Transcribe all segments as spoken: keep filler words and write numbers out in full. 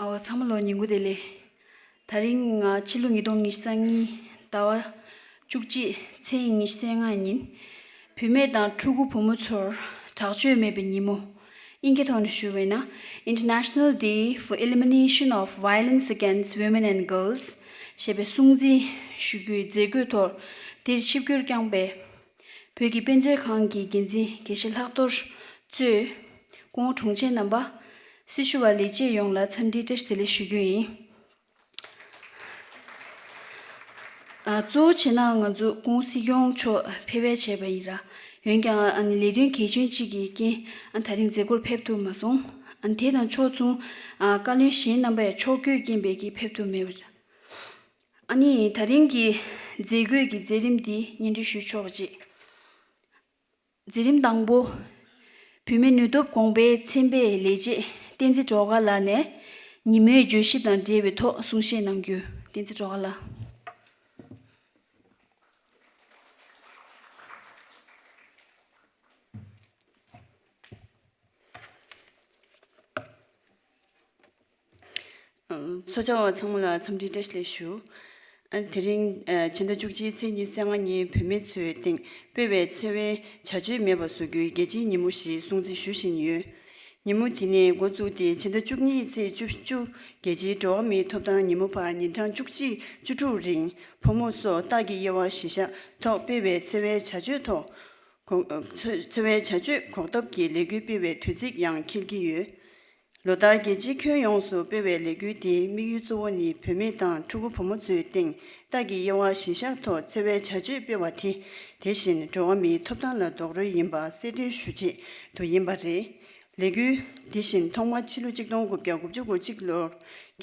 ཨོ། ཚང་མ་ལོ་ཉིན་གུང་བདེ་ལེགས། དེ་རིང་ང་ཕྱི་ལོ་ཉིས་སྟོང་ཉི་ཤུ་རྩ་གཉིས་ཟླ་བ་བཅུ་གཅིག་ཚེས་ཉི་ཤུ་རྩ་ལྔ་ཉིན། བུད་མེད་དང་ཕྲུ་གུ་བུ་མོ་ཚོར་དྲག་སྤྱོད་མེད་པའི་ཉིན་མོ། དབྱིན་སྐད་ཐོག་ནས་ཞུ་བས་ན། International Day for Elimination of Violence Against Women and Girls ཞེས་པའི་སྲུང་བརྩི་ཞུ་རྒྱུའི་མཛད་སྒོའི་ཐོག་འདིར་ཆིབས་བསྒྱུར་བསྐྱངས་པའི་བོད་ཀྱི་དཔེ་མཛོད་ཁང་གི་འགན་འཛིན་དགེ་བཤེས་ལྷག་རྡོར་གཙོས་སྐུ་ངོ་དྲུང་ཆེ་རྣམ་པ། སྲི་ཞུ་བ་ལས་བྱེད་ཡོངས་ལ་འཚམས་འདྲིའི་བཀྲ་ཤིས་བདེ་ལེགས་ཞུ་རྒྱུ་ཡིན། ཨ། གཙོ་བོ་བྱས་ན་ང་ཚོ་སྐུ་ངོ་སྲིད་སྐྱོང་མཆོག་ཕེབས་པ་བྱས་པ་ཡིན་ར། འོན་ཀྱང་ཨ་ནི་ལས་དོན་གལ་ཆེན་གཅིག་གི་རྐྱེན་ཨ་ད་རིང་མཛད་སྒོར་ཕེབས་ཐུབ་མ་སོང་། ཨ་ནི་དེ་དང་ཕྱོགས་མཚུངས་ཨ་བཀའ་བློན་གཞན་རྣམ་པ་ཡང་ཕྱོགས་བསྐྱོད་རྐྱེན་པས་ཀྱིས་ཕེབས་ཐུབ་མེད་པ་རེད། ཨ་ནི་ད་རིང་གི་མཛད་སྒོའི་གི་མཛད་རིམ་འདི་སྙན་སྒྲོན་ཞུས་ཆོག་པ་བྱེད། མཛད་རིམ་དང་པོ། བུད་མེད་ནུས་སྟོབས་གོང་སྤེལ་ཚན་པའི་ལས་བྱེད་བསྟན་འཛིན་སྒྲོལ་དཀར་ལགས་ནས་ཉིན་མོའི་བརྗོད་གཞི་དང་འབྲེལ་བའི་ཐོག་གསུང་བཤད་གནང་རྒྱུ། བསྟན་འཛིན་སྒྲོལ་དཀར་ལགས། ཚོགས་བཅར་བ་ཚང་མ་ལ་འཚམས་འདྲི་བཀྲ་ཤིས་བདེ་ལེགས་ཞུ། ཨ། དེ་རིང་ཨ་ཕྱི་ཟླ་བཅུ་གཅིག་ཚེས་ཉི་ཤུ་རྩ་ལྔ་ཉིན་བུད་མེད་ཚོའི་སྟེང་སྤེལ་བའི་འཚེ་བའི་བྱ་སྤྱོད་མེད་པ་བཟོ་རྒྱུའི་རྒྱལ་སྤྱིའི་ཉིན་མོ་ཞིག་སྲུང་བརྩི་ཞུ་བཞིན་ཡོད། ཉིན་མོ་དེ་ནས་འགོ་བཙུགས་ཏེ་ཕྱི་ཟླ་བཅུ་གཉིས་ཚེས་བཅུ་བཅུ་རྒྱལ་སྤྱིའི་འགྲོ་བ་མིའི་ཐོབ་ཐང་ཉིན་མོ་བར་ཉིན་གྲངས་བཅུ་གཅིག་བཅུ་དྲུག་རིང་ཕོ་མོ་སོགས་སྟག་གི་དབྱེ་བ་གཞིར་བཞག་ཐོག་སྤེལ་བའི་འཚེ་བའི་བྱ་སྤྱོད་ཐོག་འཚེ་བའི་བྱ་སྤྱོད་འགོག་ཐབས་ཀྱི་ལས་འགུལ་སྤེལ་བའི་དུས་ཚིགས་ཡང་འཁེལ་གྱི་ཡོད། ལོ་ལྟར་རྒྱལ་སྤྱིའི་ཁྱོན་ཡོངས་སུ་སྤེལ་བའི་ལས་འགུལ་འདིའི་དམིགས་ཡུལ་གཙོ་བོ་ནི་བུད་མེད་དང་ཕྲུ་གུ་བུ་མོ་ཚོའི་སྟེང་སྟག་གི་དབྱེ་བ་གཞིར་བཞག་ཐོག་འཚེ་བའི་བྱ་སྤྱོད་སྤེལ་བ་དེ། དེ་བཞིན་འགྲོ་བ་མིའི་ཐོབ་ཐང་ལ་རྡོག་རོལ་ཡིན་པ་གསལ་སྟོན་ཞུ་ཆེད་དུ་ཡིན་པ་རེད། ལས་འགུལ་དེ་བཞིན་ཐོག་མ་ཕྱི་ལོ་གཅིག་སྟོང་དགུ་བརྒྱ་དགུ་བཅུ་གོ་གཅིག་ལོར་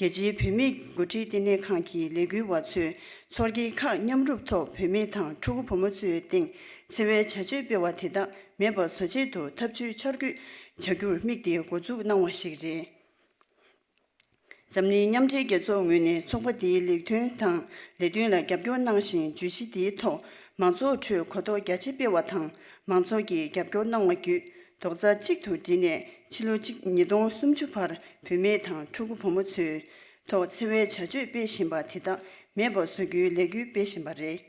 རྒྱལ་སྤྱིའི་བུད་མེད་འགོ་ཁྲིད་ལྟེ་གནས་ཁང་གི་ལས་འགུལ་བ་ཚོས་ཚོགས་སྒེར་ཁག་མཉམ་རུབ་ཐོག་བུད་མེད་དང་ཕྲུ་གུ་བུ་མོ་ཚོའི་སྟེང་འཚེ་བའི་བྱ་སྤྱོད་སྤེལ་བ་དེ་དག་མེད་པ་བཟོ་ཆེད་དུ་ཐབས་ཇུས་འཆར་འགོད་བྱ་རྒྱུར་དམིགས་ཏེ་འགོ་འཛུགས་གནང་བ་ཞིག་རེད། འཛམ་གླིང་མཉམ་འབྲེལ་རྒྱལ་ཚོགས་ངོས་ནས་ཚོགས་པ་འདིའི་ལས་དོན་དང་ལས་དོན་ལ་རྒྱབ་སྐྱོར་གནང་ཞིང་། བརྗོད་གཞི་འདིའི་ཐོག་མང་ཚོགས་ཁྲོད་གོ་རྟོགས་རྒྱ་ཆེ་སྤེལ་བ་དང་། མང་ཚོགས་ཀྱིས་རྒྱབ་སྐྱོར་གནང་བ་བརྒྱུད། རྡོག་རྩ་གཅིག་ཏུ་བསྒྲིལ་ནས་ཕྱི་ལོ་གཅིག་ཉིས་སྟོང་སུམ་ཅུ་བར་བུད་མེད་དང་ཕྲུ་གུ་བུ་མོ་ཚོའི་ཐོག་འཚེ་བའི་བྱ་སྤྱོད་སྤེལ་བཞིན་པ་དེ་དག་མེད་པ་བཟོ་རྒྱུའི་ལས་འགུལ་སྤེལ་བཞིན་པ་རེད།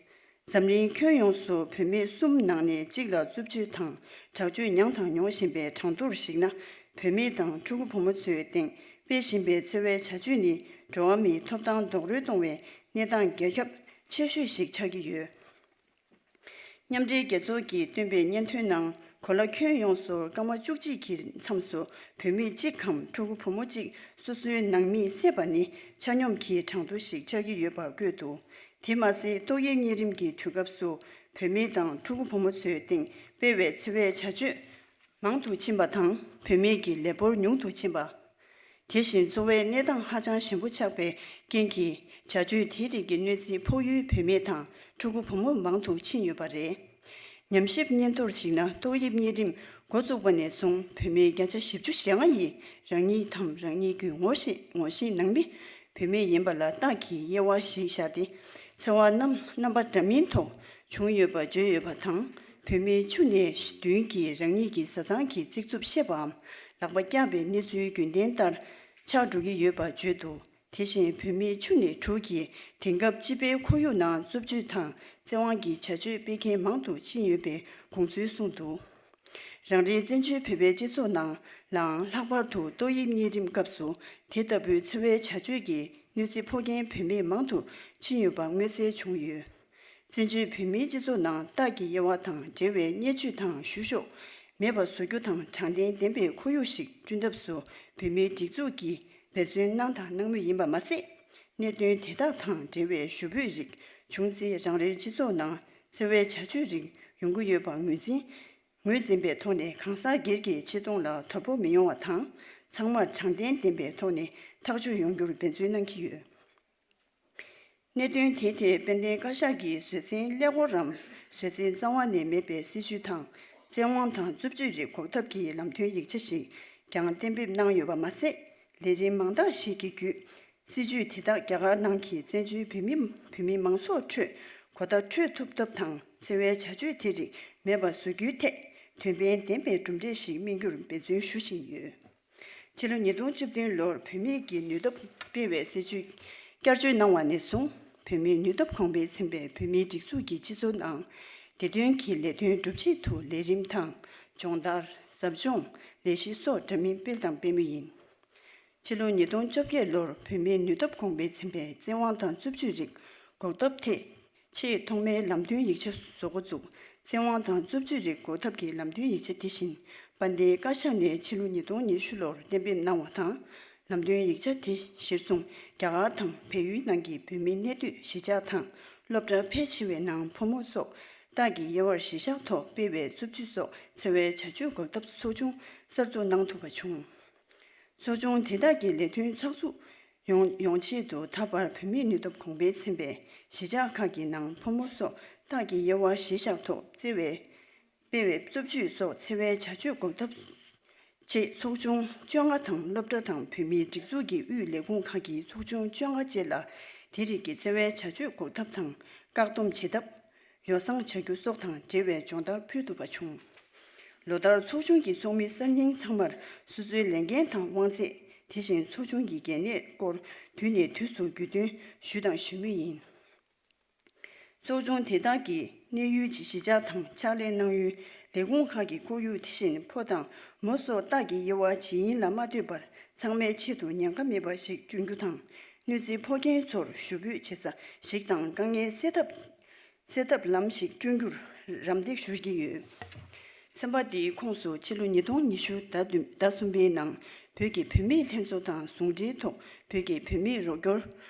འཛམ་གླིང་ཁྱོན་ཡོངས་སུ་བུད་མེད་གསུམ་ནང་ནས་གཅིག་ལ་རྩུབ་སྤྱོད་དང་དྲག་སྤྱོད་མྱངས་དང་མྱོང་བཞིན་པའི་གྲངས་ཐོར་གཞིགས་ན། བུད་མེད་དང་ཕྲུ་གུ་བུ་མོ་ཚོའི་སྟེང་སྤེལ་བཞིན་པའི་འཚེ་བའི་བྱ་སྤྱོད་ནི་འགྲོ་བ་མིའི་ཐོབ་ཐང་རྡོག་རོལ་གཏོང་བའི་གནས་སྟངས་རྒྱལ་ཁྱབ་ཆེ་ཤོས་ཤིག་ཆགས་ཀྱི་ཡོད། མཉམ་འབྲེལ་རྒྱལ་ཚོགས་ཀྱིས་བཏོན་པའི་སྙན་ཐོའི་ནང་། གོ་ལ་ཁྱོན་ཡོངས་སུ་སྐར་མ་བཅུ་གཅིག་གི་མཚམས་སུ་བུད་མེད་གཅིག་གམ་ཕྲུ་གུ་བུ་མོ་གཅིག་སོ་སོའི་ནང་མིས་བསད་པ་ནི་ཆ་སྙོམས་ཀྱི་གྲངས་ཐོ་ཞིག་ཆགས་ཀྱི་ཡོད་པ་བཀོད་འདུག་དེ་མ་ཟད། ཏོག་དབྱིབས་གཉན་རིམས་ཀྱི་དུས་སྐབས་སུ་བུད་མེད་དང་ཕྲུ་གུ་བུ་མོ་ཚོའི་སྟེང་སྤེལ་བའི་འཚེ་བའི་བྱ་སྤྱོད་མང་དུ་ཕྱིན་པ་དང་། བུད་མེད་ཀྱི་ལས་འབོར་ཉུང་དུ་ཕྱིན་པ། དེ་བཞིན་འཚོ་བའི་གནས་སྟངས་ཧ་ཅང་ཞན་པོ་ཆགས་པའི་རྐྱེན་གྱིས། བྱ་སྤྱོད་དེ་རིགས་ཀྱི་གནོད་འཚེ་ཕོག་ཡུལ་བུད་མེད་དང་ཕྲུ་གུ་བུ་མོ་མང་དུ་ཕྱིན་ཡོད་པ་རེད། ཉམས་ཞིབ་སྙན་ཐོར་གཞིགས་ན། ཏོག་དབྱིབས་གཉན་རིམས་འགོ་བཙུགས་པ་ནས་བཟུང་། བུད་མེད་བརྒྱ་ཆ་བཞི་བཅུ་ཞེ་ལྔ་ཡིས་རང་ཉིད་དམ་རང་ཉིད་ཀྱི་ངོ་ཤེས་ངོ་ཤེས་ནང་མི་བུད་མེད་ཡིན་པ་ལ་སྟག་གི་དབྱེ་བ་གཞིར་བཞག་སྟེ། འཚེ་བ་རྣམ་རྣམ་པ་འདྲ་མིན་ཐོག་བྱུང་ཡོད་པ་བརྗོད་ཡོད་པ་དང་། བུད་མེད་བཅུ་ནས་བདུན་གྱིས་རང་ཉིད་ཀྱི་བཟའ་ཚང་གི་རྩིག་རྩུབ་བཤད་པའམ་ལག་པ་བཀྱགས་པའི་གནས་ཚུལ་རྒྱུན་ལྡན་ལྟར་ཆགས་འགྲོ་གི་ཡོད་པ་བརྗོད་འདུག་དེ་བཞིན་བུད་མེད་བཅུ་ནས་དྲུག་གིས་དེང་སྐབས་སྤྱི་པའི་ཁོར་ཡུག་ནང་རྩུབ་སྤྱོད་དང་བཙན་དབང་གི་བྱ་སྤྱོད་སྤེལ་མཁན་མང་དུ་ཕྱིན་ཡོད་པའི་དགོངས་ཚུལ་གསུངས་འདུག་རང་རེའི་བཙན་བྱོལ་བོད་པའི་སྤྱི་ཚོགས་ནང་ལའང་ལྷག་པར་དུ་ཏོག་དབྱིབས་གཉན་རིམས་སྐབས་སུ་དེ་ལྟ་བུའི་འཚེ་བའི་བྱ་སྤྱོད་ཀྱིས་གནོད་འཚེ་ཕོག་མཁན་བུད་མེད་མང་དུ་ཕྱིན་ཡོད་པ་མངོན་གསལ་བྱུང་ཡོད། བཙན་བྱོལ་བོད་མིའི་སྤྱི་ཚོགས་ནང་སྟག་གི་དབྱེ་བ་དང་འབྲེལ་བའི་བརྙས་བཅོས་དང་བཤུ་གཞོག་མེད་པ་བཟོ་རྒྱུ་དང་། དྲང་བདེན་ལྡན་པའི་ཁོར་ཡུག་ཞིག་བསྐྲུན་ཐབས་སུ་བོད་མིའི་སྒྲིག་འཛུགས་ཀྱིས་འབད་བརྩོན་གནང་དང་གནང་མུས་ཡིན་པ་མ་ཟད། གནད་དོན་དེ་དག་དང་འབྲེལ་བའི་ཞུ་འབོད་རིགས་བྱུང་ཚེ། རང་རེའི་སྤྱི་ཚོགས་ནང་འཚེ་བའི་བྱ་སྤྱོད་རིགས་ཡོང་གི་ཡོད་པ་ངོས་འཛིན་ངོས་འཛིན་པའི་ཐོག་ནས། གང་ཟག་སྒེར་གྱི་ཆེ་མཐོང་ལ་དོ་ཕོག་མི་ཡོང་བ་དང་། ཚང་མར་དྲང་བདེན་ལྡན་པའི་ཐོག་ནས་ཐག་གཅོད་ཡོང་རྒྱུར་འབད་བརྩོན་གནང་གི་ཡོད། གནད་དོན་དེའི་ཐད་དཔལ་ལྡན་བཀའ་ཤག་གིས་བཟོད་བསྲན་ཀླད་ཀོར་རམ་བཟོད་བསྲན་རྩ་བ་ནས་མེད་པའི་སྲིད་བྱུས་དང་། བཙན་དབང་དང་རྩུབ་སྤྱོད་རིགས་འགོག་ཐབས་ཀྱི་ལམ་སྟོན་ཡིག་ཆ་ཞིག་ཀྱང་གཏན་འབེབས་གནང་ཡོད་པ་མ་ཟད། ལས་རིམ་མང་དག་ཞིག་གི་བརྒྱུད། སྲིད་བྱུས་དེ་དག་རྒྱ་གར་ནང་གི་བཙན་བྱོལ་བོད་མི་བོད་མི་མང་ཚོགས་ཁྲོད་གོ་བརྡ་འཕྲོད་ཐུབ་ཐབས་དང་། འཚེ་བའི་བྱ་སྤྱོད་དེ་རིགས་མེད་པ་བཟོ་རྒྱུའི་ཐད་དོན་ཕན་ལྡན་པའི་གྲུབ་འབྲས་ཤིག་སྨིན་རྒྱུར་འབད་བརྩོན་ཞུ་བཞིན་ཡོད། ཕྱི་ལོ་ཉིས་སྟོང་བཅུ་བདུན་ལོར་བུད་མེད་ཀྱི་ནུས་སྟོབས་སྤེལ་བའི་སྲིད་ཇུས་བསྐྱར་བཅོས་གནང་བ་ནས་བཟུང་། བུད་མེད་ནུས་སྟོབས་གོང་འཕེལ་ཚན་པས་བོད་མིའི་སྒྲིག་འཛུགས་ཀྱི་སྤྱི་ཚོགས་ནང་དེ་དོན་གྱི་ལས་དོན་སྒྲུབ་ཆེད་དུ་ལས་རིམ་དང་སྦྱོང་བརྡར། ཟབ་སྦྱོང་། ལས་གཞི་སོགས་འདྲ་མིན་སྤེལ་དང་སྤེལ་མུས་ཡིན། ཕྱི་ལོ་ཉིས་སྟོང་བཅོ་བརྒྱད་ལོར་བུད་མེད་ནུས་སྟོབས་གོང་འཕེལ་ཚན་པས་བཙན་དབང་དང་རྩུབ་སྤྱོད་རིགས་འགོག་ཐབས་ཐད་ཆེས་ཐོག་མའི་ལམ་སྟོན་ཡིག་ཆ་བཟོ་འགོ་བཙུགས། བཙན་དབང་དང་རྩུབ་སྤྱོད་རིགས་འགོག་ཐབས་ཀྱི་ལམ་སྟོན་ཡིག་ཆ་དེ་བཞིན་དཔལ་ལྡན་བཀའ་ཤག་ནས་ཕྱི་ལོ་ཉིས་སྟོང་ཉི་ཤུ་ལོར་གཏན་འབེབས་གནང་བ་དང་། ལམ་སྟོན་ཡིག་ཆ་དེ་གཞིར་བཟུང་རྒྱ་གར་དང་བལ་ཡུལ་ནང་གི་བོད་མིའི་གནས་སྡོད་གཞིས་ཆགས་དང་སློབ་གྲྭ་ཕལ་ཆེ་བའི་ནང་ཕོ་མོ་སོགས་སྟག་གི་དབྱེ་བར་གཞི་བཞག་ཐོག་སྤེལ་བའི་རྩུབ་སྤྱོད་སོགས་འཚེ་བའི་བྱ་སྤྱོད་འགོག་ཐབས་ཚོགས་ཆུང་གསར་འཛུགས་གནང་ཐུབ་པ་བྱུང་། ཚོགས་ཆུང་དེ་དག་གི་ལས་དོན་ཚགས་ཚུད་ཡོང་ཡོང་ཆེད་དུ། ད་བར་བོད་མིའི་ནུས་སྟོབས་གོང་འཕེལ་ཚན་པས་གཞིས་ཆགས་ཁག་གི་ནང་ཕོ་མོ་སོགས་སྟག་གི་དབྱེ་བ་གཞིར་བཞག་ཐོག་བརྩེ་བའི་སྤེལ་བའི་རྩུབ་སྤྱོད་སོགས་འཚེ་བའི་བྱ་སྤྱོད་འགོག་ཐབས་ཆེད་ཚོགས་ཆུང་བཅོ་ལྔ་དང་། སློབ་གྲྭ་དང་བོད་མིའི་སྒྲིག་འཛུགས་ཀྱི་དབུས་ལས་ཁུངས་ཁག་གི་ཚོགས་ཆུང་བཅོ་ལྔ་བཅས་ལ་དེ་རིགས་ཀྱི་འཚེ་བའི་བྱ་སྤྱོད་འགོག་ཐབས་དང་བཀག་སྡོམ་བྱེད་ཐབས། ཡོ་བསྲང་བྱ་རྒྱུ་སོགས་དང་འབྲེལ་བའི་སྦྱོང་བརྡར་ཕུལ་ཐུབ་པ་བྱུང་། ལོ་ལྟར་ཚོགས་ཆུང་གི་ཚོགས་མི་གསར་རྙིང་ཚང་མར་སོ་སོའི་ལས་འགན་དང་དབང་ཚད། དེ་བཞིན་ཚོགས་ཆུང་གི་འགན་གནས་སྐོར་དུས་ནས་དུས་སུ་རྒྱུས་སྟོན་ཞུས་དང་ཞུ་མུས་ཡིན། ཚོགས་ཆུང་དེ་དག་གིས་གནས་ཡུལ་གྱི་གཞིས་ཆགས་དང་ཕྱག་ལས་གནང་ཡུལ་ལས་ཁུངས་ཁག་གི་ཁོར་ཡུག། དེ་བཞིན་ཕོ་དང་མོ་སོགས་སྟག་གི་དབྱེ་བ་ཇི་ཡིན་ལ་མ་ལྟོས་པར་ཚང་མའི་ཆེད་དུ་ཉེན་ཁ་མེད་པ་ཞིག་བསྐྲུན་རྒྱུ་དང་། གནོད་འཚེ་ཕོག་མཁན་ཚོར་ཞུ་འབོད་བྱེད་ས་ཞིག་དང་དཀའ་ངལ་སེལ་ཐབས་སེལ་ཐབས་ལམ་ཞིག་བསྐྲུན་རྒྱུར་རམ་འདེགས་ཞུ་གི་ཡོད། ཚན་པ་འདིའི་ཁོངས་སུ་ཕྱི་ལོ་ཉིས་སྟོང་ཉི་ཤུ་ཟླ་བདུན་ཟླ་གསུམ་པའི་ནང་བོད་ཀྱི་བུད་མེད་ལྷན་ཚོགས་དང་ཟུང་འབྲེལ་ཐོག་བོད་ཀྱི་བུད་མེད་རོགས་སྐྱོར།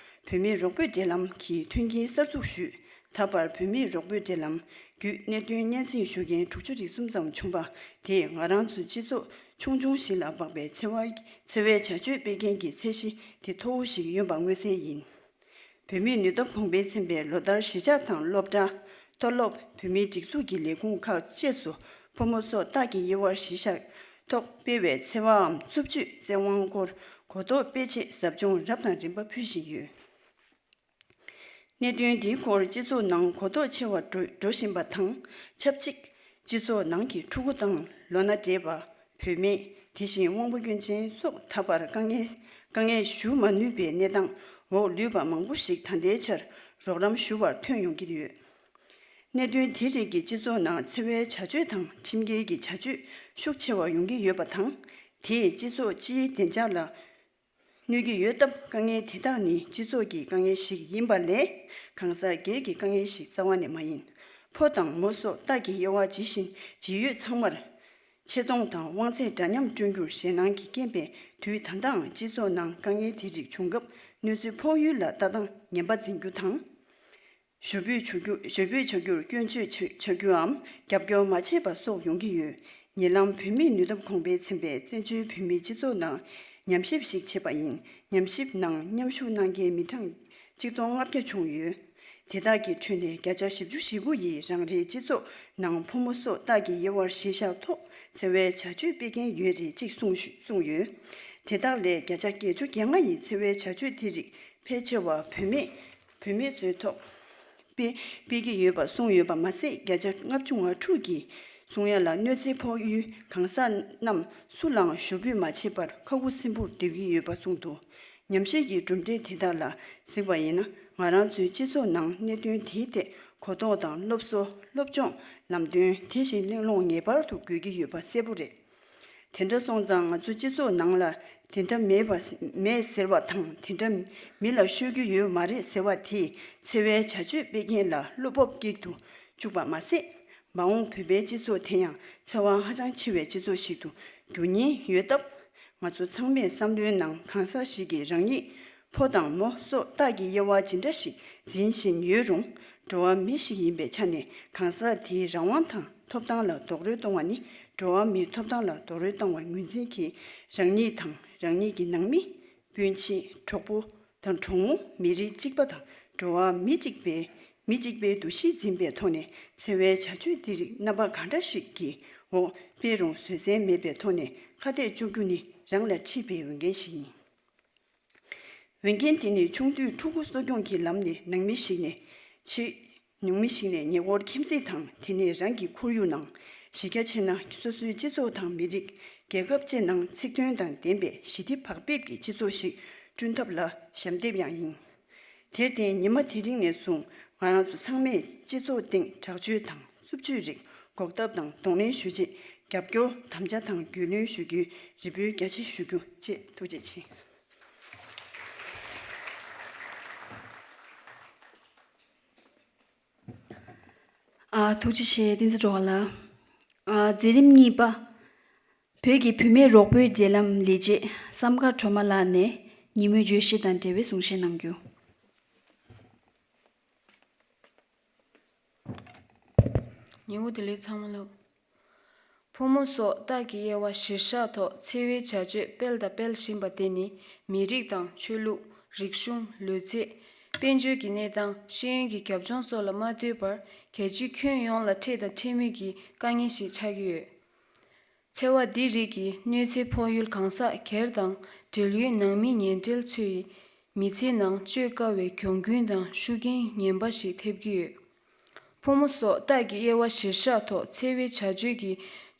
བུད་མེད་རོགས་པོའི་འབྲེལ་ལམ་གྱི་མཐུན་རྐྱེན་གསར་འཛུགས་ཞུས། ད་བར་བུད་མེད་རོགས་པོའི་འབྲེལ་ལམ་བརྒྱུད་གནད་དོན་སྙན་སེང་ཞུ་མཁན་དྲུག་ཅུ་རེ་གསུམ་ཙམ་བྱུང་བ་དེས་ང་རང་ཚོའི་སྤྱི་ཚོགས་ཆུང་ཆུང་ཞིག་ལ་དཔག་པའི་འཚེ་བ་འཚེ་བའི་བྱ་སྤྱོད་སྤེལ་མཁན་གྱི་ཚད་གཞི་དེ་མཐོ་བོ་ཞིག་ཡོད་པ་མངོན་གསལ་ཡིན། བོད་མིའི་ནུས་སྟོབས་གོང་འཕེལ་ཚན་པས་ལོ་ལྟར་གཞིས་ཆགས་དང་སློབ་གྲྭ། མཐོ་སློབ། བོད་མིའི་སྒྲིག་འཛུགས་ཀྱི་ལས་ཁུངས་ཁག་བཅས་སུ་ཕོ་མོ་སོགས་སྟག་གི་དབྱེ་བར་གཞི་བཞག་ཐོག་སྤེལ་བའི་འཚེ་བའམ་རྩུབ་སྤྱོད་བཙན་དབང་སྐོར་གོ་རྟོགས་སྤེལ་ཆེད་ཟབ་སྦྱོང་རབ་དང་རིམ་པ་ཕུལ་བཞིན་ཡོད། གནད་དོན་འདིའི་སྐོར་སྤྱི་ཚོགས་ནང་གོ་རྟོགས་ཆེ་བར་འགྲོ་འགྲོ་བཞིན་པ་དང་ཆབས་ཅིག་སྤྱི་ཚོགས་ནང་གི་ཕྲུ་གུ་དང་ལོ་ན་བགྲེས་པ། བུད་མེད། དེ་བཞིན་དབང་པོ་སྐྱོན་ཅན་སོགས་ད་བར་དཀའ་ངལ་དཀའ་ངལ་ཞུ་མ་ནུས་པའི་གནས་སྟངས་འོག་ལུས་པ་མང་པོ་ཞིག་ད་ལྟའི་ཆར་རོགས་རམ་ཞུ་བར་ཐོན་ཡོང་གི་ཡོད། གནད་དོན་དེ་རིགས་ཀྱིས་སྤྱི་ཚོགས་ནང་འཚེ་བའི་བྱ་སྤྱོད་དང་ཁྲིམས་འགལ་གྱི་བྱ་སྤྱོད་ཤུགས་ཆེ་བ་ཡོང་གི་ཡོད་པ་དང་། དེས་སྤྱི་ཚོགས་སྤྱིའི་བདེ་འཇགས་ལ་གནོད་ཀྱི་ཡོད་སྟབས། དཀའ་ངལ་དེ་དག་ནི་སྤྱི་ཚོགས་ཀྱི་དཀའ་ངལ་ཞིག་ཡིན་པ་ལས་གང་ཟག་སྒེར་གྱི་དཀའ་ངལ་ཞིག་རྩ་བ་ནས་མ་ཡིན། ཕོ་དང་མོ་སོགས་སྟག་གི་དབྱེ་བ་ཇི་བཞིན་ཇི་ཡོད་ཚང་མར་ཆེ་མཐོང་དང་དབང་ཚད་འདྲ་མཉམ་བསྐྲུན་རྒྱུར་ཞེད་སྣང་གི་རྐྱེན་པས། དུས་ད་ལྟའང་སྤྱི་ཚོགས་ནང་དཀའ་ངལ་དེ་རིགས་བྱུང་སྐབས་གནོད་འཚེ་ཕོག་ཡུལ་ལ་ལྟ་སྟངས་ངན་པ་འཛིན་རྒྱུ་དང་། ཞུ་འབོད་བྱ་རྒྱུ། ཞུ་འབོད་བྱ་རྒྱུར་སྐྱོན་བརྗོད་བྱ་བྱ་རྒྱུའམ་རྒྱབ་སྐྱོར་མ་བྱས་པ་སོགས་ཡོང་གི་ཡོད། ཉེ་ལམ་བོད་མིའི་ནུས་སྟོབས་གོང་འཕེལ་ཚན་པས་བཙན་བྱོལ་བོད་མིའི་སྤྱི་ཚོགས་ནང་ཉམས་ཞིབ་ཞིག་བྱས་པ་ཡིན། ཉམས་ཞིབ་ནང་མཉམ་ཞུགས་གནང་མཁན་མི་གྲངས་གཅིག་སྟོང་ལྔ་བརྒྱ་བྱུང་ཡོད། དེ་དག་གི་ཁྲོད་ནས་བརྒྱ་ཆ་བཞི་བཅུ་ཞེ་དགུ་ཡིས་རང་རེའི་སྤྱི་ཚོགས་ནང་ཕོ་མོ་སོགས་སྟག་གི་དབྱེ་བར་གཞི་བཞག་ཐོག་འཚེ་བའི་བྱ་སྤྱོད་སྤེལ་མཁན་ཡོད་རེད་ཅེས་གསུངས་གསུངས་ཡོད། དེ་དག་ལས་བརྒྱ་ཆ་བརྒྱད་ཅུ་གྱ་ལྔ་ཡིས་འཚེ་བའི་བྱ་སྤྱོད་དེ་རིགས་ཕལ་ཆེ་བ་བུད་མེད་བུད་མེད་ཚོའི་ཐོག་སྤེལ་སྤེལ་གྱི་ཡོད་པ་གསུངས་ཡོད་པ་མ་ཟད། བརྒྱ་ཆ་ལྔ་བཅུ་ང་དྲུག་གིས་གསུང་ཡ་ལ་གནོད་འཚེ་ཕོག་ཡུལ་གང་ཟག་རྣམས་སུ་ལའང་ཞུ་འབོད་མ་བྱས་པར་ཁ་ཁུ་སིམ་པོར་སྡོད་ཀྱི་ཡོད་པ་གསུངས་འདུག། ཉམས་ཞིབ་ཀྱི་གྲུབ་འབྲས་དེ་དག་ལ་གཟིགས་པ་ཡིན་ན། ང་རང་ཚོའི་སྤྱི་ཚོགས་ནང་གནད་དོན་དེའི་ཐད་གོ་རྟོགས་དང་སློབ་གསོ། སློབ་སྦྱོང་། ལམ་སྟོན། དེ་བཞིན་གླེང་སློང་ངེས་པར་དུ་དགོས་ཀྱི་ཡོད་པ་གསལ་པོ་རེད། དེ་འདྲ་སོང་ཙང་ང་ཚོ་སྤྱི་ཚོགས་ནང་ལ་དེ་འདྲ་མེད་པ་མེད་ཟེར་བ་དང་། དེ་འདྲ་མི་ལ་ཤོད་རྒྱུ་ཡོད་མ་རེད་ཟེར་བ་དེས་འཚེ་བའི་བྱ་སྤྱོད་སྤེལ་མཁན་ལ་བློ་སྤོབས་སྐྱེ་དུ་བཅུག་པ་མ་ཟད། མ་འོངས་བོད་པའི་སྤྱི་ཚོགས་དེ་ཡང་འཚེ་བ་ཧ་ཅང་ཆེ་བའི་སྤྱི་ཚོགས་ཤིག་ཏུ་འགྱུར་ཉེན་ཡོད་སྟབས། ང་ཚོ་ཚང་མས་བསམ་བློའི་ནང་གང་ཟག་ཞིག་གིས་རང་ཉིད་ཕོ་དང་མོ་སོགས་སྟག་གི་དབྱེ་བ་ཇི་འདྲ་ཞིག་འཛིན་བཞིན་ཡོད་རུང་། འགྲོ་བ་མི་ཞིག་ཡིན་པའི་ཆ་ནས་གང་ཟག་དེའི་རང་དབང་དང་ཐོབ་ཐང་ལ་རྡོག་རོལ་གཏོང་བ་ནི་འགྲོ་བ་མིའི་ཐོབ་ཐང་ལ་རྡོག་རོལ་བཏང་བ་ངོས་འཛིན་གྱིས། རང་ཉིད་དང་རང་ཉིད་ཀྱི་ནང་མི། སྤུན་མཆེད། གྲོགས་པོ་དང་གྲོགས་མོ། མི་རིགས་གཅིག་པ་དང་འགྲོ་བ་མི་གཅིག་པའི་མི་གཅིག་པའི་འདུ་ཤེས་འཛིན་པའི་ཐོག་ནས་འཚེ་བའི་བྱ་སྤྱོད་དེ་རིགས་རྣམ་པ་གང་འདྲ་ཞིག་གི་འོག་སྤེལ་རུང་བཟོད་བསྲན་མེད་པའི་ཐོག་ནས་ཁ་གཏད་གཅོག་རྒྱུ་ནི་རང་ལ་འཁྲིས་པའི་འོས་འགན་ཞིག་ཡིན། འོས་འགན་དེ་ནི་ཆུང་དུས་ཕྲུ་གུ་གསོ་སྐྱོང་གི་ལམ་ནས་ནང་མི་ཞིག་ནས་ཆེ། ནང་མི་ཞིག་ནས་ཉེ་འཁོར་ཁྱིམ་མཚེས་དང་། དེ་ནས་རང་གི་ཁོར་ཡུག་ནང་། གཞི་རྒྱ་ཆེ་ན་སོ་སོའི་སྤྱི་ཚོགས་དང་མི་རིགས། རྒྱལ་ཁབ་སྤྱི་ནང་ཚིག་དོན་དང་ལྡན་པའི་ཞི་བདེ་བག་ཕེབས་ཀྱི་སྤྱི་ཚོགས་ཤིག་བསྐྲུན་ཐབས་ལ་ཞབས་འདེགས་ཡང་ཡིན། དེར་བརྟེན་ཉི་མ་དེ་རིང་ནས་བཟུང་ང་རང་ཚོ་ཚང་མས་སྤྱི་ཚོགས་སྟེང་དྲག་སྤྱོད་དང་རྩུབ་སྤྱོད་རིགས་འགོག་ཐབས་དང་གདོང་ལེན་ཞུ་ཆེད་རྒྱབ་སྐྱོར་དམ་བཅའ་དང་རྒྱུས་ལོན་ཞུ་རྒྱུའི་རེ་འབོད་རྒྱ་ཆེ་ཞུ་རྒྱུ་བཅས། ཐུགས་རྗེ་ཆེ། ཨ། ཐུགས་རྗེ་ཆེ། བསྟན་འཛིན་སྒྲོལ་དཀར་ལགས། ཨ། མཛད་རིམ་གཉིས་པ། བོད་ཀྱི་བུད་མེད་རོགས་པའི་འབྲེལ་ལམ་ལས་བྱེད་བསམ་མཁར་སྒྲོལ་མ་ལགས་ནས་ཉིན་མོའི་བརྗོད་གཞི་དང་འབྲེལ་བའི་གསུང་བཤད་གནང་རྒྱུ། ཉིན་གུང་བདེ་ལེགས་ཚང་མ་ལ། ཕོ་མོ་སོགས་རྟགས་ཀྱི་དབྱེ་བ་གཞིར་བཞག་ཐོག་འཚེ་བའི་བྱ་སྤྱོད་སྤེལ་དང་སྤེལ་བཞིན་པ་དེ་ནི་མི་རིགས་དང་ཆོས་ལུགས། རིག་གཞུང་། ལོ་ཚད། དཔལ་འབྱོར་གྱི་གནས་སྟངས། ཤེས་ཡོན་གྱི་རྒྱབ་ལྗོངས་སོགས་ལ་མ་ལྟོས་པར་རྒྱལ་སྤྱིའི་ཁྱོན་ཡོངས་ལ་འཕྲད་དང་འཕྲད་མུས་ཀྱི་དཀའ་ངལ་ཞིག་ཆགས་ཀྱི་ཡོད། འཚེ་བ་འདི་རིགས་ཀྱིས་གནོད་འཚེ་ཕོག་ཡུལ་གང་ཟག་སྒེར་དང་འབྲེལ་ཡོད་ནང་མི་ཉེ་འབྲེལ་ཚོའི་མི་ཚེའི་ནང་སྤྱོད་དཀའ་བའི་གྱོང་གུན་དང་ཤུགས་རྐྱེན་ངན་པ་ཞིག་ཐེབས་ཀྱི་ཡོད། ཕོ་མོ་སོགས་རྟགས་ཀྱི་དབྱེ་བ་གཞིར་བཞག་ཐོག་འཚེ་བའི་བྱ་སྤྱོད་ཀྱི་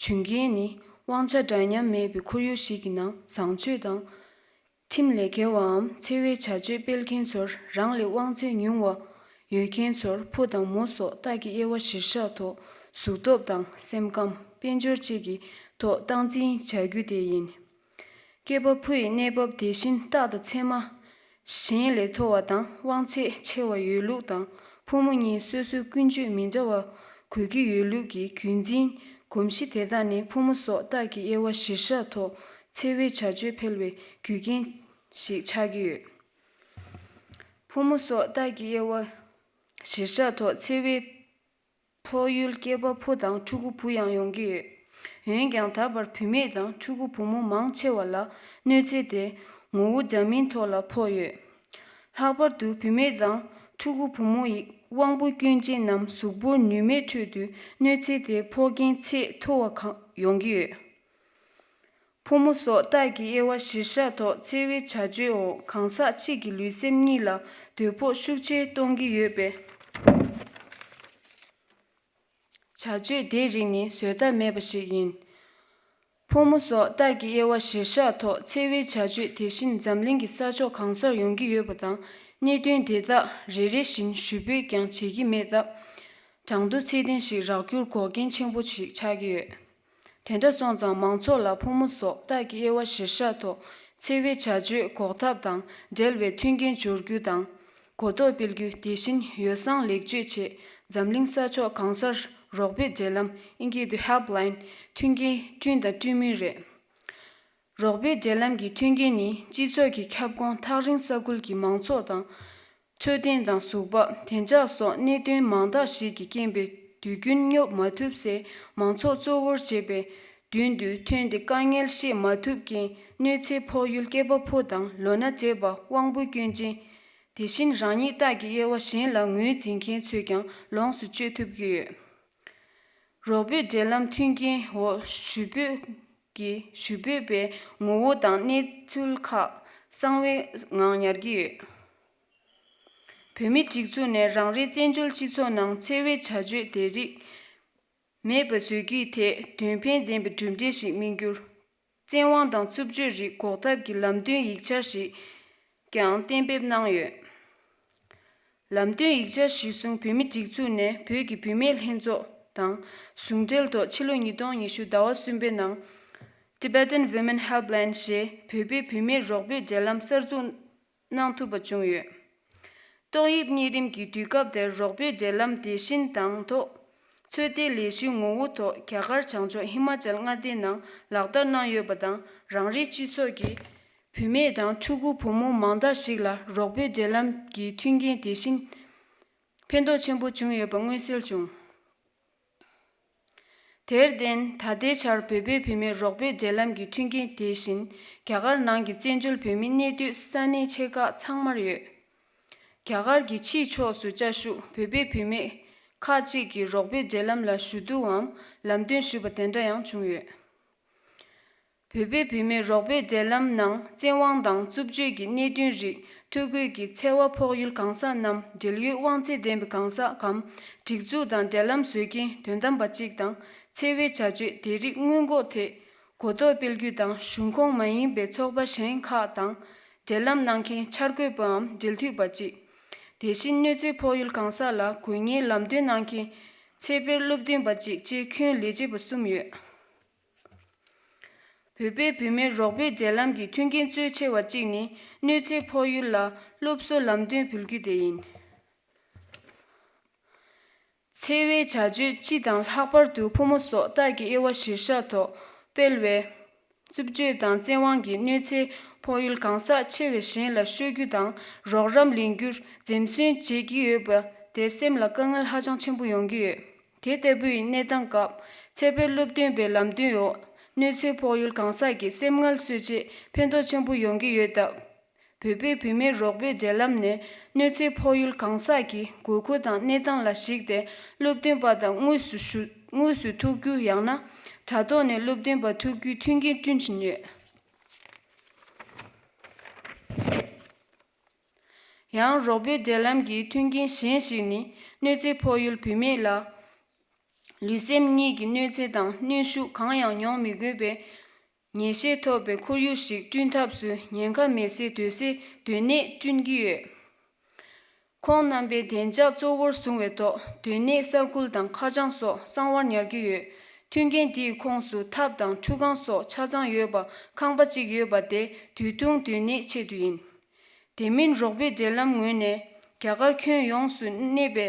བྱུང་རྐྱེན་ནི་དབང་ཆ་འདྲ་མཉམ་མེད་པའི་ཁོར་ཡུག་ཞིག་གི་ནང་བཟང་སྤྱོད་དང་། ཁྲིམས་ལས་འགལ་བའམ་འཚེ་བའི་བྱ་སྤྱོད་སྤེལ་མཁན་ཚོར་རང་ལས་དབང་ཚད་ཉུང་བ་ཡོད་མཁན་ཚོར་ཕོ་དང་མོ་སོགས་རྟགས་ཀྱི་དབྱེ་བ་གཞིར་བཞག་ཐོག་གཟུགས་སྟོབས་དང་སེམས་ཁམས། དཔལ་འབྱོར་བཅས་ཀྱི་ཐོག་སྟངས་འཛིན་བྱ་རྒྱུ་དེ་ཡིན། སྐྱེས་པ་ཕོ་ཡི་གནས་བབ་དེ་བཞིན་རྟགས་དང་མཚན་མ་གཞན་ལས་མཐོ་བ་དང་དབང་ཚད་ཆེ་བ་ཡོད་ལུགས་དང་། ཕོ་མོ་གཉིས་སོ་སོའི་ཀུན་སྤྱོད་མི་འདྲ་བ་དགོས་ཀྱི་ཡོད་ལུགས་ཀྱི་རྒྱུན་འཛིན་གོམས་གཤིས་དེ་དག་ནི་ཕོ་མོ་སོགས་རྟགས་ཀྱི་དབྱེ་བ་གཞིར་བཞག་ཐོག་འཚེ་བའི་བྱ་སྤྱོད་འཕེལ་བའི་རྒྱུ་རྐྱེན་ཞིག་ཆགས་ཀྱི་ཡོད། ཕོ་མོ་སོགས་རྟགས་ཀྱི་དབྱེ་བ་གཞིར་བཞག་ཐོག་འཚེ་བའི་ཕོག་ཡུལ་སྐྱེས་པ་ཕོ་དང་ཕྲུ་གུ་བུ་ཡང་ཡོང་གི་ཡོད། འོན་ཀྱང་ད་བར་བུད་མེད་དང་ཕྲུ་གུ་བུ་མོ་མང་ཆེ་བ་ལ་གནོད་འཚེ་དེ་ངོ་བོ་འདྲ་མིན་ཐོག་ལ་ཕོག་ཡོད། ལྷག་པར་དུ་བུད་མེད་དང་ཕྲུ་གུ་བུ་མོ་ཡི་དབང་པོ་སྐྱོན་ཅན་ནམ་གཟུགས་པོར་ནུས་མེད་ཁྲོད་དུ་གནོད་འཚེ་དེ་ཕོག་རྐྱེན་ཚད་མཐོ་བ་གང་ཡོང་གི་ཡོད། ཕོ་མོ་སོགས་རྟགས་ཀྱི་དབྱེ་བ་གཞིར་བཞག་ཐོག་འཚེ་བའི་བྱ་སྤྱོད་འོག་གང་ཟག་གཅིག་གི་ལུས་སེམས་གཉིས་ལ་དོ་ཕོག་ཤུགས་ཆེ་གཏོང་གི་ཡོད་པས། བྱ་སྤྱོད་དེའི་རིགས་ནི་བཟོད་ཐབས་མེད་པ་ཞིག་ཡིན། ཕོ་མོ་སོགས་རྟགས་ཀྱི་དབྱེ་བ་གཞིར་བཞག་ཐོག་འཚེ་བའི་བྱ་སྤྱོད་དེ་བཞིན་འཛམ་གླིང་གི་ས་ཕྱོགས་གང་སར་ཡོང་གི་ཡོད་པ་དང་། གནད་དོན་དེ་དག་རེ་རེ་བཞིན་ཞུ་འབོད་ཀྱང་བྱེད་ཀྱི་མེད་སྟབས། གྲངས་ཐོ་ཚད་ལྡན་ཞིག་རག་རྒྱུར་འགོག་རྐྱེན་ཆེན་པོ་ཞིག་ཆགས་ཀྱི་ཡོད། དེ་འདྲ་སོང་ཙང་མང་ཚོགས་ལ་ཕོ་མོ་སོགས་རྟགས་ཀྱི་དབྱེ་བ་གཞིར་བཞག་ཐོག་འཚེ་བའི་བྱ་སྤྱོད་འགོག་ཐབས་དང་འབྲེལ་བའི་མཐུན་རྐྱེན་སྦྱོར་རྒྱུ་དང་། གོ་རྟོགས་སྤེལ་རྒྱུ། དེ་བཞིན་ཡོ་བསྲང་ལེགས་བཅོས་ཆེད་འཛམ་གླིང་ས་ཕྱོགས་གང་སར་རོགས་པའི་འབྲེལ་ལམ་ཨིན་སྐད་དུ་Helpline མཐུན་རྐྱེན་བསྐྲུན་དང་སྐྲུན་མུས་རེད། རོགས་པའི་འབྲེལ་ལམ་གྱི་མཐུན་རྐྱེན་ནི་སྤྱི་ཚོགས་ཀྱི་ཁྱབ་ཁོངས་ཐག་རིང་ས་ཁུལ་གྱི་མང་ཚོགས་དང་། འཕྲོད་བསྟེན་དང་གཟུགས་པ། བདེ་འཇགས་སོགས་གནད་དོན་མང་དག་ཞིག་གི་རྐྱེན་པས་དུས་རྒྱུན་སྙོབ་མ་ཐུབ་སའི་མང་ཚོགས་གཙོ་བོར་བྱས་པའི་མདུན་དུ་ཐོན་ཏེ་དཀའ་ངལ་སེལ་མ་ཐུབ་རྐྱེན་གནོད་འཚེ་ཕོག་ཡུལ་སྐྱེས་པ་ཕོ་དང་ལོ་ན་བགྲེས་པ་དབང་པོ་སྐྱོན་ཅན། དེ་བཞིན་རང་ཉིད་རྟགས་ཀྱི་དབྱེ་བ་གཞན་ལ་ངོས་འཛིན་མཁན་ཚོས་ཀྱང་ལོངས་སུ་སྤྱོད་ཐུབ་ཀྱི་ཡོད། རོགས་པའི་འབྲེལ་ལམ་མཐུན་རྐྱེན་འོག་ཞུ་འབོད་ཀྱི་ཞུ་འབོད་པའི་ངོ་བོ་དང་གནས་ཚུལ་ཁག་གསང་བའི་ངང་ཉར་གྱི་ཡོད། བོད་མིའི་སྒྲིག་འཛུགས་ནས་རང་རེའི་བཙན་བྱོལ་སྤྱི་ཚོགས་ནང་འཚེ་བའི་བྱ་སྤྱོད་དེ་རིགས་མེད་པ་བཟོ་རྒྱུའི་ཐད་དོན་ཕན་ལྡན་པའི་གྲུབ་འབྲས་ཤིག་སྨིན་རྒྱུར། བཙན་དབང་དང་རྩུབ་སྤྱོད་རིགས་འགོག་ཐབས་ཀྱི་ལམ་སྟོན་ཡིག་ཆ་ཞིག་ཀྱང་གཏན་འབེབས་གནང་ཡོད། ལམ་སྟོན་ཡིག་ཆ་གཞིར་བཟུང་བོད་མིའི་སྒྲིག་འཛུགས་ནས་བོད་ཀྱི་བུད་མེད་ལྷན་ཚོགས་དང་ཟུང་འབྲེལ་ཐོག་ཕྱི་ལོ་ཉིས་སྟོང་ཉི་ཤུ་ཟླ་བ་གསུམ་པའི་ནང་Tibetan Women Helpline ཞེས་བོད་པའི་བུད་མེད་རོགས་པའི་འབྲེལ་ལམ་གསར་འཛུགས་གནང་ཐུབ་པ་བྱུང་ཡོད། ཏོག་དབྱིབས་གཉན་རིམས་ཀྱི་དུས་སྐབས་དེར་རོགས་པའི་འབྲེལ་ལམ་དེ་བཞིན་དང་ཐོག་ཚོད་ལྟའི་ལས་གཞིའི་ངོ་བོ་ཐོག་རྒྱ་གར་བྱང་ཕྱོགས་ཧི་མ་ཅལ་མངའ་སྡེའི་ནང་ལག་བསྟར་གནང་ཡོད་པ་དང་། རང་རེའི་སྤྱི་ཚོགས་ཀྱི་བུད་མེད་དང་ཕྲུ་གུ་བུ་མོ་མང་དག་ཞིག་ལ་རོགས་པའི་འབྲེལ་ལམ་གྱི་མཐུན་རྐྱེན་དེ་བཞིན་ཕན་ཐོགས་ཆེན་པོ་བྱུང་ཡོད་པ་མངོན་གསལ་བྱུང་། དེར་བརྟེན་ད་ལྟའི་ཆར་བོད་པའི་བུད་མེད་རོགས་པའི་འབྲེལ་ལམ་གྱི་མཐུན་རྐྱེན་དེ་བཞིན་རྒྱ་གར་ནང་གི་བཙན་བྱོལ་བོད་མི་གནས་སྡོད་ས་གནས་ཆེ་ཁག་ཚང་མར་ཡོད། རྒྱ་གར་གྱི་ཕྱིའི་ཕྱོགས་སུ་བཅའ་བཞུགས་བོད་པའི་བུད་མེད་ཁག་ཅིག་གིས་རོགས་པའི་འབྲེལ་ལམ་ལ་ཞུ་གཏུག་འམ་ལམ་སྟོན་ཞུས་པ་དེ་འདྲ་ཡང་བྱུང་ཡོད། བོད་པའི་བུད་མེད་རོགས་པའི་འབྲེལ་ལམ་ནང་བཙན་དབང་དང་རྩུབ་སྤྱོད་ཀྱི་གནད་དོན་རིགས་ཐོ་འགོད་ཀྱིས་འཚེ་བ་ཕོག་ཡུལ་གང་ཟག་ནམ་འབྲེལ་ཡོད་དབང་ཚད་ལྡན་པའི་གང་ཟག་གམ་སྒྲིག་འཛུགས་དང་འབྲེལ་ལམ་བཟོ་མཁན་དོན་དམ་པ་གཅིག་དང་འཚེ་བའི་བྱ་སྤྱོད་དེ་རིགས་སྔོན་འགོག་ཐད་ གོ་རྟོགས་སྤེལ་རྒྱུ་དང་། གཞུང་ཁོངས་མ་ཡིན་པའི་ཚོགས་པ་གཞན་ཁག་དང་འབྲེལ་ལམ་གནང་མཁན་འཆར་འགོད་པའམ་འབྲེལ་མཐུད་པ་གཅིག་དེ་བཞིན་གནོད་འཚེ་ཕོག་ཡུལ་གང་ཟག་ལ་དགོས་ངེས་ལམ་སྟོན་གནང་མཁན་ཚེ་འཕེལ་སློབ་སྟོན་པ་གཅིག་བཅས་ཁྱོན་ལས་བྱེད་པ་གསུམ་ཡོད། བོད་པའི་བུད་མེད་རོགས་པའི་འབྲེལ་ལམ་གྱི་མཐུན་རྐྱེན་གཙོ་ཆེ་བ་གཅིག་ནི། གནོད་འཚེ་ཕོག་ཡུལ་ལ་སློབ་གསོ་ལམ་སྟོན་ཕུལ་རྒྱུ་དེ་ཡིན། འཚེ་བའི་བྱ་སྤྱོད་སྤྱི་དང་ལྷག་པར་དུ་ཕོ་མོ་སོགས་ལྟ་གི་དབྱེ་བ་གཞིར་བཞག་ཐོག་སྤེལ་བའི་རྩུབ་སྤྱོད་དང་བཙན་དབང་གིས་གནོད་འཚེ་ཕོག་ཡུལ་གང་ཟག་ཆེ་བའི་གཞན་ལ་ཤོད་རྒྱུ་དང་། རོགས་རམ་ལེན་རྒྱུར་འཛེམ་ཟོན་བྱེད་ཀྱི་ཡོད་པ་དེ་སེམས་ལ་དཀའ་ངལ་ཧ་ཅང་ཆེན་པོ་ཡོང་གི་ཡོད། དེ་ལྟ་བུའི་གནས་སྟངས་སྐབས་ཚེ་འཕེལ་སློབ་སྟོན་པའི་ལམ་སྟོན་འོག་གནོད་འཚེ་ཕོག་ཡུལ་གང་ཟག་གི་སེམས་ངལ་གསོ་ཆེད་ཕན་ཐོགས་ཆེན་པོ་ཡོང་གི་ཡོད་སྟབས། བོད་པའི་བུད་མེད་རོགས་པའི་འབྲེལ་ལམ་ནས་གནོད་འཚེ་ཕོག་ཡུལ་གང་ཟག་གི་དགོས་མཁོ་དང་གནས་སྟངས་ལ་གཞིགས་ཏེ་སློབ་སྟོན་པ་དང་དངོས་སུ་ཞུ་དངོས་སུ་ཐུག་རྒྱུ། ཡང་ན་དྲ་ཐོག་ནས་སློབ་སྟོན་པ་ཐུག་རྒྱུའི་མཐུན་རྐྱེན་བསྐྲུན་བཞིན་ཡོད། ཡང་རོགས་པའི་འབྲེལ་ལམ་གྱི་མཐུན་རྐྱེན་གཞན་ཞིག་ནི། གནོད་འཚེ་ཕོག་ཡུལ་བུད་མེད་ལ་ལུས་སེམས་གཉིས་ཀྱི་གནོད་འཚེ་དང་གནོན་ཤུགས་གང་ཡང་མྱོང་མི་དགོས་པའི་ཉེས་ཤེས་ཐོབ་པའི་ཁོར་ཡུག་ཞིག་བསྐྲུན་ཐབས་སུ་ཉེན་ཁ་མེད་སའི་སྡོད་སའི་སྡོད་གནས་བསྐྲུན་གྱི་ཡོད། ཁོང་རྣམ་པའི་བདེ་འཇགས་གཙོ་བོར་བཟུང་བའི་ཐོག་སྡོད་གནས་ས་ཁུལ་དང་ཁ་བྱང་སོགས་གསང་བར་ཉར་གྱི་ཡོད། མཐུན་རྐྱེན་འདིའི་ཁོངས་སུ་ཐབ་དང་ཁྲུས་ཁང་སོགས་ཆ་ཚང་ཡོད་པ་ཁང་པ་གཅིག་ཡོད་པ་དེ་དུས་ཐུང་སྡོད་གནས་ཆེད་དུ་ཡིན། དེ་མིན་རོགས་པའི་འབྲེལ་ལམ་ངོས་ནས་རྒྱ་གར་ཁྱོན་ཡོངས་སུ་གནས་པའི་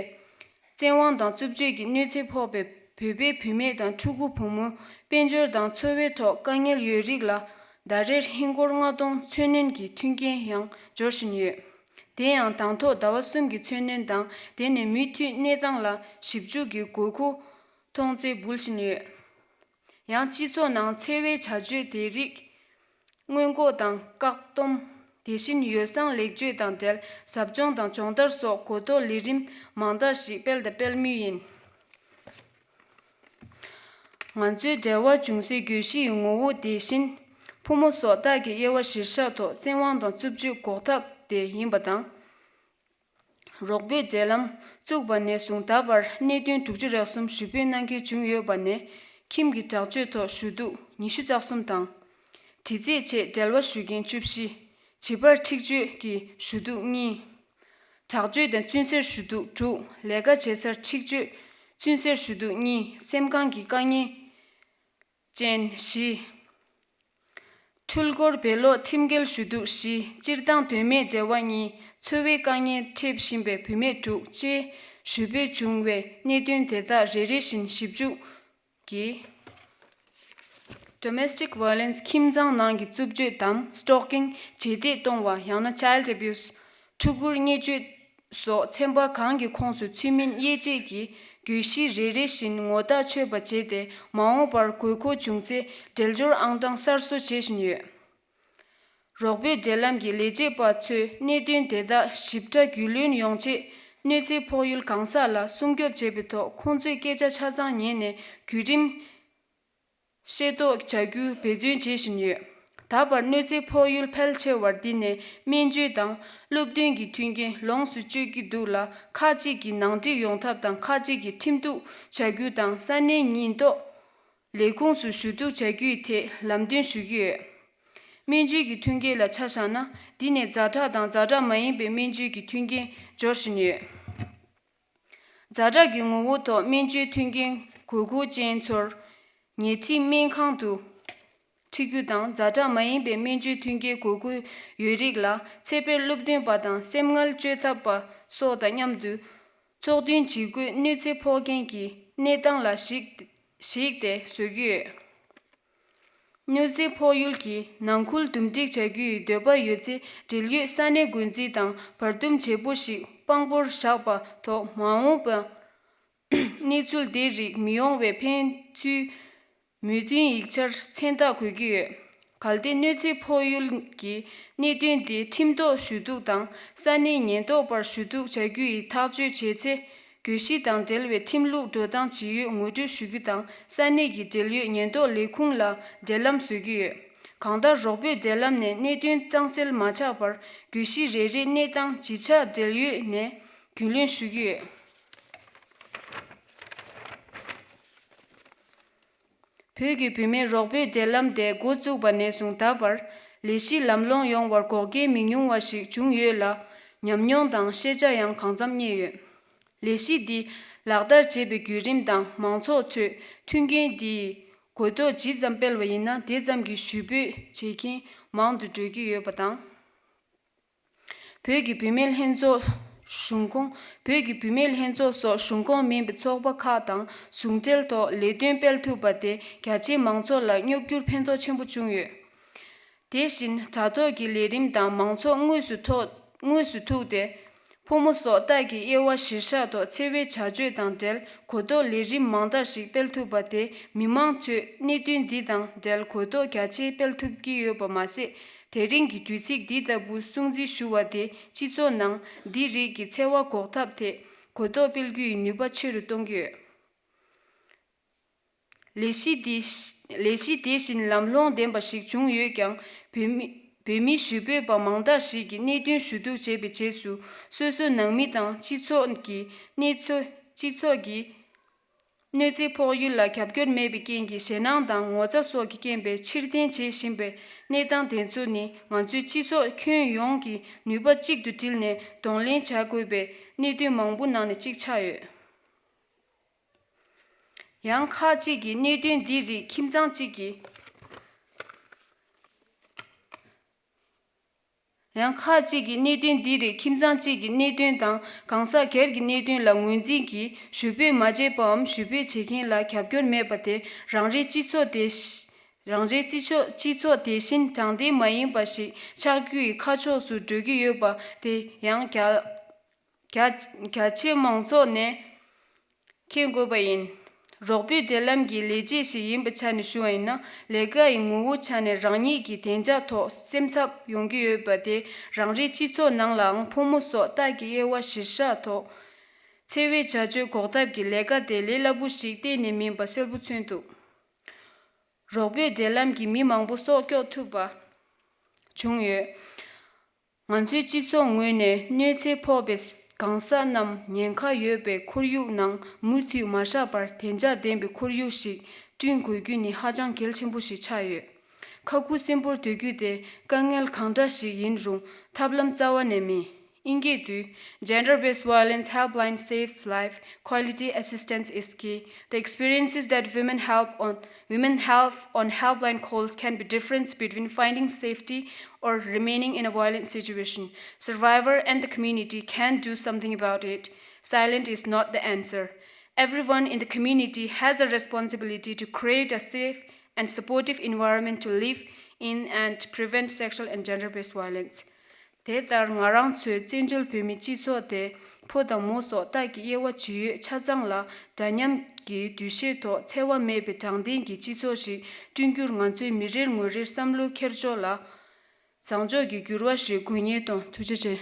བཙན་དབང་དང་རྩུབ་སྤྱོད་ཀྱི་གནོད་འཚེ་ཕོག་པའི་བོད་པའི་བུད་མེད་དང་ཕྲུ་གུ་བུ་མོ་དཔལ་འབྱོར་དང་འཚོ་བའི་ཐོག་དཀའ་ངལ་ཡོད་རིགས་ལ་ཟླ་རེར་ཧིན་སྒོར་ལྔ་སྟོང་འཚོ་སྣོན་གྱི་མཐུན་རྐྱེན་ཡང་འབྱོར་བཞིན་ཡོད། དེ་ཡང་དང་ཐོག་ཟླ་བ་གསུམ་གྱི་འཚོ་སྣོན་དང་དེ་ནས་མུ་མཐུད་གནས་སྟངས་ལ་ཞིབ་འཇུག་གི་དགོས་མཁོ་མཐོང་ཚེ་འབུལ་བཞིན་ཡོད། ཡང་སྤྱི་ཚོགས་ནང་འཚེ་བའི་བྱ་སྤྱོད་དེ་རིགས་སྔོན་འགོག་དང་བཀག་སྡོམ། དེ་བཞིན་ཡོ་བསྲང་ལེགས་བཅོས་དང་འབྲེལ་ཟབ་སྦྱོང་དང་སྦྱོང་བརྡར་སོགས་གོ་རྟོགས་ལས་རིམ་མང་དག་ཞིག་སྤེལ་དང་སྤེལ་མུས་ཡིན། ང་ཚོའི་འབྲེལ་བ་འབྱུང་སའི་གྱོད་གཞི་ཡི་ངོ་བོ་དེ་བཞིན་ཕོ་མོ་སོགས་ལྟ་གི་དབྱེ་བ་གཞིར་བཞག་ཐོག་བཙན་དབང་དང་རྩུབ་སྤྱོད་འགོག་ཐབས་དེ་ཡིན་པ་དང་། རོགས་པའི་འབྲེལ་ལམ་བཙུགས་པ་ནས་བཟུང་ད་བར་གནད་དོན་དྲུག་ཅུ་རེ་གསུམ་ཞུ་འབོད་གནང་མཁན་བྱུང་ཡོད་པ་ནས། ཁྱིམ་གྱི་དྲག་སྤྱོད་ཐོག་ཞུ་གཏུག་ཉི་ཤུ་རྩ་གསུམ་དང་། དྲི་རྩད་ཆེད་འབྲེལ་བ་ཞུ་མཁན་བཅུ་བཞི། བྱིས་པར་འཁྲིག་སྤྱོད་ཀྱི་ཞུ་གཏུག་གཉིས། དྲག་སྤྱོད་དང་བཙུན་གསེར་ཞུ་གཏུག་དྲུག་ལས་ཀ་བྱེད་སར་འཁྲིག་སྤྱོད་བཙུན་གསེར་ཞུ་གཏུག་གཉིས། སེམས་ཁམས་ཀྱི་དཀའ་ངལ་ཅན་བཞི། འཕྲུལ་འཁོར་བེ་ལོག་ཁྲིམས་འགལ་ཞུ་གཏུག་བཞི། སྤྱིར་བཏང་དོན་མེད་འབྲེལ་བ་གཉིས། འཚོ་བའི་དཀའ་ངལ་འཕྲད་བཞིན་པའི་བུད་མེད་དྲུག་བཅས་ཞུ་འབོད་བྱུང་བའི་གནད་དོན་དེ་དག་རེ་རེ་བཞིན་ཞིབ་འཇུག་གིས། Domestic violence ཁྱིམ་ཚང་ནང་གི་རྩུབ་སྤྱོད་དམ་stalking རྗེས་འདེད་གཏོང་བ་ཡང་ན་child abuse ཕྲུ་གུར་བརྙས་བཅོས་སོགས་ཚན་པ་གང་གི་ཁོངས་སུ་ཚུད་མིན་དབྱེ་འབྱེད་ཀྱིས་གྱོད་གཞི་རེ་རེ་བཞིན་ངོ་ཐག་ཆོད་པ་བྱས་ཏེ། མ་འོངས་པར་དགོས་མཁོ་བྱུང་ཚེ་འབྲེལ་སྦྱོར་ཨང་གྲངས་གསར་བཟོ་བྱེད་བཞིན་ཡོད། རོགས་པའི་འབྲེལ་ལམ་གྱི་ལས་བྱེད་པ་ཚོས་གནད་དོན་དེ་དག་ཞིབ་ཕྲ་རྒྱུས་ལོན་ཡོང་ཆེད། གནོད་འཚེ་ཕོག་ཡུལ་གང་ཟག་ལ་སྲུང་སྐྱོབ་བྱེད་པའི་ཐོག་ཁོང་ཚོས་སྐད་ཆ་ཆ་ཚང་ཉན་ནས་བརྒྱུད་རིམ་ཤེས་རྟོགས་བྱ་རྒྱུ་འབད་བརྩོན་བྱེད་བཞིན་ཡོད། ད་བར་གནོད་འཚེ་ཕོག་ཡུལ་ཕལ་ཆེ་བར་འདི་ནས་སྨན་བཅོས་དང་སློབ་སྟོན་གྱི་མཐུན་རྐྱེན་ལོངས་སུ་སྤྱོད་ཀྱི་འདུག་ལ། ཁག་ཅིག་གིས་ནང་འགྲིག་ཡོང་ཐབས་དང་ཁག་ཅིག་གིས་ཁྲིམས་གཏུག་བྱ་རྒྱུ་དང་ས་གནས་ཉེན་རྟོག་ལས་ཁུངས་སུ་ཞུ་གཏུག་བྱ་རྒྱུའི་ཐད་ལམ་སྟོན་ཞུ་གི་ཡོད། སྨན་བཅོས་ཀྱི་མཐུན་རྐྱེན་ལ་ཆ་བཞག་ན། འདི་ནས་ཛ་དྲག་དང་ཛ་དྲག་མ་ཡིན་པའི་སྨན་བཅོས་ཀྱི་མཐུན་རྐྱེན་འབྱོར་བཞིན་ཡོད། ཛ་དྲག་གི་ངོ་བོ་ཐོག་སྨན་བཅོས་མཐུན་རྐྱེན་དགོས་མཁོ་ཅན་ཚོར་ཉལ་ཁྲི་སྨན་ཁང་དུ་འཁྲིད་རྒྱུ་དང་། ཛ་དྲག་མ་ཡིན་པའི་སྨན་བཅོས་མཐུན་རྐྱེན་དགོས་མཁོ་ཡོད་རིགས་ལ་ཚེ་འཕེལ་སློབ་སྟོན་པ་དང་སེམས་ངལ་བཅོས་ཐབས་པ་སོགས་དང་མཉམ་དུ་ཚོགས་ཐུན་ཇི་དགོས་གནོད་འཚེ་ཕོག་མཁན་གྱི་གནས་སྟངས་ལ་གཞིགས་གཞིགས་ཏེ་བཟོ་གི་ཡོད། གནོད་འཚེ་ཕོག་ཡུལ་གྱི་ནང་ཁུལ་འདུམ་འགྲིག་བྱ་རྒྱུ་ཡི་འདོད་པ་ཡོད་ཚེ། འབྲེལ་ཡོད་ས་གནས་འགོ་འཛིན་དང་བར་འདུམ་བྱེད་པོ་ཞིག་དཔང་པོར་བཞག་པ་ཐོག་མ་འོངས་པ་གནས་ཚུལ་དེ་རིགས་མི་ཡོང་བའི་ཕན་ཚུན་མོས་མཐུན་ཡིག་ཆར་མཚན་རྟགས་འགོད་ཀྱི་ཡོད། གལ་ཏེ་གནོད་འཚེ་ཕོག་ཡུལ་གྱི་གནད་དོན་དེ་ཁྲིམས་ཐོག་ཞུ་གཏུག་དང་ས་གནས་ཉེན་རྟོག་པར་ཞུ་གཏུག་བྱ་རྒྱུ་ཡི་ཐག་གཅོད་བྱས་ཚེ། གྱོད་གཞི་དང་འབྲེལ་བའི་ཁྲིམས་ལུགས་འགྲོ་སྟངས་ཇི་ཡོད་ངོ་སྤྲོད་ཞུ་རྒྱུ་དང་། ས་གནས་ཀྱི་འབྲེལ་ཡོད་ཉེན་རྟོག་ལས་ཁུངས་ལ་འབྲེལ་ལམ་བཟོ་གི་ཡོད། གང་ལྟར་རོགས་པའི་འབྲེལ་ལམ་ནས་གནད་དོན་གཙང་སེལ་མ་ཆགས་བར་གྱོད་གཞི་རེ་རེའི་གནས་སྟངས་ཇི་ཆགས་འབྲེལ་ཡོད་ནས་རྒྱུས་ལོན་ཞུ་གི་ཡོད། བོད་ཀྱི་བུད་མེད་རོགས་པའི་འབྲེལ་ལམ་དེ་འགོ་བཙུགས་པ་ནས་བཟུང་ད་བར་ལས་གཞི་ལམ་ལྷོང་ཡོང་བར་འགོག་རྐྱེན་མི་ཉུང་བ་ཞིག་བྱུང་ཡོད་ལ། ཉམས་མྱོང་དང་ཤེས་བྱ་ཡང་གང་འཚམ་རྙེད་ཡོད། ལས་གཞི་འདི་ལག་བསྟར་བྱེད་པའི་བརྒྱུད་རིམ་དང་མང་ཚོགས་ཁྲོད་མཐུན་རྐྱེན་འདིའི་གོ་རྟོགས་ཇི་ཙམ་སྤེལ་བ་ཡིན་ན་དེ་ཙམ་གྱིས་ཞུ་འབོད་བྱེད་མཁན་མང་དུ་འགྲོ་གི་ཡོད་པ་དང་། བོད་ཀྱི་བུད་མེད་ལྷན་ཚོགས་གཞུང་ཁོངས། བོད་ཀྱི་བུད་མེད་ལྷན་ཚོགས་སོགས་གཞུང་ཁོངས་མིན་པའི་ཚོགས་པ་ཁག་དང་ཟུང་འབྲེལ་ཐོག་ལས་དོན་སྤེལ་ཐུབ་པ་དེ་རྒྱ་ཆེའི་མང་ཚོགས་ལ་མྱུར་འགྱུར་ཕན་ཐོགས་ཆེན་པོ་བྱུང་ཡོད། དེ་བཞིན་དྲ་ཐོག་གི་ལས་རིམ་དང་མང་ཚོགས་དངོས་སུ་ཐོག་དངོས་སུ་ཐུག་སྟེ། ཕོ་མོ་སོགས་སྟག་གི་དབྱེ་བ་གཞིར་བཞག་ཐོག་འཚེ་བའི་བྱ་སྤྱོད་དང་འབྲེལ་གོ་རྟོགས་ལས་རིམ་མང་དག་ཞིག་སྤེལ་ཐུབ་པ་དེ་མི་མང་ཁྲོད་གནད་དོན་འདི་དང་འབྲེལ་གོ་རྟོགས་རྒྱ་ཆེ་སྤེལ་ཐུབ་ཀྱི་ཡོད་པ་མ་ཟད། དེ་རིང་གི་དུས་ཚིགས་འདི་ལྟ་བུ་སྲུང་བརྩི་ཞུ་བ་དེ་སྤྱི་ཚོགས་ནང་འདི་རིགས་ཀྱི་འཚེ་བ་འགོག་ཐབས་ཐད་གོ་རྟོགས་སྤེལ་རྒྱུ་ཡི་ནུས་པ་ཆེ་རུ་གཏོང་གི་ཡོད། ལས་གཞི་འདི་ལས་གཞི་དེ་བཞིན་ལམ་ལྷོང་ལྡན་པ་ཞིག་བྱུང་ཡོད་ཀྱང་། བོད་མི་བོད་མི་ཞུ་འབོད་པ་མང་དག་ཞིག་གིས་གནད་དོན་ཞུ་གཏུག་བྱས་པའི་རྗེས་སུ་སོ་སོའི་ནང་མི་དང་སྤྱི་ཚོགས་ཀྱི་གནས་ཚུལ་སྤྱི་ཚོགས་ཀྱི་གནོད་འཚེ་ཕོག་ཡུལ་ལ་རྒྱབ་སྐྱོར་མེད་པའི་རྐྱེན་གྱིས་ཞེད་སྣང་དང་ངོ་ཚ་སོགས་ཀྱི་རྐྱེན་པས་ཕྱིར་འཐེན་བྱེད་བཞིན་པའི་གནས་སྟངས་དེ་ཚོ་ནི་ང་ཚོའི་སྤྱི་ཚོགས་ཁྱོན་ཡོངས་ཀྱི་ནུས་པ་གཅིག་ཏུ་བསྒྲིལ་ནས་གདོང་ལེན་བྱ་དགོས་པའི་གནད་དོན་མང་པོ་ནང་ནས་གཅིག་ཆགས་ཡོད། ཡང་ཁག་ཅིག་གིས་གནད་དོན་འདི་རིགས་ཁྱིམ་ཚང་གཅིག་གི་ཡང་ཁག་ཅིག་གིས་གནད་དོན་འདི་རིགས་ཁྱིམ་ཚང་གཅིག་གི་གནད་དོན་དང་གང་ཟག་སྒེར་གྱི་གནད་དོན་ལ་ངོས་འཛིན་གྱིས་ཞུ་འབོད་མ་བྱས་པའམ་ཞུ་འབོད་བྱེད་མཁན་ལ་རྒྱབ་སྐྱོར་མེད་པ་དེ་རང་རེའི་སྤྱི་ཚོགས་དེ་རང་རེའི་སྤྱི་ཚོགས་སྤྱི་ཚོགས་དེ་བཞིན་དྲང་བདེན་མ་ཡིན་པ་ཞིག་ཆགས་རྒྱུ་ཡི་ཁ་ཕྱོགས་སུ་འགྲོ་གི་ཡོད་པ་དེ་ཡང་རྒྱ་རྒྱ་རྒྱ་ཆེའི་མང་ཚོགས་ནས་མཁྱེན་དགོས་པ་ཡིན། རོགས་པའི་འབྲེལ་ལམ་གྱི་ལས་བྱེད་ཞིག་ཡིན་པའི་ཆ་ནས་ཞུ་བ་ཡིན་ན། ལས་ཀ་ཡི་ངོ་བོའི་ཆ་ནས་རང་ཉིད་ཀྱི་བདེ་འཇགས་ཐོག་སེམས་འཚབ་ཡོང་གི་ཡོད་པ་དེ་རང་རེའི་སྤྱི་ཚོགས་ནང་ལའང་ཕོ་མོ་སོགས་སྟག་གི་དབྱེ་བ་གཞིར་བཞག་ཐོག་འཚེ་བའི་བྱ་སྤྱོད་འགོག་ཐབས་ཀྱི་ལས་ཀ་དེ་ལས་སླ་པོ་ཞིག་གཏན་ནས་མིན་པ་གསལ་པོ་མཚོན་འདུག་རོགས་པའི་འབྲེལ་ལམ་གྱིས་མི་མང་པོ་སྲོག་སྐྱོབ་ཐུབ་པ་བྱུང་ཡོད། ང་ཚོའི་སྤྱི་ཚོགས་ངོས་ནས་གནོད་འཚེ་ཕོག་པའི་གང་ཟག་རྣམས་ཉེན་ཁ་ཡོད་པའི་ཁོར་ཡུག་ནང་མུ་མཐུད་མ་བཞག་པར་བདེ་འཇགས་ལྡན་པའི་ཁོར་ཡུག་ཞིག་བསྐྲུན་དགོས་རྒྱུ་ནི་ཧ་ཅང་གལ་ཆེན་པོ་ཞིག་ཆགས་ཡོད། ཁ་ཁུ་སིམ་པོར་སྡོད་རྒྱུ་དེ་དཀའ་ངལ་གང་འདྲ་ཞིག་ཡིན་རུང་ཐབས་ལམ་རྩ་བ་ནས་མེད། ཨིན་སྐད་དུ། Gender-based violence helpline save life, quality assistance is key. The experiences that women help on women have on helpline calls can be difference between finding safety or remaining in a violent situation. Survivor and the community can do something about it. Silent is not the answer. Everyone in the community has a responsibility to create a safe and supportive environment to live in and prevent sexual and gender-based violence. དེ་ལྟར་ང་རང་ཚོའི་བཙན་བྱོལ་བོད་མི་སྤྱི་ཚོགས་དེ་ཕོ་དང་མོ་སོགས་སྟག་གི་དབྱེ་བ་ཇི་ཡོད་ཆ་ཚང་ལ་འདྲ་མཉམ་གྱི་འདུ་ཤེས་ཐོག་འཚེ་བ་མེད་པའི་དྲང་བདེན་གྱི་སྤྱི་ཚོགས་ཤིག་བསྐྲུན་རྒྱུར་ང་ཚོའི་མི་རེར་ངོས་རེར་བསམ་བློ་འཁྱེར་ཕྱོགས་ལ་བཟང་ཕྱོགས་ཀྱི་འགྱུར་བ་ཞིག་དགོས་ངེས་མཐོང་། ཐུགས་རྗེ་ཆེ།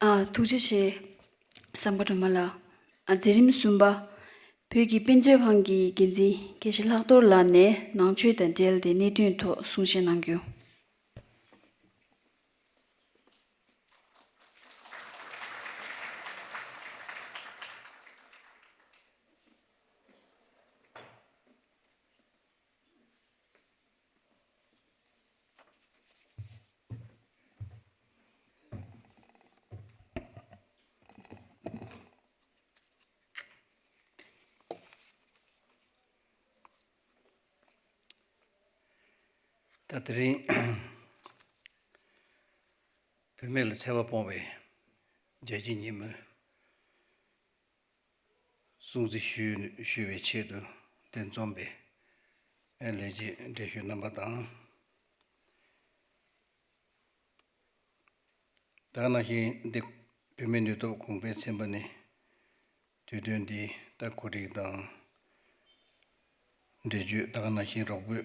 ཨ། ཐུགས་རྗེ་ཆེ། བསམ་པ་སྒྲོལ་མ་ལགས། ཨ། མཛད་རིམ་གསུམ་པ། བོད་ཀྱི་དཔེ་མཛོད་ཁང་གི་འགན་འཛིན་དགེ་བཤེས་ལྷག་རྡོར་ལགས་ནས་ནང་ཆོས་དང་འབྲེལ་ཏེ་གནད་དོན་ཐོག་གསུང་བཤད་གནང་རྒྱུ། ད་དེ་རིང་བུད་མེད་ལ་འཚེ་བ་སྤོང་བའི་རྒྱལ་སྤྱིའི་ཉིན་མོའི་སྲུང་བརྩི་ཞུ་ཞུ་བའི་ཆེད་དུ་འདིར་འཛོམས་པའི་ལས་བྱེད་འགྲན་ཞུགས་རྣམ་པ་དང་། ད་ག་ནང་བཞིན་འདི་བུད་མེད་ནུས་སྟོབས་གོང་འཕེལ་ཚན་པ་ནི་དུས་སྟོན་འདི་ད་གོ་སྒྲིག་དང་འབྲེལ་བརྗོད། ད་ག་ནང་བཞིན་རོགས་པོའི་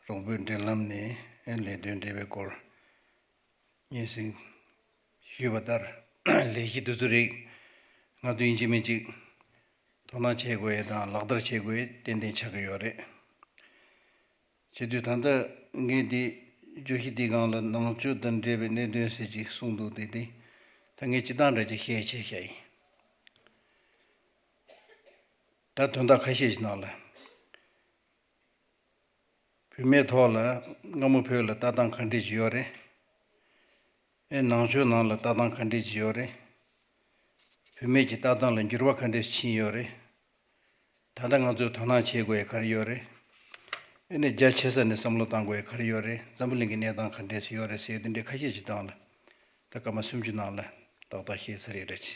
རོགས་པོའི་འབྲེལ་ལམ་ནས་ལས་དོན་འབྲེལ་བའི་སྐོར་སྙན་སེང་ཞུས་པ་ལྟར། ལས་གཞི་འདི་ཚོ་རིགས་ང་ཚོ་ཡིན་གཅིག་མིན་གཅིག་དོ་སྣང་བྱེད་དགོས་ཡས་དང་ལག་བསྟར་བྱེད་དགོས་ཡས་ཏན་ཏན་ཆགས་ཀྱི་ཡོད་རེད། བྱེད་དུས་ད་ལྟ་ངས་འདི་བརྗོད་གཞི་འདིའི་སྒང་ལ་ནང་ཆོས་དང་འབྲེལ་བའི་གནད་དོན་ཟེར་ཅིག་གསུངས་འདུག་དེ་དེ་ ད་ངས་སྤྱིར་བཏང་འདྲ་ཅིག་བཤད་ཆེད་བཤད་ཡིན། ད་དོན་དག་ཁ་ཤས་ཤིག་ནང་ལ། བུད་མེད་ཐོག་ལ་སྔ་མོ་བོད་ལ་ལྟ་སྟངས་ག་འདྲས་ཅིག་ཡོད་རེད། ཨེ་ནང་ཆོས་ནང་ལ་ལྟ་སྟངས་ག་འདྲས་ཅིག་ཡོད་རེད། བུད་མེད་ཀྱི་ལྟ་སྟངས་ལ་འགྱུར་བ་ག་འདྲས་ཕྱིན་ཡོད་རེད། ད་ལྟ་ང་ཚོས་དོ་སྣང་བྱེད་དགོས་ཡ་ག་རེ་ཡོད་རེད། ཨེ་ནས་རྒྱ་ཆེ་ས་ནས་བསམ་བློ་བཏང་དགོས་ཡ་ག་རེ་ཡོད་རེད། འཛམ་བུ་གླིང་གི་གནས་སྟངས་ག་འདྲས་སུ་ཡོད་རེད་ཟེར་དེ་འདྲའི་ཁ་ཤས་ཅིག་སྟེང་ལ། ད་སྐར་མ་སུམ་ཅུ་ནང་ལ་ཏག་ཏག་བཤད་ཚར་ཡོད་རེད།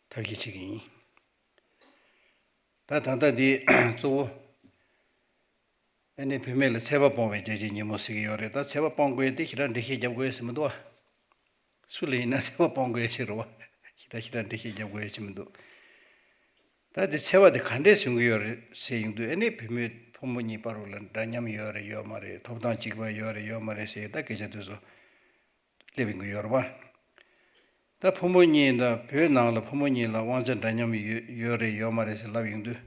ཐབས་ཤེས་བྱེད་ཀྱི་ཡིན། ད་ད་ལྟ་འདི་གཙོ་བོ། ཨ་ནི་བུད་མེད་ལ་ཚད་པ་སྤོང་བའི་རྒྱལ་སྤྱིའི་ཉིན་མོ་ཟེར་གྱི་ཡོད་རེད། ད་ཚད་པ་སྤོང་དགོས་དེ་ཞེ་དྲག་འགྲེལ་བཤད་རྒྱབ་དགོས་ཟེར་མི་འདུག་བ། སུ་ལ་ཡིན་ན་ཚད་པ་སྤོང་དགོས་ཞེས་རེད་བ། ཞེ་དྲག་ཞེ་དྲག་འགྲེལ་བཤད་རྒྱབ་དགོས་ཞེས་མི་འདུག་ད་དེ་ཚད་པ་དེ་ག་འདྲས་བཟུང་གི་ཡོད་རེད་ཟེར་ཡོང་དུས། ཨ་ནི་བུད་མེད་ཕོ་མོ་གཉིས་བར་ལ་འདྲ་མཉམ་ཡོད་རེད་ཡོད་མ་རེད། ཐོབ་ཐང་གཅིག་པ་ཡོད་རེད་ཡོད་མ་རེད་ཟེར་ད་སྐད་ཆ་དེ་ཚོ་སླེབས་ཡོང་གི་ཡོད་རེད་བ། ད་ཕོ་མོ་གཉིས་དང་བོད་ནང་ལ་ཕོ་མོ་གཉིས་ལ་དབང་ཆ་འདྲ་མཉམ་ཡོད་ཡོད་རེད་ཡོད་མ་རེད་ཟེར་ལབ་ཡོང་དུས།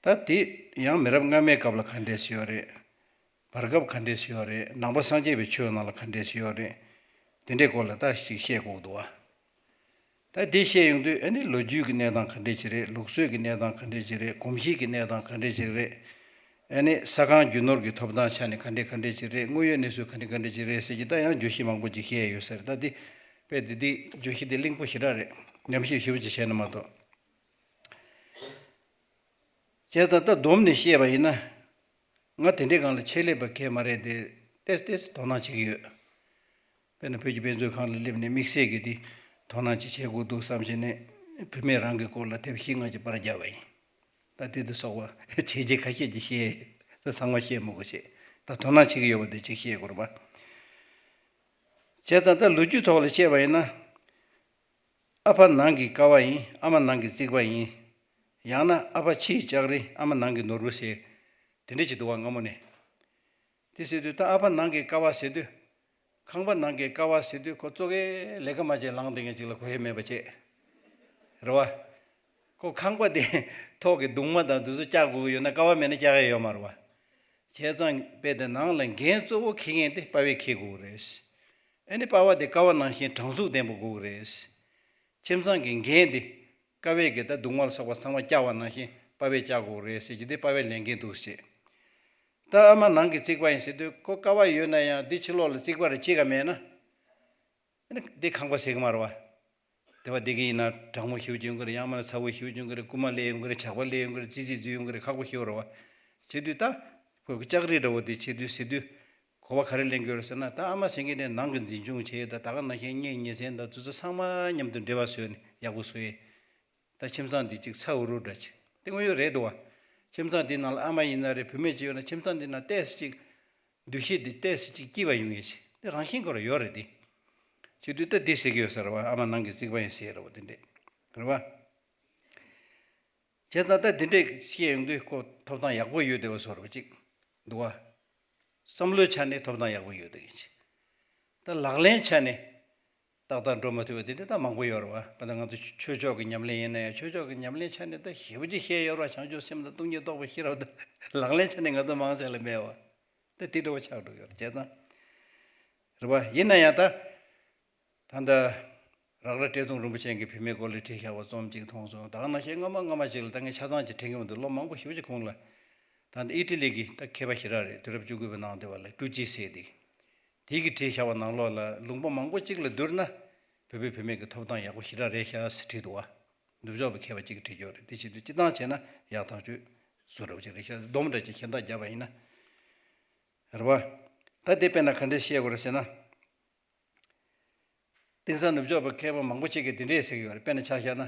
ད་དེ་ཡང་མི་རབས་སྔ་མའི་སྐབས་ལ་ག་འདྲས་སུ་ཡོད་རེད། བར་སྐབས་ག་འདྲས་སུ་ཡོད་རེད། ནང་པ་སངས་རྒྱས་པའི་ཆོས་ནང་ལ་ག་འདྲས་སུ་ཡོད་རེད། དེ་འདྲའི་སྐོར་ལ་ད་ཞིག་བཤད་དགོས་འདུག་བ། ད་དེ་བཤད་ཡོང་དུས་ཨ་ནི་ལོ་རྒྱུས་ཀྱི་གནས་སྟངས་ག་འདྲས་ཅིག་རེད། ལུགས་སྲོལ་གྱི་གནས་སྟངས་ག་འདྲས་ཅིག་རེད། གོམས་གཤིས་ཀྱི་གནས་སྟངས་ག་འདྲས་ཅིག་རེད། ཨ་ནི་ས་ཁང་རྒྱུ་ནོར་གྱི་ཐོབ་ཐང་ཆ་ནས་ག་འདྲས་ག་འདྲས་ཅིག་རེད། དངོས་ཡོད་གནས་ཚུལ་ག་འདྲས་ག་འདྲས་ཅིག་རེད་ཟེར་གྱི་ད་ཡང་བརྗོད་གཞི་མང་པོ་ཅིག་བཤད་ཡོད་ས་རེད། ད་དེ་དཔེ་དེ་དེ་བརྗོད་གཞི་དེ་བརླིང་པོ་ཞེ་དྲག་རེད། ཉམས་ཞིབ་ཞེ་པོ་ཅིག་བྱས་ན་མ་གཏོགས། བྱས་ཙང་ད་བསྡོམས་ནས་བཤད་པ་ཡིན་ན། ང་དེ་འདྲའི་སྒང་ལ་ཆེད་ལས་པ་གང་ཡང་མ་རེད་དེ། ཏོག་ཙམ་ཏོག་ཙམ་དོ་སྣང་བྱེད་ཀྱི་ཡོད། དཔེར་ན་བོད་ཀྱི་དཔེ་མཛོད་ཁང་ལ་སླེབས་ནས་དམིགས་བསལ་གྱི་དེ་དོ་སྣང་ཅིག་བྱེད་དགོས་འདུག་བསམ་བྱས་ནས། བུད་མེད་རང་གི་སྐོར་ལ་དེབ་བཞི་ལྔ་ཅིག་པར་བརྒྱབ་པ་ཡིན། ད་དེ་དང་སོགས་པ་བྱས་རྗེས་ཁ་ཤས་ཅིག་བཤད། ད་ཚང་མ་བཤད་མི་དགོས་བྱས། ད་དོ་སྣང་བྱེད་ཀྱི་ཡོད་པ་དེ་ཅིག་བཤད་དགོས་རེད་པ། བྱས་ཙང་ད་ལོ་རྒྱུས་ཐོག་ལ་བཤད་པ་ཡིན་ན། ཨ་ཕ་ནང་གི་ཀ་བ་ཡིན། ཨ་མ་ནང་གི་རྩིག་པ་ཡིན། ཡང་ན་ཨ་ཕ་ཕྱིའི་ལྕགས་རི། ཨ་མ་ནང་གི་ནོར་བུ་ཟེར། དེ་འདྲ་ཅིག་འདུག་བ་སྔ་མོ་ནས། དེ་ཟེར་དུས་ད་ཨ་ཕ་ནང་གི་ཀ་བ་ཟེར་དུས། ཁང་པ་ནང་གི་ཀ་བ་ཟེར་དུས་ཁོ་ཙོག་གེ་ལས་ཀ་མ་བྱས་ལངས་བསྡད་མཁན་ཅིག་ལ་གོ་ཡ་མེད་པ་བྱས། རེད་བ། ཁོ་ཁང་པ་དེ་ཐོག་གི་གདུང་མ་དང་དེ་ཚོ་བཀྱག་དགོས་ཀྱི་ཡོད་ན་ཀ་བ་མེད་ན་བཀྱག་ཡ་ཡོད་མ་རེད་བ། བྱས་ཙང་དཔེ་དེ་ནང་ལ་འགན་གཙོ་བོ་འཁྱེར་མཁན་དེ་པ་ཕས་འཁྱེར་དགོས་རེད། ཨ་ནི་པ་ཕ་དེ་ཀ་བ་ནང་བཞིན་དྲང་ཚུགས་ལྡན་པ་དགོས་ཀྱི་རེད། ཁྱིམ་ཚང་གི་འགན་དེ་ཀ་བས་ཀྱི་ད་གདུང་མ་ལ་སོགས་པ་ཚང་མ་བཀྱག་པ་ནང་བཞིན་པ་ཕས་བཀྱག་དགོས་ཀྱི་རེད་ཟེར་གྱི་དེ་པ་ཕའི་ལས་འགན་འདུག་ཟེར། ད་ཨ་མ་ནང་གི་རྩིག་པ་ཡིན་ཟེར་དུས་ཁོ་ཀ་བ་ཡོད་ན་ཡང་དེ་ཕྱི་ལོགས་ལ་རྩིག་པ་རེ་གཅིག་ག་མེད་ན། ཨ་ནི་དེ་ཁང་པ་ཟེར་གི་མ་རེད་བ། དེ་བ་དེ་གི་ཡིན་ན་གྲང་མོ་ཞེ་པོ་ཅིག་ཡོང་གི་རེད། ཡང་མིན་ན་ཚ་བོ་ཞེ་པོ་ཅིག་ཡོང་གི་རེད། རྐུ་མ་སླེབས་ཡོང་གི་རེད། ཇག་པ་སླེབས་ཡོང་གི་རེད། རྩིས་རྩིས་རྩིས་ཡོང་གི་རེད། ཁག་པོ་ཞེ་པོ་རེད་བ། བྱེད་དུས་ད་ཁོ་གི་ལྕགས་རི་འདྲ་བོ་དེ་བྱེད་དུས་ཟེར་དུས། གོ་བ་ག་རེ་ལེན་གྱི་ཡོད་རེད་ཟེར་ན། ད་ཨ་མ་ཟེར་མཁན་དེ་ནང་གི་འཛིན་སྐྱོང་བྱས། ད་ད་ག་ནང་བཞིན་གཉེན་ཉེ་ཚན་དང་དེ་ཚོ་ཚང་མ་མཉམ་དུ་འབྲེལ་བ་བཟོས་ནས་ཡག་པོ་བཟོ་ཡས། ད་ཁྱིམ་ཚང་འདི་གཅིག་ཚ་འུར་འུར་འདྲ་ཅིག་དེ་དངོས་ཡོད་རེད་འདུག་བ། ཁྱིམ་ཚང་འདི་ནང་ལ་ཨ་མ་ཡིན་ན་རེད། བུད་མེད་ཅིག་ཡོད་ན་ཁྱིམ་ཚང་འདི་ནང་ཏོག་ཙམ་ཅིག་འདུ་ཤེས་འདི་ཏོག་ཙམ་ཅིག་སྐྱིད་པ་ཡོང་ཡས་ཅིག་དེ་རང་བཞིན་གོ་ར་ཡོད་རེད་དེ། བྱེད་དུས་ད་འདི་ཟེར་གྱི་ཡོད་ས་རེད་བ། ཨ་མ་ནང་གི་རྩིག་པ་ཡིན་ཟེར་རེད་བ། དེ་འདྲས་རེད་བ། བྱས་ཙང་ད་འདི་འདྲས་བཤད་ཡོང་དུས་ཁོ་ཐོབ་ཐང་ཡག་པོ་ཡོད་བསྡད་པ་བཟོ་འདྲ་པོ་ཅིག་འདུག་བ། བསམ་བློའི་ཆ་ནས་ཐོབ་ཐང་ཡག་པོ་ཡོད་བསྡད་མཁན་ཅིག་ད་ལག་ལེན་ཆ་ནས་ཏག་ཏག་འགྲོ་མ་ཐུབ་པ་དེ་འདྲ་ད་མང་པོ་ཡོད་རེད་བ། དཔེར་ན་ང་ཚོ་ཆོས་ཕྱོགས་ཀྱི་ཉམས་ལེན་ཡིན་ན་ཡང་། ཆོས་ཕྱོགས་ཀྱི་ཉམས་ལེན་ཆ་ནས་ད་ཞེ་པོ་ཅིག་བཤད་ཡོད་རེད་བ། བྱང་ཆུབ་སེམས་དང་སྟོང་ཉིད་རྟོགས་པའི་ཤེས་རབ་དང་། ལག་ལེན་ཆ་ནས་ང་ཚོ་མང་ཆེ་ལ་མེད་བ། ད་དེ་འདྲ་བ་ཆགས་འགྲོ་གི་ཡོད་རེད། བྱས་ཙང་རེད་བ། ཡིན་ན་ཡང་ད། ད་ལྟ་རག་ར་བཀྲས་མཐོང་རིན་པོ་ཆེ་གིས་བུད་མེད་སྐོར་ལ་བྲིས་བཞག་པ་རྩོམ་གཅིག་མཐོང་སོང་། ད་ག་ནང་བཞིན་སྔ་མ་སྔ་མ་ཅིག་ལ། ད་ངས་ཆ་ཚང་ཅིག་དྲན་གྱི་མི་འདུག་ལོ་མང་པོ་ཞེ་པོ་ཅིག་གོང་ལ། ད་ལྟ་ཨི་ཊ་ལི་གི་ད་མཁས་པ་ཞེ་དྲག་རེད། དུས་རབས་བཅུ་དགུ་པའི་ནང་དེ་བ་ལ་ཀྲུ་ཅི་ཟེར་དེ། དེ་གིས་བྲིས་བཞག་པ་ནང་ལོགས་ལ་ལུང་པ་མང་པོ་ཅིག་ལ་བསྡུར་ན། བོད་པའི་བུད་མེད་ཀྱི་ཐོབ་ཐང་ཡག་པོ་ཞེ་དྲག་རེད་ཤག་ཟེར་བྲིས་འདུག་བ། ནུབ་ཕྱོགས་པའི་མཁས་པ་ཅིག་གིས་བྲིས་ཡོད་རེད། དེ་བྱེད་དུས་སྤྱིར་བཏང་བྱས་ན་ཡག་ཐག་ཆོད་བཟོ་འདྲ་པོ་ཅིག་རེད་ཤག་སྡོམ་འདྲ་ཅིག་གཞན་དག་བརྒྱབ་པ་ཡིན་ན། རེད་བ། ད་དེ་དཔེར་ན་ག་འདྲས་བཤད་དགོས་རེད་ཟེར་ན། དེང་སང་ནུབ་ཕྱོགས་པའི་མཁས་པ་མང་པོ་ཅིག་གིས་དེ་འདྲས་ཟེར་གྱི་ཡོད་རེད། དཔེར་ན་ཆ་བཞག་ན།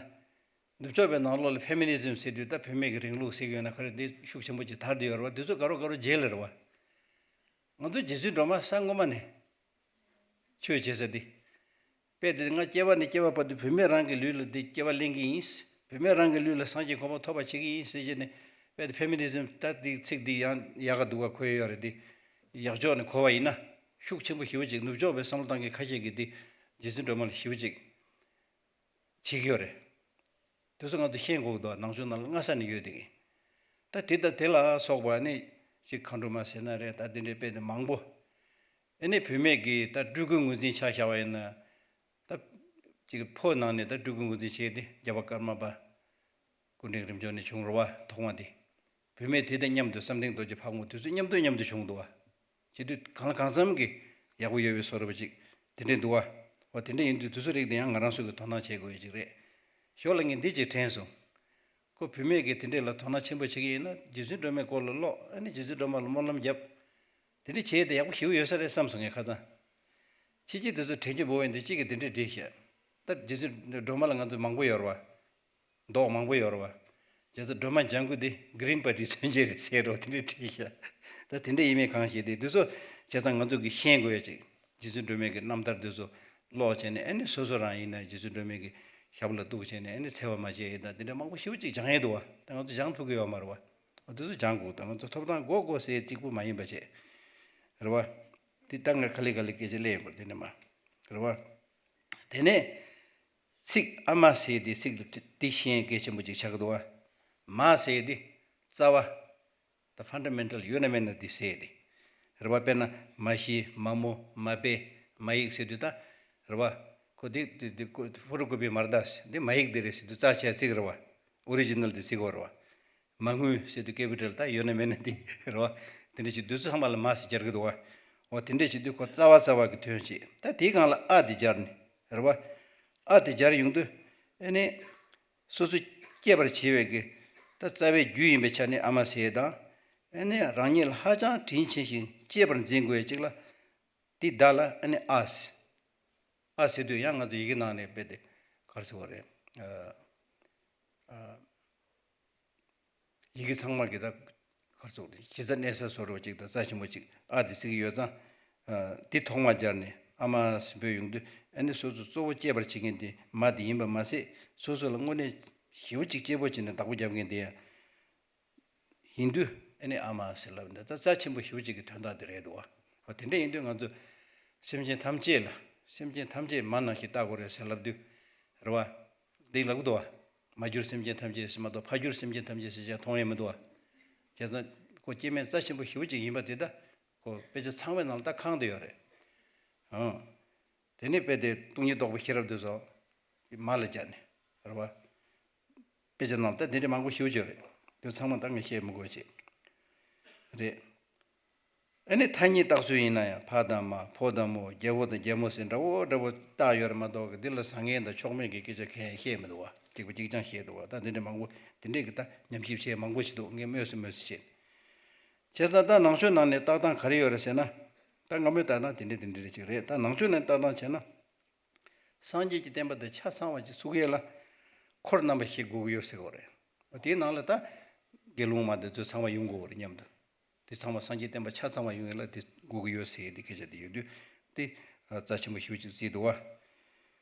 ནུབ་ཕྱོགས་པའི་ནང་ལོགས་ལ་ཕེ་མི་ནི་ཛིམ་ཟེར་དུས། ད་བུད་མེད་ཀྱི་རིང་ལུགས་ཟེར་གྱི་ཡོད་ན་ག་རེ། འདི་ཤུགས་ཆེན་པོ་ཅིག་དར་བསྡད་ཡོད་རེད་བ། འདི་ཚོ་དགའ་རབ་དགའ་རབ་བྱས་ལ་རེད་བ། ང་ཚོ་རྗེ་བཙུན་སྒྲོལ་མ་ས་སྔོན་མ་ནས་ཆོས་བྱེད་ས་འདི། དཔེ་དེ་ང་སྐྱེ་བ་ནས་སྐྱེ་བ་བར་དུ་བུད་མེད་རང་གི་ལུས་ལ་འདི་སྐྱེ་བ་ལེན་གྱི་ཡིན། བུད་མེད་རང་གི་ལུས་ལ་སངས་རྒྱས་གོ་འཕང་ཐོབ་པ་བྱེད་ཀྱི་ཡིན་ཟེར་བྱས་ནས། དཔེ་དེ་ཕེ་མི་ནི་ཛིམ། ད་འདི་ཚིག་འདི་ཡང་ཡག་ག་འདུག་ག་གོ་ཡ་ཡོད་རེད། འདི་ཡག་ཕྱོགས་ནས་གོ་བ་ཡིན་ན་ཤུགས་ཆེན་པོ་ཞེ་པོ་ཅིག་ནུབ་ཕྱོགས་པའི་བསམ་བློ་གཏོང་མཁན་ཁ་ཤས་ཀྱིས་འདི་རྗེ་བཙུན་སྒྲོལ་མ་ལ་ཞེ་པོ་ཅིག་བྱེད་ཀྱི་ཡོད་རེད། དེ་ཚོ་ང་ཚོ་ཤེས་དགོས་ཀྱི་འདུག་ནང་ཆོས་ནང་ལ་སྔ་ས་ནས་ཡོད་དེ་གི། ད་དེ་དང་དེ་ལ་སོགས་པ་ནི་ཅིག་མཁའ་འགྲོ་མ་ཟེར་ན་རེད། ད་དེ་འདྲའི་དཔེ་དེ་མང་པོ། ཨ་ནི་བུད་མེད་ཀྱི་ད་སྤྲུལ་སྐུའི་ངོས་འཛིན་ཆ་བཞག་པ་ཡིན་ན། གཅིག་ཕོ་ནང་ནས་ད་སྤྲུལ་སྐུ་འགོ་འཛིན་བྱས་ཏེ་རྒྱལ་བ་ཀརྨ་པ་སྐུ་ཕྲེང་རིམ་བྱོན་ནས་བྱུང་རེད་བ། ཐོག་མ་དེ། བུད་མེད་དེ་དང་མཉམ་དུ་བསམ་གཏན་རྡོ་རྗེ་ཕག་མོ་དེ་ཚོ་མཉམ་དུ་མཉམ་དུ་བྱུང་འདུག་བ། བྱེད་དུས་གང་ལ་གང་འཚམ་གྱི་ཡག་པོ་ཡོད་པའི་བཟོ་འདྲ་པོ་ཅིག་དེ་འདྲས་འདུག་བ། འོ་དེ་འདྲས་ཡིན་དུས་དེ་ཚོ་རིགས་དེ་ཡང་ང་རང་ཚོ་གི་དོ་སྣང་བྱེད་དགོས་ཡ་ཅིག་རེད། ཞོར་ལ་ངས་འདི་ཅིག་དྲན་སོང་། ཁོ་བུད་མེད་ཀྱིས་དེ་འདྲས་ལ་དོ་སྣང་ཆེན་པོ་བྱེད་ཀྱི་ཡིན་ན་རྗེ་བཙུན་སྒྲོལ་མའི་སྐོར་ལ་ཀློག་ཨ་ནི་རྗེ་བཙུན་སྒྲོལ་མ་ལ་སྨོན་ལམ་བརྒྱབ། དེ་འདྲས་བྱས་ཏེ་ཡག་པོ་ཞེ་པོ་ཡོད་ས་རེད་བསམ་སོང་ངས་ཁ་སང་། ཕྱི་རྒྱལ་དེ་ཚོ་དྲན་རྒྱུ་འབོར་བས་འདི་གཅིག་གིས་དེ་འདྲས་བྲིས་ཤག་ད་རྗེ་བཙུན་སྒྲོལ་མ་ལ་ང་ཚོ་མང་པོ་ཡོད་རེད་བ། མདོག་མང་པོ་ཡོད་རེད་བ། རྗེ་བཙུན་སྒྲོལ་མ་ལྗང་གུ་འདི་གི་རིན་པ་འདི་མཚོན་བྱེད་རེད་ཟེར་རོ་དེ་འདྲས་བྲིས་ཤག་ད་དེ་འདྲས་ཡིན་མིན་གང་ཤེས་ཏེ་དེ་ཚོ་བྱས་ཙང་ང་ཚོ་གི་ཤེས་དགོས་ཡ་ཅིག་རྗེ་བཙུན་སྒྲོལ་མའི་གི་རྣམ་ཐར་དེ་ཚོ་ཀློག་བྱས་ནས་ཨ་ནི་སོ་སོ་རང་ཡིན་ན་རྗེ་བཙུན་སྒྲོལ་མའི་གི་ཞབས་ལ་གཏུགས་བྱས་ནས་ཨ་ནི་འཚེ་བ་མ་བྱེད་ཡ་དང་དེ་འདྲ་མང་པོ་ཞེ་པོ་ཅིག་སྦྱང་ཡས་འདུག་བ། ད་ང་ཚོ་སྦྱང་ཐུབ་ཀྱི་ཡོད་མ་རེད་བ། འོ་དེ་ཚོ་སྦྱང་དགོས། ད་ང་ཚོ་ཐོབ་ཐང་དགོས་དགོས་ཟེར་གཅིག་པུ་མ་ཡིན་པ་བྱས། རེད་བ། དེ་ད་ང་ག་ལེ་ག་ལེ་སྐད་ཆ་ལབ་ཡོང་གི་རེད་དེ་ནས་མ། རེད་བ། དེ་ནས། ཚིག་ཨ་མ་ཟེར་དེ་ཚིག་དེ་ཤེས་གལ་ཆེན་པོ་ཅིག་ཆགས་ཀྱི་འདུག་བ། མ་ཟེར་དེ་རྩ་བ། The fundamental ཡོད་ན་མེད་ན་དེ་ཟེར་དེ། རེད་བ། དཔེར་ན་མ་གཞི་མ་མོ་མ་དཔེ་མ་ཡིག་ཟེར་དུས་ད། རེད་བ། ཁོ་དེ་དེ་དེ་ཁོ་ཕོ་ཊོ་ཀོ་པི་མ་རེད་ད་ཟེར་དེ་མ་ཡིག་དེ་རེད་ཟེར་དུས་རྩ་ཆེ་ཚིག་རེད་བ། ཨོ་རི་ཇི་ནལ་དེ་ཚིག་གོ་རེད་བ། མ་དངུལ་ཟེར་དུས་ཀེ་པི་ཊལ་ད་ཡོད་ན་མེད་ན་དེ་རེད་བ། དེ་འདྲ་ཞིག་དུས་ཚོད་ཚང་མ་ལ་མ་ཟེར་སྦྱར་གི་འདུག་བ། འོ་དེ་འདྲ་ཞིག་དུས་ཁོ་རྩ་བ་རྩ་བ་གི་དོན་བྱེད་ད་དེའི་སྒང་ལ་ཨ་དེ་སྦྱར་ནས་རེད་བ། ཨ་དེ་སྦྱར་ཡོང་དུས་ཨ་ནི། སོ་སོ་སྐྱེད་པར་བྱེད་པའི་གི་ད་རྩ་བའི་རྒྱུ་ཡིན་པའི་ཆ་ནས་ཨ་མ་ཟེར་དང་། ཨ་ནི་རང་ཉིད་ལ་ཧ་ཅང་དྲིན་ཆེ་ཞིང་གཅེས་པར་འཛིན་དགོས་ཡ་གཅིག་ལ། དེ་བརྡ་ལ་ཨ་ནི་ཨ་ཟེར། ཨ་ཟེར་དུས་ཡང་ང་ཚོ་ཡི་གེ་ནང་ནས་དཔེ་དེ་ག་རེ་ཟེར་བ་རེད། ཨ། ཨ། ཡི་གེ་ཚང་མ་གི་ད་གར་ཚོགས་ཏེ་གཞི་རྩ་གནས་ས་བཟོ་འདྲ་བ་ཅིག་དང་རྩ་ཆེན་པོ་ཅིག་ཨ་དེ་ཚིག་ཡོད་ཙང་། ཨ། དེ་ཐོག་མ་སྦྱར་ནས་ཨ་མ་ཟེར་འབོད་ཡོང་དུས་ཨ་ནི་སོ་སོ་གཙོ་བོ་གཅེས་པར་བྱེད་མཁན་དེ་མ་དེ་ཡིན་པ་མ་ཟད་སོ་སོ་ལ་དངོས་གནས་ཞེ་པོ་ཅིག་གཅེས་པོ་བྱས་ནས་བདག་པོ་རྒྱབ་མཁན་དེ་ཡང་ཡིན་དུས་ཨ་ནི་ཨ་མ་ཟེར་ལབ་འདི་ད་རྩ་ཆེན་པོ་ཞེ་པོ་ཅིག་གི་དོན་དག་དེ་རེད་འདུག་བ། འོ་དེ་འདྲ་ཡིན་དུས་ང་ཚོ་སེམས་ཅན་ཐམས་ཅད་ལ་སེམས་ཅན་ཐམས་ཅད་མ་ནང་བཞིན་ལྟ་དགོས་རེད་ཟེར་ལབ་དུས་རེད་བ། འདི་ལབ་གི་འདུག་བ། མ་གྱུར་སེམས་ཅན་ཐམས་ཅད་ཟེར་མ་གཏོགས་ཕ་གྱུར་སེམས་ཅན་ཐམས་ཅད་ཟེར་ཅིག་མཐོང་ཡས་མི་འདུག་བ། བྱས་ཙང་ཁོ་སྐྱེ་དམན་རྩ་ཆེན་པོ་ཞེ་པོ་ཅིག་ཡིན་པ་དེ་ད་ཁོ་དཔེ་ཆ་ཚང་མའི་ནང་ལ་ད་ཁང་དུ་ཡོད་རེད། ཨང་། དེ་ནས་དཔེ་དེ་སྟོང་ཉིད་རྟོགས་པའི་ཤེས་རབ་དེ་ཚོ་མ་ལ་སྦྱར་ནས་རེད་བ། དཔེ་ཆ་ནང་ད་དེ་འདྲ་མང་པོ་ཞེ་པོ་ཅིག་ཡོད་རེད། དེ་ཚང་མ་ད་ངས་བཤད་མི་དགོས་ཅིག་རེད། ཨ་ནི་ཐ་སྙད་བཏགས་ཚུལ་ཡིན་ན་ཡང་ཕ་དང་མ་ཕོ་དང་མོ་རྒྱལ་པོ་དང་རྒྱལ་མོ་ཟེར་འདྲ་བོ་འདྲ་བོ་བཏགས་ཡོད་རེད་མ་གཏོགས་འདི་ལ་བཟང་ངན་དང་ཕྱོགས་མེད་ཀྱི་སྐད་ཆ་གང་ཡང་བཤད་མི་འདུག་བ། གཅིག་པ་གཅིག་རྐྱང་བཤད་འདུག་བ། ད་འདི་འདྲ་མང་པོ་འདི་འདྲས་ཀྱི་ད་ཉམས་ཞིབ་བྱས་མང་པོ་ཞིག་འདུག་ངས་སྨོས་སུ་སྨོས་སུ་བྱས། བྱས་ཙང་ད་ནང་ཆོས་ནང་ནས་བཏགས་སྟངས་ག་རེ་ཡོད་རེད་ཟེར་ན། ད་སྔ་མོའི་བཏགས་སྟངས་དེ་འདྲས་དེ་འདྲས་རེད་ཅིག་རེད། ད་ནང་ཆོས་ནང་བཏགས་སྟངས་བྱས་ན། སངས་རྒྱས་ཀྱི་བསྟན་པ་དེ་ཆ་ཚང་བ་ཅིག་བཙུགས་ཡས་ལ་འཁོར་རྣམ་པ་བཞི་དགོས་ཀྱི་ཡོད་ཟེར་གྱི་ཡོད་རེད། དེའི་ནང་ལ་ད་དགེ་སློང་མ་དེ་ཚོ་ཚང་བ་ཡོང་དགོས་ཀྱི་ཡོད་རེད་སྙམ་དུ། དེ་ཚང་མ་སངས་རྒྱས་བསྟན་པ་ཆ་ཚང་བ་ཡོང་ཡས་ལ་དེ་དགོས་ཀྱི་ཡོད་ཟེར་ཡས་དེ་སྐད་ཆ་དེ་ཡོད་དུས་དེ་རྩ་ཆེན་པོ་ཞེ་པོ་ཅིག་བརྩིས་འདུག་བ།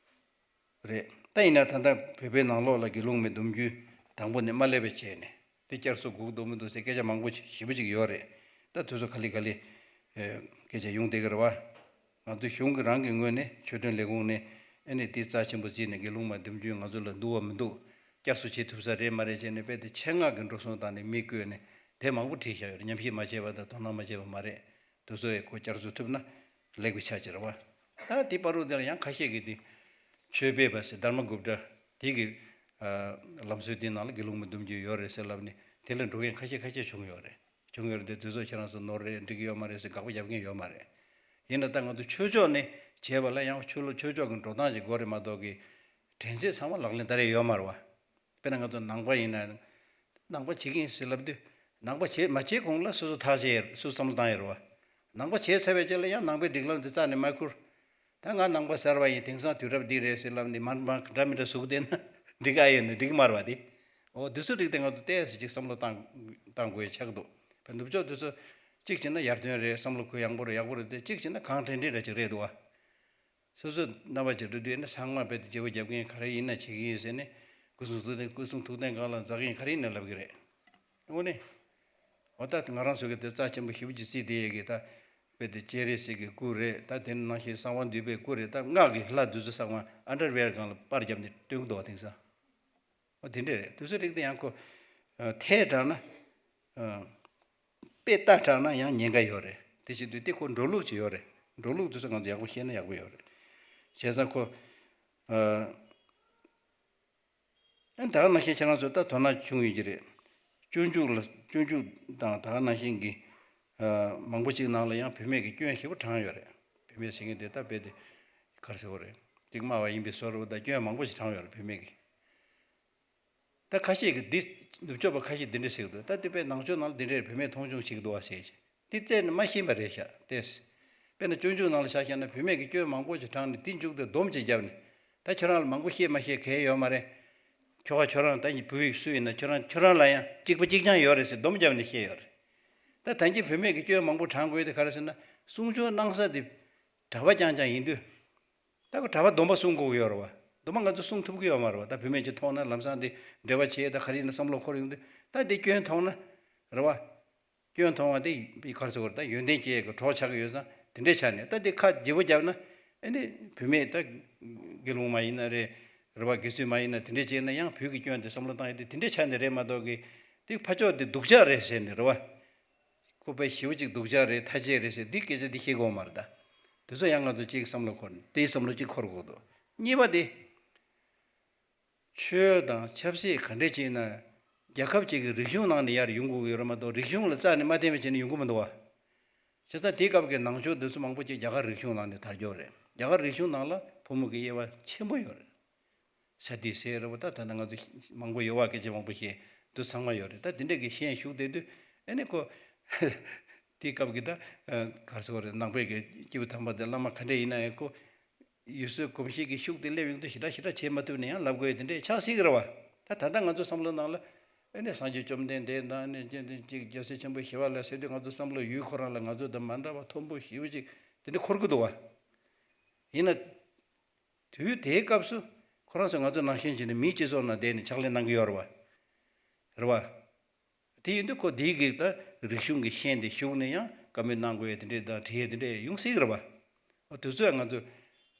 རེད། ད་ཡིན་ན་ད་ལྟ་བོད་པའི་ནང་ལོགས་ལ་དགེ་སློང་མའི་སྡོམ་རྒྱུན་དང་པོ་ནས་མ་སླེབས་པ་བྱས་ནས་དེ་བསྐྱར་གསོ་དགོས་འདུག་མི་འདུག་ཟེར་སྐད་ཆ་མང་པོ་ཞེ་པོ་ཅིག་ཡོད་རེད། ད་དུས་ཚོད་ག་ལེ་ག་ལེ་སྐད་ཆ་ཡོང་བསྡད་ཀྱི་རེད་བ། ང་ཚོ་གཞུང་གི་རང་གི་ངོས་ནས་ཆོས་དོན་ལས་ཁུངས་ནས་ཨ་ནི་དེ་རྩ་ཆེན་པོ་བརྩིས་ནས་དགེ་སློང་མའི་སྡོམ་རྒྱུན་ང་ཚོ་ལ་འདུག་བ་མི་འདུག་བསྐྱར་གསོ་བྱེད་ཐུབ་ས་རེད་མ་རེད་བྱས་ནས་དཔེ་དེ་ཆེད་མངགས་ཀྱི་འགྲོ་སོང་བཏང་ནས་མི་བསྐོས་ནས་དེ་མང་པོ་བྲིས་བཞག་ཡོད་རེད། ཉམས་ཞིབ་མ་བྱས་པ་དང་དོ་སྣང་མ་བྱས་པ་མ་རེད། དེ་ཚོ་ཡི་ཁོ་བསྐྱར་གསོ་ཐུབ་ན་ལེགས་པའི་ཆ་ཅིག་རེད་བ། ད་དེ་བར་དུ་དེ་ལ་ཡང་ཁ་ཤས་ཀྱིས་དེ་ཆོས་སྦས་པ་ཟེར་དྷརྨ་གུཔྟ་དེ་གི་ལམ་སྲོལ་དེའི་ནང་ལ་དགེ་སློང་མའི་སྡོམ་རྒྱུན་ཡོད་རེད་ཟེར་ལབ་ནས་དེ་ལ་འགྲོ་མཁན་ཁ་ཤས་ཁ་ཤས་བྱུང་ཡོད་རེད། བྱུང་ཡོད་རེད་དེ་དེ་ཚོ་ཁྱེད་རང་ཚོ་ནོར་རེད་འགྲིག་གི་ཡོད་མ་རེད་ཟེར་དགག་པ་རྒྱབ་མཁན་ཡོད་མ་རེད། ཡིན་ན་ད་ང་ཚོ་ཆོས་ཕྱོགས་ནས་བྱས་པ་ལ་ཡང་ཆོས་ལུགས་ཆོས་ཕྱོགས་ཀྱི་འགྲོ་སྟངས་ཅིག་དགོས་རེད་མ་གཏོགས་ཀྱི་དྲན་ཚད་ཚང་མ་ལག་ལེན་བསྟར་ཡས་ཡོད་མ་རེད་བ། དཔེར་ན་ང་ཚོ་ནང་པ་ཡིན་ན། ནང་པ་བྱེད་ཀྱི་ཡིན་ཟེར་ལབ་དུས། ནང་པ་བྱེད་མ་བྱེད་གོང་ལ་སོ་སོ་ཐག་བཅད་ཡས་སོ་སོ་བསམ་བློ་བཏང་ཡས་རེད་བ། ནང་པ་བྱས་ཚར་བའི་རྗེས་ལ་ཡང་ནང་པའི་སྒྲིག་ལམ་དེ་རྩ་ནས་མ་ཁུར། ད་ང་ནང་པ་གསར་པ་ཡིན་དེང་སང་དུས་རབས་འདི་རེད་ཟེར་ལབ་ནས་མར་མར་འདྲ་མི་འདྲ་ཟུག་བསྡད་ན་འགྲིག་ག་ཡོད་ན་འགྲིག་མ་རེད་བ་དེ། འོ་དེ་ཚོ་རིགས་དེ་ང་ཚོ་ཏོག་ཙམ་ཅིག་བསམ་བློ་བཏང་བཏང་དགོས་ཡས་ཆགས་འདུག་བས་ནུབ་ཕྱོགས་དེ་ཚོ་གཅིག་བྱས་ན་ཡར་ཐོན་རེད་བསམ་བློ་འཁོར་ཡག་པོ་རེད་ཡག་པོ་རེད་དེ་གཅིག་བྱས་ན་གང་དྲན་དྲན་འདྲ་ཅིག་རེད་འདུག་བ། སོ་སོ་རྣམ་པ་ཅིག་འགྲོ་དུས་ནི་ཚང་མ་རྦད་དེ་བརྗེ་པོ་རྒྱབ་མཁན་ག་རེ་ཡིན་ན་བྱེད་ཀྱི་ཡིན་ཟེར་ནས་སྐུ་གསུང་ཐུགས་རྟེན་སྐུ་གསུང་ཐུགས་རྟེན་སྒང་ལ་འཛེག་མཁན་ག་རེ་ཡིན་ན་ལབ་ཀྱི་རེད། དངོས་གནས། འོ་ད་ང་རང་ཚོ་གི་དེ་རྩ་ཆེན་པོ་ཞེ་པོ་ཅིག་བརྩིས་བསྡད་ཡས་ཀྱི་ད་རྦད་དེ་སྤྱན་རས་གཟིགས་ཀྱི་སྐུ་རེད་ད་དེ་ནང་བཞིན་གསང་བ་འདུས་པའི་སྐུ་རེད་ད་སྔགས་ཀྱི་ལྷ་འདི་ཚོ་ཚང་མ་ཨན་ཌར་ཝེར་སྒང་ལ་པར་བརྒྱབ་ནས་སྟོན་གྱི་འདུག་བ་དེང་སང་། འོ་དེ་འདྲས་རེད་དེ་ཚོའི་རིགས་དེ་ཡང་ཁོ། ཐལ་དྲགས་ན། དཔེ་ལྟ་དྲགས་ན་ཡང་ཉེན་ཁ་ཡོད་རེད། དེ་བྱེད་དུས་དེ་ཁོ་འགྲོ་ལུགས་ཅིག་ཡོད་རེད། འགྲོ་ལུགས་དེ་ཚོ་ང་ཚོ་ཡག་པོ་ཤེས་ན་ཡག་པོ་ཡོད་རེད། བྱས་ཙང་ཁོ། ཨ། ཨ་ནི་ད་ག་ནང་བཞིན་ཁྱེད་རང་ཚོ་ད་དོ་སྣང་བྱུང་ཡོད་ཀྱི་རེད། སྤྱོད་འཇུག་ལ་སྤྱོད་འཇུག་དང་ད་ག་ནང་བཞིན་གྱི་ཨ་མང་པོ་ཅིག་ནང་ལ་ཡང་བུད་མེད་ཀྱི་སྐྱོན་ཞེ་པོ་དྲངས་ཡོད་རེད། བུད་མེད་ཟེར་མཁན་དེ་ད་རྦད་དེ་ག་རེ་ཟེར་དགོས་རེད། ཅིག་སྨྲ་བ་ཡིན་པའི་བཟོ་འདྲ་བོ་དང་སྐྱོན་མང་པོ་ཞིག་དྲངས་ཡོད་རེད་བུད་མེད་ཀྱི། ད་ཁ་ཤས་ཀྱིས་འདི་ནུབ་ཕྱོགས་པ་ཁ་ཤས་འདི་འདྲ་ཟེར་གྱི་འདུག་ད་དེ་དཔེ་ནང་ཆོས་ནང་ལ་འདི་འདྲའི་བུད་མེད་མཐོང་ཆུང་བྱེད་ཀྱི་འདུག་བ་ཟེར་གྱི། འདི་རྩད་ནས་མ་ཤེས་པ་རེད་ཤག་ལྟས། དཔེར་ན་སྤྱོད་འཇུག་ནང་ལ་ཆ་བཞག་ན་བུད་མེད་ཀྱི་སྐྱོན་མང་པོ་ཞིག་དྲངས་ནས་འདི་མཇུག་ཏུ་སྡོམ་ཅིག་བརྒྱབ་ནས། ད་ཁྱོད་རང་ལ་མང་པོ་བཤད་མ་བཤད་གལ་ཡོད་མ་རེད། ཁྱོ་ག་ཁྱོད་རང་ད་ཡིན་བུ་ཡིག་སུ་ཡིན་ན་ཁྱོད་རང་ཁྱོད་རང་ལ་ཡང་གཅིག་པ་གཅིག་རྐྱང་ཡོད་རེད་ཟེར་སྡོམ་བརྒྱབ་ནས་བཤད་ཡོད་རེད། ད་ད་གིན་བུད་མེད་ཀྱི་སྐྱོན་མང་པོ་དྲངས་དགོས་དེ་ག་རེ་ཟེར་ན་གསུང་ཆོས་གནང་ས་དེ་གྲྭ་པ་རྐྱང་རྐྱང་ཡིན་དུས། ད་ཁོ་གྲྭ་པ་སྡོམ་པ་སྲུང་དགོས་ཀྱི་ཡོད་རེད་བ། སྡོམ་པ་ང་ཚོ་སྲུང་ཐུབ་ཀྱི་ཡོད་མ་རེད་བ། ད་བུད་མེད་ཅིག་མཐོང་ན་ལམ་སང་དེ་འབྲེལ་བ་བྱས་ད་ག་རེ་ཡིན་ན་བསམ་བློ་འཁོར་ཡོང་དུས་ད་དེ་སྐྱོན་མཐོང་ན་རེད་བ། སྐྱོན་མཐོང་བ་དེ་ག་རེ་ཟེར་དགོས་རེད། ད་ཡོན་ཏན་ཅན་གྱི་གྲོགས་ཆགས་ཀྱི་ཡོད་ཙང་དེ་འདྲས་ཆགས་ནས་ད་དེ་ཁ་བརྗེ་པོ་བརྒྱབ་ན་ཨ་ནི་བུད་མེད་ད་དགེ་སློང་མ་ཡིན་ན་རེད། རེད་བ། དགེ་ཚུལ་མ་ཡིན་ན་དེ་འདྲས་བྱས་ན་ཡང་བུ་གི་སྐྱོན་དེ་བསམ་བློ་བཏང་ཡོད་དེ་དེ་འདྲས་ཆགས་ནས་རེད་མ་གཏོགས་གི་དེ་ཕ་ཕྱོགས་དེ་སྡུག་ཅག་རེད་ཟེར་ནས་རེད་བ། ཁོ་དཔེ་ཞེ་པོ་ཅིག་སྡུག་ཅག་རེད། ཐ་ཆད་རེད་ཟེར་འདི་སྐད་ཆ་འདི་བཤད་དགོས་མ་རེད་ད། དེ་ཚོ་ཡང་ང་ཚོ་གཅིག་བསམ་བློ་འཁོར་དེའི་བསམ་བློ་གཅིག་འཁོར་དགོས་འདུག་གཉིས་པ་དེ། ཆོས་དང་ཆབ་སྲིད་ག་འདྲས་བྱས་ན་རྒྱལ་ཁབ་ཅིག་གི་རིག་གཞུང་ནང་ནས་ཡར་ཡོང་དགོས་ཀྱི་ཡོད་རེད་མ་གཏོགས་རིག་གཞུང་ལ་རྩ་ནས་མ་བརྟེན་པ་བྱས་ན་ཡོང་གི་མི་འདུག་བ། བྱས་ཙང་དེའི་སྐབས་ཀྱི་ནང་ཆོས་འདི་ཚོ་མང་པོ་ཅིག་རྒྱ་གར་རིག་གཞུང་ནང་ནས་དར་རྒྱུ་རེད། རྒྱ་གར་རིག་གཞུང་ནང་ལ་ཕོ་མོ་གི་དབྱེ་བ་ཆེན་པོ་ཡོད་རེད། ས་ཏི་ཟེར་རེད་བ། ད་ད་ནང་ང་ཚོ་མང་པོ་ཡོད་བ། སྐད་ཆ་མང་པོ་བཤད་འདུག་ཚང་མ་ཡོད་རེད། ད་དེ་འདྲས་ཀྱི་ཤེས་བཞུགས་བསྡད་དུས་ཨ་ནི་ཁོ་དེའི་སྐབས་ཀྱི་ད་ག་རེ་ཟེར་དགོས་རེད། ནང་པའི་གི་སྐྱེས་བུ་དམ་པ་དེ་བླ་མ་ག་འདྲས་ཡིན་ན་ཡང་ཁོ་ཡུལ་སྲོལ་གོམས་གཤིས་ཀྱི་ཤུགས་དེ་སླེབས་ཡོང་དུས་ཞེ་དྲག་ཞེ་དྲག་བྱེད་མ་ཐུབ་ནས་ཡང་ལབ་དགོས་ཡ་དེ་འདྲས་ཆགས་སྲིད་ཀྱི་རེད་བ། ད་ད་ལྟ་ང་ཚོ་བསམ་བློ་ནང་ལ་ཨ་ནི་སངས་རྒྱས་བཅོམ་ལྡན་འདས་དང་ཨ་ནི་ཅིག་རྒྱལ་སྲས་ཆེན་པོ་ཞི་བ་ལྷ་ཟེར་དུས་ང་ཚོ་བསམ་བློ་ཡུལ་ཁོ་རང་ལ་ང་ཚོ་དང་མ་འདྲ་བ་མཐོན་པོ་ཞེ་པོ་ཅིག་དེ་འདྲས་འཁོར་གྱི་འདུག་བ། ཡིན་ན། དུས་དེའི་སྐབས་སུ་ཁོ་རང་ཚོ་ང་ཚོ་ནང་བཞིན་བྱས་ནས་མིའི་སྤྱི་ཚོགས་ནང་བསྡད་ནས་ཕྱག་ལས་གནང་གི་ཡོད་རེད་བ། རེད་བ། དེ་ཡིན་དུས་ཁོ་དེའི་གི་ད་རིག་གཞུང་གི་ཤན་དེ་ཞུགས་ནས་ཡང་བཀའ་མོལ་གནང་དགོས་ཡ་དེ་འདྲས་དང་བྲིས་ཡ་དེ་འདྲས་ཡོང་སྲིད་གི་རེད་བ། འོ་དུས་ཚོད་ང་ཚོ་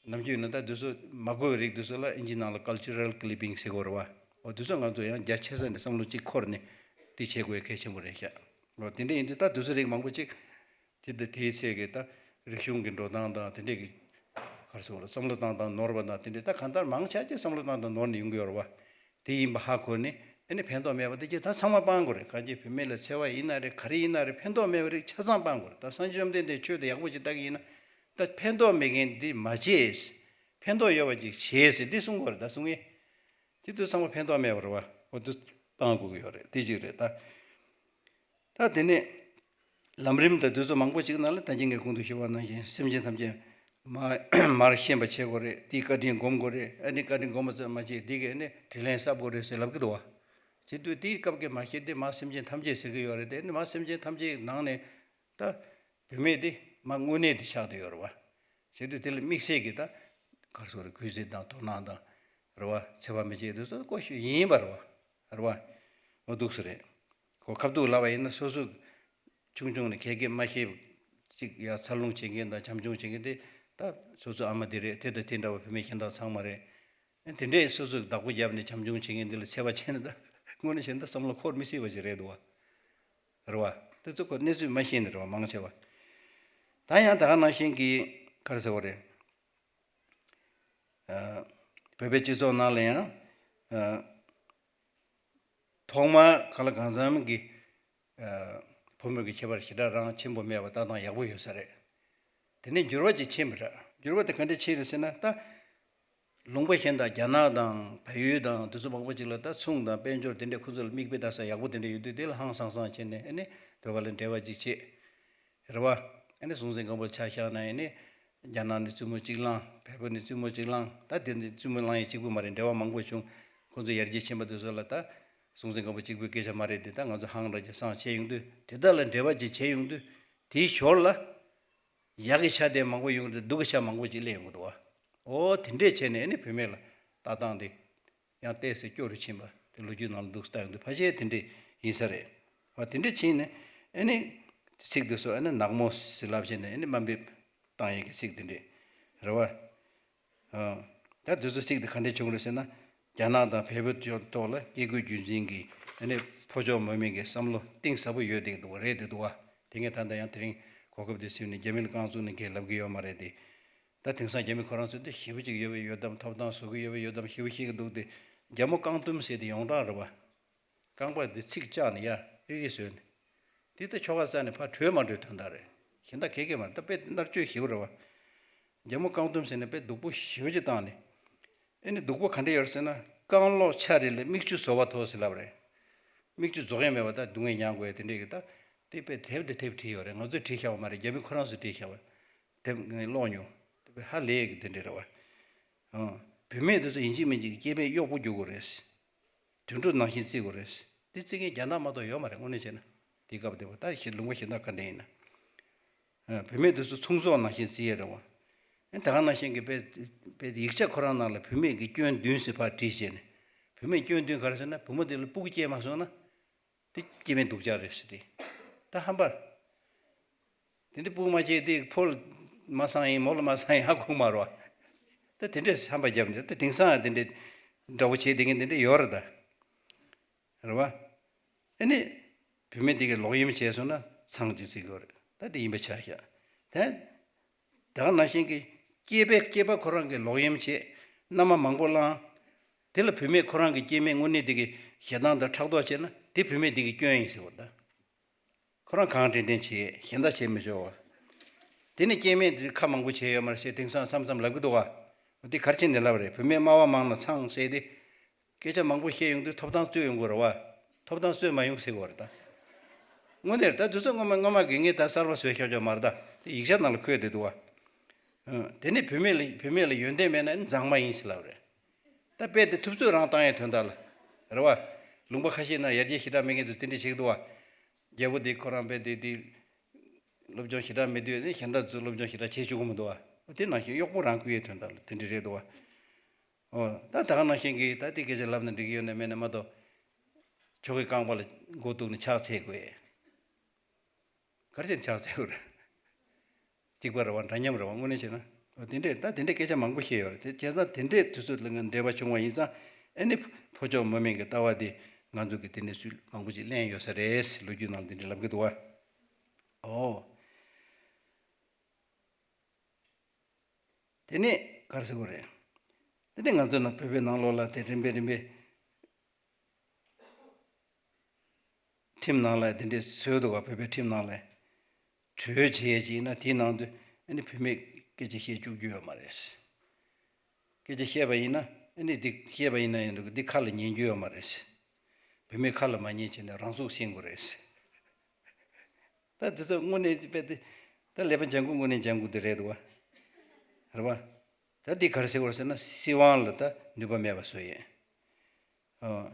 ནམ་རྒྱུན་ཡིན་ན་ད་དུས་ཚོད་མ་གོ་བའི་རིགས་དུས་ཚོད་ལ་ཨིན་ཇི་ནང་ལ་ཀལ་ཅུ་རལ་ཀི་ལི་པིང་ཟེར་གོ་རེད་བ། འོ་དུས་ཚོད་ང་ཚོ་ཡང་རྒྱ་ཆེ་ས་ནས་བསམ་བློ་གཅིག་འཁོར་ནས་དེ་བྱེད་དགོས་ཡ་གལ་ཆེན་པོ་རེད་ཤག་འོ་དེ་འདྲས་ཡིན་དུས་ད་དུས་ཚོད་རིགས་མང་པོ་གཅིག་དེ་ད་དེའི་ཚད་ཀྱི་ད་རིག་གཞུང་གི་འགྲོ་སྟངས་དང་དེ་འདྲས་ཀྱི་ག་རེ་ཟེར་བ་ལ་བསམ་བློ་བཏང་སྟངས་ནོར་བ་དང་དེ་འདྲས་ད་གང་ལྟར་མང་ཆེ་ཆེ་བསམ་བློ་བཏང་སྟངས་ནོར་ནས་ཡོང་གི་ཡོད་རེད་བ། དེ་ཡིན་པ་ཧ་གོ་ནས་ཨ་ནི་ཕན་ཐོགས་མེད་པ་དེ་གྱད་ད་ཚང་མ་སྤང་དགོས་རེད། གང་ཅི་བུད་མེད་ལ་འཚེ་བ་ཡིན་ན་རེད། ག་རེ་ཡིན་ན་རེད། ཕན་ཐོགས་མེད་པ་རིགས་ཆ་ཚང་སྤང་དགོས་རེད། ད་སངས་རྒྱས་བཅོམ་ལྡན་འདས་ཆོས་དེ་ཡག་པོ་ཅིག་ལྟ་གི་ཡིན་ན་ད་ཕན་ཐོགས་མེད་མཁན་འདི་མ་བྱེད། ཕན་ཐོགས་ཡོད་པ་ཅིག་བྱེད་ཟེར་འདི་གསུང་དགོས་རེད། ད་གསུང་ཡས། དེ་དུས་ཚང་མ་ཕན་ཐོགས་མེད་པ་རེད་བ། འོ་དུ་སྤང་དགོས་ཀྱི་ཡོད་རེད། དེ་གཅིག་རེད་ད། ད་དེ་ནས་ལམ་རིམ་དང་དུས་ཚོད་མང་པོ་ཅིག་ནང་ལ་ད་གིན་ངས་གོང་དུ་ཞུས་པ་ནང་བཞིན་སེམས་ཅན་ཐམས་ཅད་མ་མར་ཤེས་པ་བྱེད་དགོས་རེད། དེའི་བཀའ་དྲིན་སྒོམ་དགོས་རེད། ཨ་ནི་བཀའ་དྲིན་སྒོམ་པ་ཙམ་མ་བྱེད་དེ་གས་ཨ་ནི་དྲིན་ལན་གསབ་དགོས་རེད་ཟེར་ལབ་ཀྱི་འདུག་བ། བྱེད་དུས་དེའི་སྐབས་ཀྱི་མ་ཤེས་དེ་མ་སེམས་ཅན་ཐམས་ཅད་ཟེར་གྱི་ཡོད་རེད་དེ། ཨ་ནི་མ་སེམས་ཅན་ཐམས་ཅད་ནང་ནས་ད་བུད་མེད་དེ་མ་དངོས་གནས་དེ་ཆགས་བསྡད་ཡོད་རེད་བ། བྱེད་དུས་དེ་ལ་དམིགས་བསལ་གྱི་ད་ག་རེ་ཟེར་དགོས་རེད། གུས་བརྩི་དང་དོ་སྣང་དང་རེད་བ། འཚེ་བ་མི་བྱེད་དེ་ཚོ་ཀོ་ཤོད་ཡིན་པ་རེད་བ། རེད་བ། འོ་འདུག་སེ་རེད། ཁོ་ཁ་ཐུག་ལབ་པ་ཡིན་ན་སོ་སོ་ཆུང་ཆུང་ནས་ག་གེ་མ་ཤེས་ཅིག་ཡ་འཚར་ལོངས་བྱེད་མཁན་དང་བྱམས་སྐྱོང་བྱེད་མཁན་དེ་ད་སོ་སོ་ཨ་མ་དེ་རེད། དེ་དང་དེ་འདྲ་བ་བུད་མེད་གཞན་དག་ཚང་མ་རེད། དེ་འདྲས་སོ་སོས་བདག་པོ་བརྒྱབ་ནས་བྱམས་སྐྱོང་བྱེད་མཁན་འདི་ལ་འཚེ་བ་བྱས་ན་ད་དངོས་གནས་བྱས་ན་ད་བསམ་བློ་འཁོར་མི་སྲིད་པ་ཞིག་རེད་འདུག་བ། རེད་བ། དེ་ཚོ་ཁོ་གནས་ཚུལ་མ་ཤེས་ནས་རེད་བ། མང་ཆེ་བ། ད་ཡང་ད་ག་ནང་བཞིན་གྱི་ག་རེ་ཟེར་བ་རེད། ཨ། བོད་པའི་སྤྱི་ཚོགས་ནང་ལ་ཡང་། ཨ། ཐོག་མར་གང་ལ་གང་འཚམ་གྱི། ཨ། ཕོ་མོའི་གི་ཁྱད་པར་ཞེ་དྲག་རང་ཆེན་པོ་མེད་པ་ལྟ་སྟངས་ཡག་པོ་ཡོད་ས་རེད། དེ་ནས་འགྱུར་བ་ཅིག་ཕྱིན་པ་རེད། འགྱུར་བ་དེ་ག་འདྲས་ཕྱིན་རེད་ཟེར་ན་ད། ལུང་པ་གཞན་དང་རྒྱ་ནག་དང་བལ་ཡུལ་དང་དེ་ཚོ་མང་པོ་ཅིག་ལ་ད་ཚོང་དང་དཔལ་འབྱོར་དེ་འདྲས་ཁོ་ཚོ་ལ་མིག་དཔེ་ལྟ་ས་ཡག་པོ་དེ་འདྲས་ཡོད་དུས་དེ་ལ་ཧང་སང་སང་བྱས་ནས་ཨ་ནི་བོད་པ་ལ་འབྲེལ་བ་ཅིག་བྱེད། རེད་བ། ཨ་ནི་སྲོང་བཙན་སྒམ་པོ་ཆ་བཞག་ན་ཨ་ནི་རྒྱ་ནག་ནས་བཙུན་མོ་གཅིག་བླངས། བལ་པོ་ནས་བཙུན་མོ་གཅིག་བླངས། ད་དེ་ནས་བཙུན་མོ་བླངས་ཡས་གཅིག་པུ་མ་རེད། འབྲེལ་བ་མང་པོ་བྱུང་། ཁོ་ཚོ་ཡར་རྒྱས་ཕྱིན་པ་དེ་ཚོ་ལ་ད་སྲོང་བཙན་སྒམ་པོ་གཅིག་པུའི་སྐད་ཆ་མ་རེད་དེ། ད་ང་ཚོ་ཧང་ར་རྒྱ་སང་བྱས་ཡོང་དུས་དེ་དག་ལ་འབྲེལ་བ་ཅིག་བྱས་ཡོང་དུས་དེའི་ཞོར་ལ་ཡག་གི་ཆ་དེ་མང་པོ་ཡོང་དུས་སྡུག་གི་ཆ་མང་པོ་ཅིག་སླེབས་ཡོང་གི་འདུག་བ། འོ་དེ་འདྲས་བྱས་ནས་ཨ་ནི་བུད་མེད་ལ་ལྟ་སྟངས་དེ། ཡང་ཏོག་ཙམ་སྐྱོ་རུ་ཕྱིན་པ་དེ་ལོ་རྒྱུས་ནང་ལ་འདུག་ལྟ་ཡོང་དུས་ཕལ་ཆེར་དེ་འདྲས་ཡིན་ས་རེད། འོ་དེ་འདྲས་ཕྱིན་ནས་ཨ་ནི་ཚིག་དེ་ཚོ་ཨ་ནི་ནག་མོ་ཟེར་ལབ་བྱས་ནས་ཨ་ནི་དམའ་འབེབས་བཏང་ཡས་ཀྱི་ཚིག་དེ་འདྲས་རེད་བ། ཨ། ད་དེ་ཚོ་ཚིག་དེ་ག་འདྲས་བྱུང་རེད་ཟེར་ན། རྒྱ་ནག་དང་བལ་པོའི་ཐོག་ལ་སྐྱེ་དགུའི་རྒྱུད་འཛིན་གྱི་ཨ་ནི་ཕོ་ཕྱོགས་མོ་མིན་གྱི་བསམ་བློ་གཏིང་ཟབ་པོ་ཡོད་བསྡད་འདུག་བ། རེད་བསྡད་འདུག་བ། དེ་ངས་ད་ལྟ་ཡང་དེ་རིང་གོ་སྐབས་དེ་ཟིན་ནས་རྒྱ་མི་ལ་རྐང་བཙུགས་ནས་ཁས་ལབ་ཀྱི་ཡོད་མ་རེད་དེ། ད་དེང་སང་རྒྱ་མི་ཁོ་རང་ཚོས་དེ་ཞེ་པོ་ཅིག་ཡོད་པའི་ཡོད་དམ། ཐོབ་ཐང་བཟོ་གི་ཡོད་པའི་ཡོད་དམ་ཞེ་པོ་བཤད་ཀྱི་འདུག་དེ། རྒྱ་མོ་རྐང་གཏུམ་ཟེར་དེ་ཡོངས་གྲགས་རེད་བ། རྐང་པ་དེ་ཚིགས་བཅག་ནས་ཡར་རིལ་རིལ་བཟོས་ནས། དེ་ལྟ་ཁྱོ་ག་རྩ་ནས་ཕར་བྲོས་མ་བྲོས་དོན་དག་རེད། གཞན་དག་གེ་གེ་མ་རེད། ད་དཔེ་མནར་གཅོད་ཞེ་པོ་རེད་བ། རྒྱ་མོ་རྐང་གཏུམ་ཟེར་ནས་དཔེ་སྡུག་པོ་ཞེ་པོ་ཅིག་བཏང་ནས། ཨེ་ནི་སྡུག་པོ་ག་འདྲ་ཡོད་ཟེར་ན། རྐང་ལོག་ཆ་རེ་ལ་མིག་ཆུ་བཟོ་བ་ཐོག་ཟེར་ལབ་རེད། མིག་ཆུ་རྫོགས་ཡ་མེད་པ་ད་སྡུག་བསྔལ་མྱང་དགོས་ཡ་དེ་འདྲས་ཀྱི་ད། དེ་དཔེ་དེབ་དེ་དེབ་བྲིས་ཡོད་རེད། ང་ཚོས་བྲིས་བཞག་པ་མ་རེད། རྒྱ་མི་ཁོ་རང་ཚོས་བྲིས་བཞག་པ། དེབ་ངས་ཀློག་མྱོང་། དེ་དཔེ་ཧ་ལས་ཀྱི་དེ་འདྲས་རེད་བ། ཨང་། བུད་མེད་དེ་ཚོ་ཡིན་གཅིག་མིན་གཅིག་སྐྱེས་པས་གཡོག་པོ་རྒྱུག་དགོས་རེད། དུད་འགྲོ་ནང་བཞིན་བརྩི་དགོས་རེད། འདི་བརྩི་མཁན་རྒྱ་ནག་མ་གཏོགས་ཡོད་མ་རེད། དངོས་གནས་བྱས་ན། དེའི་སྐབས་དེ་བ་ད་ཞིག་ལུང་པ་གཞན་དག་ག་འདྲ་ཡིན་ན། ཨ། བུད་མེད་དེ་ཚོ་ཚོང་ཟོག་ནང་བཞིན་བརྩི་ཡས་རེད་བ། ཨ། ད་ག་ནང་བཞིན་གྱི་དཔེ་དཔེ་ཡིག་ཆ་ཁོ་རང་ནང་ལ་བུད་མེད་ཀྱི་སྐྱོན་བདུན་ཟེར་ཕར་བྲིས་བྱས་ནས། བུད་མེད་སྐྱོན་བདུན་ག་རེ་ཟེར་ན། བུ་མོ་དེ་ལ་སྤུ་གུ་སྐྱེས་མ་སོང་ན། དེ་སྐྱེ་དམན་སྡུག་ཅག་རེད་ཟེར་ཏེ། ད་ཧམ་པ། དེ་འདྲ་སྤུ་གུ་མ་སྐྱེས་དེ་ཕོ་ལ་མ་སང་ཡིན་མོ་ལ་མ་སང་ཡིན་ཧ་གོ་མ་རེད་བ། ད་དེ་འདྲས་ཧམ་པ་བརྒྱབ་ནས་ད་དེང་སང་ཡང་དེ་འདྲས་འདྲ་བོ་བྱེད་བསྡད་མཁན་དེ་འདྲས་ཡོད་རེད་ད། རེད་བ། ཨ་ནི། བུད་མེད་དེ་གས་ལོག་གཡེམ་བྱས་སོང་ན་ཚང་གཅིག་བརྩི་དགོས་རེད། ད་དེ་ཡིན་པ་ཆ་བཞག་དེ། ད་ག་ནང་བཞིན་གྱི་སྐྱེས་པའི་སྐྱེས་པ་ཁོ་རང་གིས་ལོག་གཡེམ་བྱས། མནའ་མ་མང་པོ་བླངས། དེ་ལ་བུད་མེད་ཁོ་རང་གི་སྐྱེ་དམན་དངོས་གནས་དེ་གི་ཞེ་སྡང་དང་ཕྲག་དོག་བྱས་ན་དེ་བུད་མེད་དེ་གི་སྐྱོན་ཡིན་ཟེར་བ་ད། ཁོ་རང་གང་དྲན་དྲན་བྱས་གཞན་དག་བྱས་མི་ཆོག་བ། དེ་ནི་སྐྱེ་དམན་དེ་ཁ་མང་པོ་བྱས་ཡོད་མ་རེད་ཟེར་དེང་སང་མཚམས་མཚམས་ལབ་གི་འདུག་བ། དེ་གར་ཕྱིན་ནས་ལབ་རེད། བུད་མེད་སྨྲ་བ་མང་ན་ཚང་ཟེར་ཏེ། སྐད་ཆ་མང་པོ་བཤད་ཡོང་དུས་ཐོབ་ཐང་རྩོད་ཡོང་གི་རེད་བ། ཐོབ་ཐང་རྩོད་མ་ཡོང་ཟེར་གི་བ་རེད་ད། དངོས་གནས་རེད་ད། དུས་ཚོད་སྔོན་མ་སྔོན་མ་དགེ་བསྙེན་ད་གསར་པ་བཟོས་ཤོག་ཅོག་མ་རེད་ད། དེ་ཡིག་ཆ་ནང་ལ་འཁོད་བསྡད་འདུག་བ། དེ་ནས་བུད་མེད་ལ་བུད་མེད་ལ་ཡོན་ཏན་མེད་ན་ནི་མཛངས་མ་ཡིན་ཟེར་ལབ་རེད། ད་དཔེ་དེ་ཐུབ་ཚོད་རང་བཏང་ཡའི་དོན་དག་ལ། རེད་བ། ལུང་པ་ཁ་ཤས་ན་ཡར་རྒྱས་ཞེ་དྲག་མེད་མཁན་ཚོས་དེ་འདྲ་བྱེད་ཀྱི་འདུག་བ། རྒྱལ་པོ་དེ་ཁོ་རང་དཔེ་དེ་དེ། སློབ་སྦྱོང་ཞེ་དྲག་མེད་དུས་ནི་གཞན་དག་ཚོས་སློབ་སྦྱོང་ཞེ་དྲག་བྱེད་བཅུག་གི་མི་འདུག་བ། དེ་ནང་བཞིན་གཡོག་པོ་རང་བཀུར་ཡའི་དོན་དག་ལ་དེ་འདྲ་རེད་འདུག་བ། ཨོ། ད་ད་ག་ནང་བཞིན་གྱི་ད་དེ་སྐད་ཆ་ལབ་ན་འགྲིག་གི་ཡོད་ན་མེད་ན་མ་གཏོགས། ཁྱོ་གའི་རྐང་པ་ལ་མགོ་གཏུགས་ནས་ཕྱག་འཚལ་དགོས། ག་རེ་བྱས་ནས་ཕྱག་འཚལ་དགོས་རེད། གཅིག་པ་རེད་བ། འདྲ་མཉམ་རེད་བ། དངོས་གནས་བྱས་ན། ཨོ། དེ་འདྲས་ད་དེ་འདྲས་སྐད་ཆ་མང་པོ་བཤད་ཡོད་རེད། དེ་བྱས་ཙང་དེ་འདྲས་དུས་ཚོད་ལ་ང་འབྲེལ་བ་བྱུང་བ་ཡིན་ཙང་། ཨ་ནི་ཕོ་ཕྱོགས་མི་དམན་གྱི་ལྟ་བ་དེ་ང་ཚོ་གི་དེ་འདྲས་ཚུལ་མང་པོ་ཅིག་གླེང་ཡོད་ས་རེད། ལོ་རྒྱུས་ནང་དེ་འདྲས་ལབ་གི་འདུག་བ། ཨོ། དེ་ནས་ག་རེ་ཟེར་དགོས་རེད། དེ་ནས་ང་ཚོ་ནང་བོད་པའི་ནང་ལོགས་ལ་དེ་རིམ་པས་རིམ་པས་ཁྲིམས་ནང་ལ་དེ་འདྲས་བཟོས་འདུག་ག་བོད་པའི་ཁྲིམས་ནང་ལ། གྲོས་བྱེད་ཡས་ཅིག་ཡིན་ན་དེའི་ནང་དུ་ཨ་ནི་བུད་མེད་སྐད་ཆ་བཤད་བཅུག་རྒྱུ་ཡོད་མ་རེད། སྐད་ཆ་བཤད་པ་ཡིན་ན་ཨ་ནི་འདི་བཤད་པ་ཡིན་ན་ཡིན་འདུག་འདི་ཁ་ལ་ཉན་རྒྱུ་ཡོད་མ་རེད། བུད་མེད་ཁ་ལ་མ་ཉན་བྱས་ནས་རང་ཚུགས་ཤེས་དགོས་རེད། ད་དེ་ཚོ་དངོས་གནས་དཔེ་དེ། ད་ཀླད་པ་འཇམ་པོ་དངོས་གནས་འཇམ་པོ་དེ་རེད་འདུག་བ། རེད་བ། ད་འདི་ག་རེ་ཟེར་དགོས་རེད་ཟེར་ན་སྲིད་དབང་ལ་ད་ནུས་པ་མེད་པ་བཟོ་ཡས། ཨོ།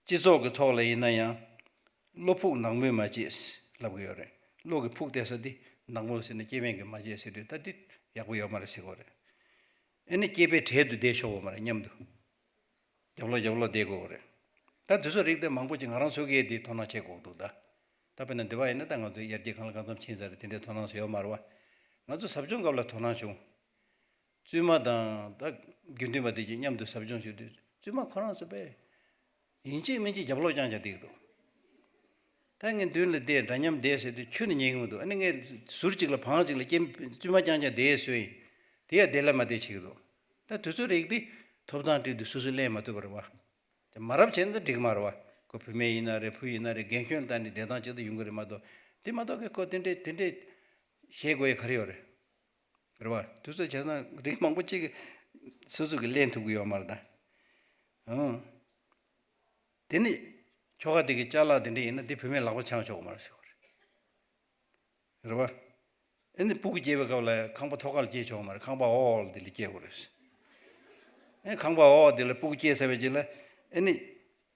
སྤྱི་ཚོགས་ཀྱི་ཐོག་ལ་ཡིན་ན་ཡང་། བློ་ཕུགས་ནག་མོས་མ་བྱེད་ལབ་གི་ཡོད་རེད། བློ་གི་ཕུགས་གཏད་ས་དེ་ནག་མོ་ཟེར་ན་སྐྱེ་དམན་གྱིས་མ་བྱེད་ཟེར་དུས་ད་དེ་ཡག་པོ་ཡོད་མ་རེད་ཟེར་གི་ཡོད་རེད། ཨེ་ནི་སྐྱེས་པའི་གྲལ་དུ་བསྡད་ཆོག་གི་མ་རེད་མཉམ་དུ། རྒྱབ་ལོགས་རྒྱབ་ལོགས་བསྡད་དགོས་གི་རེད། ད་དེ་ཚོ་རིགས་དེ་མང་པོ་ཅིག་ང་རང་ཚོ་གིས་དེ་དོ་སྣང་བྱེད་དགོས་འདུག་ད། ད་དཔེར་ན་འདི་བ་ཡིན་ན་ད་ང་ཚོ་ཡར་རྒྱས་གང་ལ་གང་འཚམ་ཕྱིན་ཚར་རེད། དེ་འདྲའི་དོ་སྣང་ཟེར་ཡོད་མ་རེད་བ། ང་ཚོ་ཟབ་སྦྱོང་སྐབས་ལ་དོ་སྣང་བྱུང་། བཙུན་མ་དང་ད་དགེ་འདུན་པ་དེ་གྱིས་མཉམ་དུ་ཟབ་སྦྱོང་ཞུ་དུས་བཙུན་མ་ཁོ་རང་ཚོ་དཔེ་ཡིན་གཅིག་མིན་གཅིག་རྒྱབ་ལོགས་རྐྱང་རྐྱང་བསྡད་ཀྱི་འདུག་ད་ངས་མདུན་ལ་བསྡད་འདྲ་མཉམ་བསྡད་ཟེར་དུས་ཁྱོན་ནས་ཉན་གྱི་མི་འདུག་ཨ་ནི་ངས་ཟུར་གཅིག་ལ་བང་གཅིག་ལ་སྐྱེ་བཙུན་མ་རྐྱང་རྐྱང་བསྡད་བཟོས་ཡིན། དེ་ཡང་བསྡད་ལ་མ་བསྡད་བྱེད་ཀྱི་འདུག་ད་དུས་ཚོད་རིགས་དེ་ཐོབ་ཐང་སྤྲད་དུས་སོ་སོས་ལེན་མ་ཐུབ་པ་རེད་བ། དེ་མ་རབས་བྱས་ན་འགྲིག་མ་རེད་བ། ཁོ་བུད་མེད་ཡིན་ན་རེད། བུ་ཡིན་ན་རེད། རྒན་གཞོན་ལ་ལྟ་ནས་བསྡད་སྟངས་གཅིག་ཏུ་ཡོང་གི་རེད་མ་གཏོགས། དེ་མ་གཏོགས་ཀྱི་ཁོ་དེ་འདྲས་དེ་འདྲས་བྱེད་དགོས་ཡ་ག་རེ་ཡོད་རེད། རེད་བ། དུས་ཚོད་བྱས་ཙང་རིགས་མང་པོ་གཅིག་གིས་སོ་སོ་གིས་ལེན་ཐུབ་ཀྱི་ཡོད་མ་རེད་ད། ཨང་། དེ་ནི་ཁྱོ་ག་དེ་གི་ཅ་ལག་དེ་འདྲས་ཡིན་ན་དེ་བུད་མེད་ལག་པ་འཆང་ཆོག་གི་མ་རེད་ཟེར་གི་རེད། རེད་བ། ཨེ་ནི་སྤུ་གུ་སྐྱེས་པའི་སྐབས་ལ་ཁང་པ་ཐོག་ཁ་ལ་སྐྱེས་ཆོག་གི་མ་རེད། ཁང་པ་འོག་ལ་དེ་ལ་སྐྱེས་དགོས་རེད། ཨེ་ཁང་པ་འོག་དེ་ལ་སྤུ་གུ་སྐྱེས་ཚར་བའི་རྗེས་ལ་ཨེ་ནི་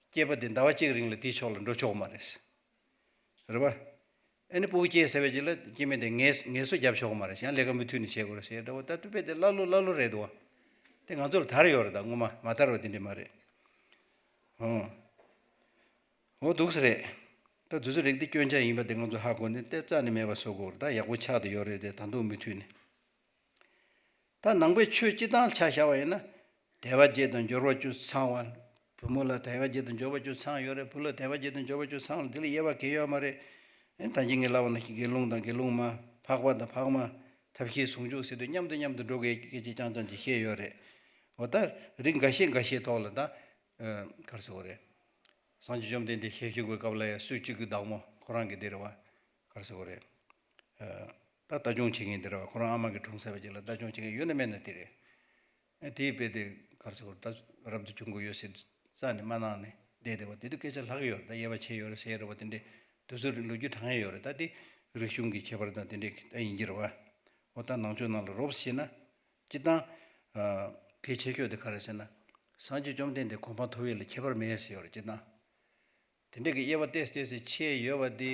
སྐྱེས་པ་དེ་ཟླ་བ་གཅིག་རིང་ལ་དེའི་ཕྱོགས་ལ་འགྲོ་ཆོག་གི་མ་རེད། རེད་བ། ཨེ་ནི་སྤུ་གུ་སྐྱེས་ཚར་བའི་རྗེས་ལ་སྐྱེ་དམན་དེ་ངལ་ངལ་གསོ་རྒྱབ་ཆོག་གི་མ་རེད། གཞན་ལས་ཀ་མུ་མཐུད་ནས་བྱེད་དགོས་རེད་ཟེར་འདྲ་བོ། ད་དུ་པས་དེ་ཀླ་ཀློ་ཀླ་ཀློ་རེད་འདུག་བ། དེ་ང་ཚོ་ལ་དར་ཡོད་རེད། ད་སྔོན་མ་མ་དར་བ་དེ་འདྲས་མ་རེད། ཨོ། འོ་འདུག་སེ་རེད། ད་དུས་ཚོད་རིགས་དེ་སྐྱོན་ཆ་ཡིན་པ་དེ་ང་ཚོ་ཧ་གོ་ནས་དེ་རྩ་ནས་མེད་པ་བཟོ་དགོས་རེད། ད་ཡག་པོ་ཆགས་བསྡད་ཡོད་རེད་དེ་ད་དུང་མུ་མཐུད་ནས། ད་ནང་པའི་ཆོས་སྤྱི་བཏང་ཆ་བཞག་པ་ཡིན་ན། དད་པ་བརྒྱད་དང་འབྱོར་པ་བཅུ་ཚང་བ། བུ་མོ་ལ་དད་པ་བརྒྱད་དང་འབྱོར་པ་བཅུ་ཚང་ཡོད་རེད། བུ་ལ་དད་པ་བརྒྱད་དང་འབྱོར་པ་བཅུ་ཚང་ལ་འདི་ལ་དབྱེ་བ་གང་ཡང་ཡོད་མ་རེད། ཨེ་ད་གིན་ངས་ལབ་པ་ནང་བཞིན་དགེ་སློང་དང་དགེ་སློང་མ། འཕགས་པ་དང་འཕགས་མ། ཐབས་ཤེས་ཟུང་འཇུག་ཟེར་དུས་མཉམ་དུ་མཉམ་དུ་འགྲོ་དགོས་སྐད་ཆ་རྐྱང་རྐྱང་ཅིག་བཤད་ཡོད་རེད། འོ་ད་རིགས་འགའ་ཤས་འགའ་ཤས་ཐོག་ལ་ད། ཨ་ག་རེ་ཟེར་དགོས་རེད། སངས་རྒྱས་བཅོམ་ལྡན་འདས་ཞལ་བཞུགས་པའི་སྐབས་ལ་ཡང་སུ་གཅིག་གི་བདག་མོ་ཁོ་རང་གི་དེ་རེད་བ། ག་རེ་ཟེར་དགོས་རེད། ཨ་ད་ལྟ་སྐྱོང་བྱེད་མཁན་དེ་རེད་བ། ཁོ་རང་ཨ་མ་གིས་འཁྲུངས་ཚར་བའི་རྗེས་ལ་ད་སྐྱོང་བྱེད་མཁན་ཡོད་ན་མེད་ན་དེ་རེད། ཨ་དེའི་དཔེ་དེ་ག་རེ་ཟེར་དགོས་རེད། ད་རབ་ཏུ་བྱུང་གི་ཡོད་ཟེར་རྩ་ནས་མ་གནང་ནས་བསྡད་བསྡད་པ་དེ་དུས་སྐད་ཆ་ལྷག་གི་ཡོད་རེད། ད་དབྱེ་བ་ཕྱེ་ཡོད་རེད་ཟེར་རེད་བ། དེ་འདྲའི་དུས་ཚོད་རིང་ལོ་རྒྱུས་དྲངས་ཡས་ཡོད་རེད། ད་དེ་རིག་གཞུང་གི་ཁྱད་པར་དང་དེ་འདྲའི་ད་ཡིན་གྱི་རེད་བ། འོ་ད་ནང་ཆོས་ནང་ལ་རོབ་ཙམ་ཕྱིན་ན། སྤྱིར་བཏང་། ཨ་གལ་ཆེ་ཤོས་དེ་ག་རེ་ཟེར་ན། སངས་རྒྱས་བཅོམ་ལྡན་འདས་གོ་འཕང་ཐོབ་ཡས་ལ་ཁྱད་པར་མེད་ཟེར་ཡོད་རེད། སྤྱིར་བཏང་། དེ་འདྲ་གི་དབྱེ་བ་ཏོག་ཙམ་ཏོག་ཙམ་ཕྱེ་ཡོད་པ་དེ།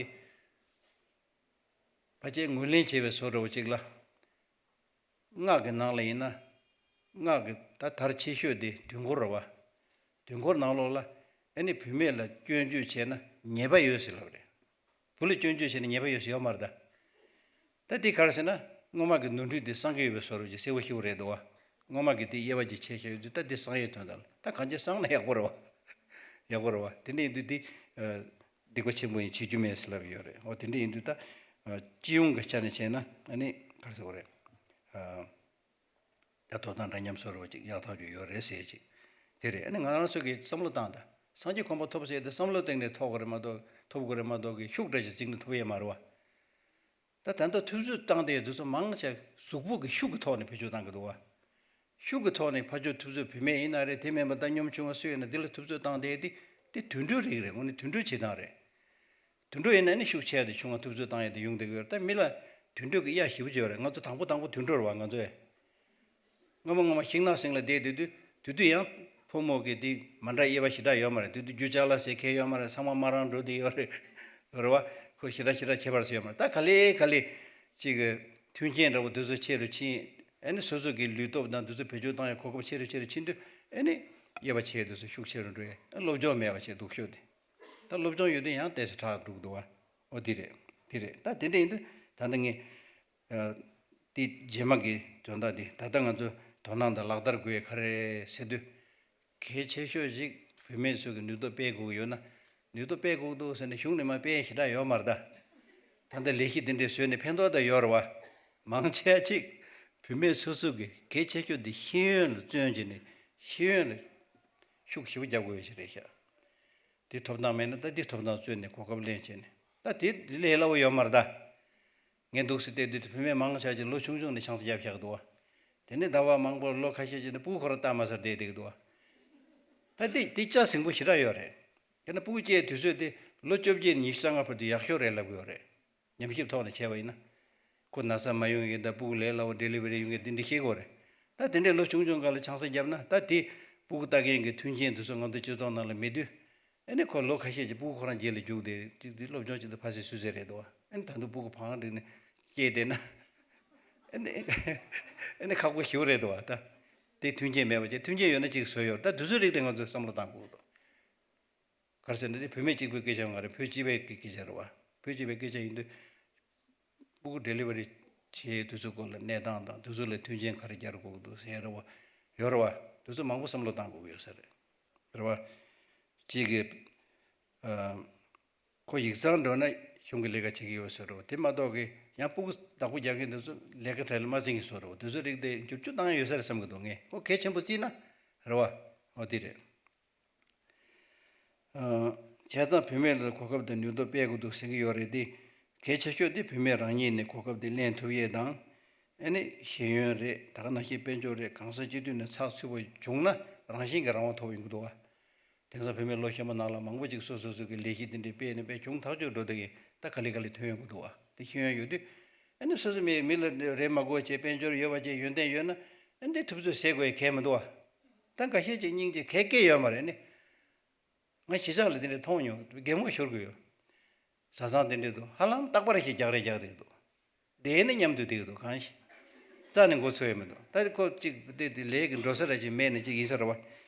ཕལ་ཆེར་ངོས་ལེན་བྱས་པའི་བཟོ་འདྲ་བོ་ཅིག་ལ། སྔགས་ཀྱི་ནང་ལ་ཡིན་ན། སྔགས་ཀྱི་ད་དར་ཆེ་ཤོས་དེ་དུས་འཁོར་རེད་བ། དུས་འཁོར་ནང་ལོགས་ལ་ཨ་ནི་བུད་མེད་ལ་སྐྱོན་བརྗོད་བྱས་ན་ཉེས་པ་ཡོད་ཟེར་ལབ་རེད། བུ་ལ་སྐྱོན་བརྗོད་བྱས་ན་ཉེས་པ་ཡོད་ཟེར་ཡོད་མ་རེད་ད། ད་འདི་ག་རེ་ཟེར་ན། སྔོན་མ་གི་ནོར་འཁྲུལ་འདི་བསང་གི་ཡོད་པའི་བཟོ་འདྲ་ཅིག་གསལ་པོ་ཞེ་པོ་རེད་འདུག་བ། སྔོན་མ་གི་དེ་དབྱེ་བ་ཅིག་ཕྱེ་བཞག་ཡོད་དུས་ད་འདི་བསང་ཡས་དོན་དག་ལ་ད་གང་ཅི་བསང་ན་ཡག་པོ་རེད་བ། ཡག་པོ་རེད་བ། དེ་འདྲ་ཡིན་དུས་འདི། ཨ་སྡིག་པ་ཆེན་པོ་ཡིན། བྱེད་རྒྱུ་མེད་ཟེར་ལབ་ཡོད་རེད། འོ་དེ་འདྲ་ཡིན་དུས་ད། ཨ་སྤྱི་ཡོངས་ཀྱི་ཆ་ནས་བྱས་ན་ཨ་ནི་ག་རེ་ཟེར་དགོས་རེད། ཨ་ད་ཐོབ་ཐང་འདྲ་མཉམ་བཟོ་འདྲ་བོ་ཅིག་ཡག་ཐག་ཆོད་ཡོད་རེད་ཟེར་ཅིག་དེ་རེད། ཨ་ནི་ང་རང་ཚོ་གིས་བསམ་བློ་བཏང་ད། སངས་རྒྱས་གོ་འཕང་ཐོབ་ཟེར་དེ་བསམ་བློ་བཏང་ནས་ཐོབ་དགོས་རེད་མ་གཏོགས། ཐོབ་དགོས་རེད་མ་གཏོགས་གི་ཤུགས་འདྲ་ཅིག་བརྩིས་ནས་ཐོབ་ཡས་མ་རེད་བ། ད་ད་ལྟ་ཐུབ་ཚོད་བཏང་བསྡད་དུས་ཚོད་མང་ཆེ་གཟུགས་པོ་གི་ཤུགས་ཀྱི་ཐོག་ནས་བེད་སྤྱོད་བཏང་གི་འདུག་བ། ཤུགས་ཀྱི་ཐོག་ནས་ཕར་ཕྱོགས་ཐུབ་ཚོད་བུད་མེད་ཡིན་ན་རེད། དེ་མིན་པ་ད་གཉོམ་ཆུང་བ་སུ་ཡིན་ན་དེ་ལ་ཐུབ་ཚོད་བཏང་བསྡད་དེ། དེ་དུད་འགྲོའི་རིགས་རེད། དངོས་གནས་དུད་འགྲོའི་བྱེད་སྟངས་རེད། དུད་འགྲོ་ཡིན་ན་ནི་ཤུགས་ཆེ་བ་དེ་ཆུང་བ་ཐུབ་ཚོད་བཏང་ཡས་དེ་ཡོང་བསྡད་ཀྱི་ཡོད་རེད། ད་མི་ལ་དུད་འགྲོ་གི་གཡའ་ཞེ་པོ་ཅིག་ཡོད་རེད། ང་ཚོ་དང་པོ་དང་པོ་དུད་འགྲོ་རེད་བ་ང་ཚོས། སྔོན་མ་སྔོན་མ་ཤིང་ནགས་གསེང་ལ་བསྡད་དུས་དུས་དུས་དུས་ཡང་ཕོ་མོ་གི་དེ་མ་འདྲ་དབྱེ་བ་ཞེ་དྲག་ཡོད་མ་རེད། དུས་དུས་རྒྱུ་ཅ་ལག་ཟེར་མཁན་ཡོད་མ་རེད། ཚང་མ་དམར་རང་འགྲོ་དེ་ཡོད་རེད། རེད་བ། ཁོ་ཞེ་དྲག་ཞེ་དྲག་ཁྱད་པར་ཟེར་ཡོད་མ་རེད། ད་ག་ལེ་ག་ལེ་ཅིག་གི་མཐུན་རྐྱེན་འདྲ་བོ་དེ་ཚོ་ཆེ་རུ་ཕྱིན། ཨ་ནི་སོ་སོ་གི་ལུས་སྟོབས་དང་དེ་ཚོ་བེད་སྤྱོད་བཏང་ཡའི་གོ་སྐབས་ཆེ་རུ་ཆེ་རུ་ཕྱིན་དུས་ཨ་ནི་དབྱེ་བ་ཕྱེ་དེ་ཚོ་ཤུགས་ཆེ་རུ་འགྲོ་ཡས། ཨ་སློབ་སྦྱོང་མེད་པ་བྱས་སྡུག་ཤོས་དེ། ད་སློབ་སྦྱོང་ཡོད་དུས་ཡང་ཏོག་ཙམ་དྲག་འགྲོ་གི་འདུག་བ། འོ་དེ་རེད། དེ་རེད། ད་དེ་འདྲ་ཡིན་དུས་ད་ལྟ་ངས། ཨ་དེ་རྗེས་མ་གི་དོན་དག་དེ་ད་ལྟ་ང་ཚོ་དོ་སྣང་དང་ལག་བསྟར་དགོས་ཡས་ག་རེ་རེད་ཟེར་དུས། གལ་ཆེ་ཤོས་ཤིག་བུད་མེད་ཚོས་ཀྱི་ནུས་སྟོབས་སྤེལ་དགོས་ཀྱི་ཡོད་ན། ནུས་སྟོབས་སྤེལ་དགོས་འདུག་ཟེར་ནས་གཞུང་ནས་མར་སྤེལ་ཞེ་དྲག་ཡོད་མ་རེད་ད། ད་ལྟ་ལས་གཞི་འདི་འདྲས་བཟོས་ནས་ཕན་ཐོགས་ད་ཡོད་རེད་བ། མང་ཆེ་ཅིག་བུད་མེད་སོ་སོ་གི་གལ་ཆེ་ཤོས་འདི་ཤེས་ཡོན་ལ་བརྩོན་བྱས་ནས་ཤེས་ཡོན་ལ་ཤུགས་ཞེ་པོ་རྒྱབ་དགོས་ཡོད་ཞིག་རེད་ཤག་དེ་ཐོབ་ཐང་མེད་ན་ད་འདི་ཐོབ་ཐང་རྩོད་ནས་གོ་སྐབས་ལེན་བྱས་ནས་ད་དེ་ལས་སླ་བོ་ཡོད་མ་རེད་ད། ངས་འདུག་སེ་བལྟས་དུས་བུད་མེད་མང་ཆེ་ཅིག་ལོ་ཆུང་ཆུང་ནས་ཆང་ས་བརྒྱབ་བཞག་འདུག་བ། དེ་ནས་ཟླ་བ་མང་པོར་ལོ་ཁ་ཤས་ཅིག་ནས་སྤུ་གུ་ཁོ་རང་བལྟ་མ་ཚར་བསྡད་བསྡད་ཀྱི་འདུག་བ། ད་འདི་འདི་ལྕགས་ཟིང་པོ་ཞེ་དྲག་ཡོད་རེད། དེ་ན་སྤུ་གུ་སྐྱེས་དུས་ཚོད་དེ་ལོ་བཅོ་བརྒྱད་ནས་ཉི་ཤུ་རྩ་ལྔ་བར་དུ་ཡག་ཤོས་རེད་ལབ་ཀྱི་ཡོད་རེད། ཉམས་ཞིབ་ཐོག་ནས་བྱས་པ་ཡིན་ན། ཁོ་ན་ཚ་མ་ཡོང་མཁན་དང་སྤུ་གུ་ལས་སླ་བོ་ཌེ་ལི་ཝ་རི་ཡོང་མཁན་དེ་འདྲ་ཤེས་དགོས་རེད། ད་དེ་འདྲའི་ལོ་ཆུང་ཆུང་སྒང་ལ་ཆང་ས་བརྒྱབ་ན་ད་དེ་སྤུ་གུ་ལྟ་མཁན་གྱི་མཐུན་རྐྱེན་དེ་ཚོ་ང་ཚོ་སྤྱི་ཚོགས་ནང་ལ་མེད་དུས། ཨ་ནི་ཁོ་ལོ་ཁ་ཤས་ཀྱི་སྤུ་གུ་ཁོ་རང་རྗེས་ལ་རྒྱུགས་ཏེ་ཅིག་དེ་སློབ་སྦྱོང་བྱེད་དུས་ཕ་སེ་སུ་སེ་རེད་འདུག་བ། ཨ་ནི་ད་དུང་སྤུ་གུ་བང་སྒྲིག་ནས་སྐྱེས་བསྡད་ན། ཨ་ནི་ཨ་ནི་ཁག་པོ་ཞེ་པོ་རེད་འདུག་བ་ད། དེ་མཐུན་རྐྱེན་མེད་པ་བྱས། མཐུན་རྐྱེན་ཡོད་ན་ཅིག་བཟོས་ཡོད་རེད། ད་དེ་ཚོའི་རིགས་དེ་ང་ཚོས་བསམ་བློ་བཏང་དགོས་འདུག་ག་རེ་ཟེར་ན་དེ་བུད་མེད་གཅིག་པུའི་སྐད་ཆ་མ་རེད། བོད་སྤྱི་པའི་སྐད་ཆ་རེད་བ། བོད་སྤྱི་པའི་སྐད་ཆ་ཡིན་དུས། སྤུ་གུ་ཌེ་ལི་ཝ་རི་བྱེད་དུས་ཚོད་སྐོར་ལ་གནས་སྟངས་དང་དུས་ཚོད་ལ་མཐུན་རྐྱེན་ག་རེ་སྦྱར་དགོས་འདུག་ཟེར་རེད་བ། ཡོད་རེད་བ། དུས་ཚོད་མང་པོ་བསམ་བློ་བཏང་དགོས་ཀྱི་ཡོད་ས་རེད། རེད་བ། གཅིག་གི། ཨ། ཁོ་ཡིག་ཚང་འགྲོ་ན་གཞུང་གི་ལས་ཀ་བྱེད་ཀྱི་ཡོད་ས་རེད་བ། དེ་མ་གཏོགས་ཀྱི་ཡང་སྤུ་གུ་བདག་པོ་རྒྱག་མཁན་དེ་ཚོ་ལས་ཀ་གྲལ་ལ་མ་འཛིན་གྱི་བཟོ་རེད་བ། དུས་ཚོད་རིགས་དེ་འགྱུར་བཅོས་བཏང་ཡ་ཡོད་ས་རེད་བསམ་གྱི་འདུག་ངས་ཁོ་གལ་ཆེན་པོ་བརྩིས་ན། རེད་བ། འོ་དེ་རེད། ཨ། བྱས་ཙང་བུད་མེད་ལ་གོ་སྐབས་དང་ནུས་སྟོབས་སྤེལ་དགོས་འདུག་ཟེར་གྱི་ཡོད་རེད་དེ། གལ་ཆེ་ཤོས་དེ་བུད་མེད་རང་ཉིད་ནས་གོ་སྐབས་དེ་ལེན་ཐུབ་ཡས་དང་། ཨ་ནི་ཤེས་ཡོན་རེད། ད་ག་ནང་བཞིན་དཔལ་འབྱོར་རེད། གང་ཟག་སྤྱི་འཐུས་ནས་ཚགས་ཚུད་པོ་བྱུང་ན་རང་བཞིན་གྱི་རང་དབང་ཐོབ་ཡོང་གི་འདུག་བ། དེང་སང་བུད་མེད་ལོ་གཞོན་པ་ནང་ལ་མང་པོ་ཅིག་སོ་སོ་སོ་གི་ལས་གཞི་དེ་འདྲའི་སྤེལ་ནས་སྤེལ་བྱུང་ཐག་ཆོད་འགྲོ་བསྡད་ཀྱི། ད་ག་ལེ་ག་ལེ་ཐོན་ཡོང་གི་འདུག་བ། དེ་ཤེས་ཡོན་ཡོད་དུས། ཨ་ནི་སོ་སོ་མི་མི་ལ་རེ་མ་དགོས་བྱས། དཔལ་འབྱོར་ཡོད་པ་བྱས། ཡོན་ཏན་ཡོད་ན་ཨ་ནི་ཐུབ་ཚོད་ཟེར་དགོས་ཡ་གལ་མི་འདུག་བ། ད་འགའ་ཤས་ཅིག་སྙིང་རྗེ་གལ་སྐད་ཡོད་མ་རེད་ནི། ང་གཞིས་ཆགས་ལ་དེ་འདྲ་མཐོང་མྱོང་། གད་མོ་ཤོར་གི་ཡོད། བཟའ་ཚང་དེ་འདྲ་འདུག་ཧ་ལམ་རྟག་པར་ཞིག་རྒྱག་རེས་རྒྱག་བསྡད་འདུག་དེ་ནི་མཉམ་དུ་བསྡད་འདུག་གང་ཞིག་རྩ་ནས་མགོ་ཚོས་ཡོད་མི་འདུག་ད་ཁོ་གཅིག་དེ་དེ་ལས་ཀྱི་འགྲོ་ས་ར་ཅིག་མེད་ནས་ཅིག་ཡིན་ས་རེད་བ།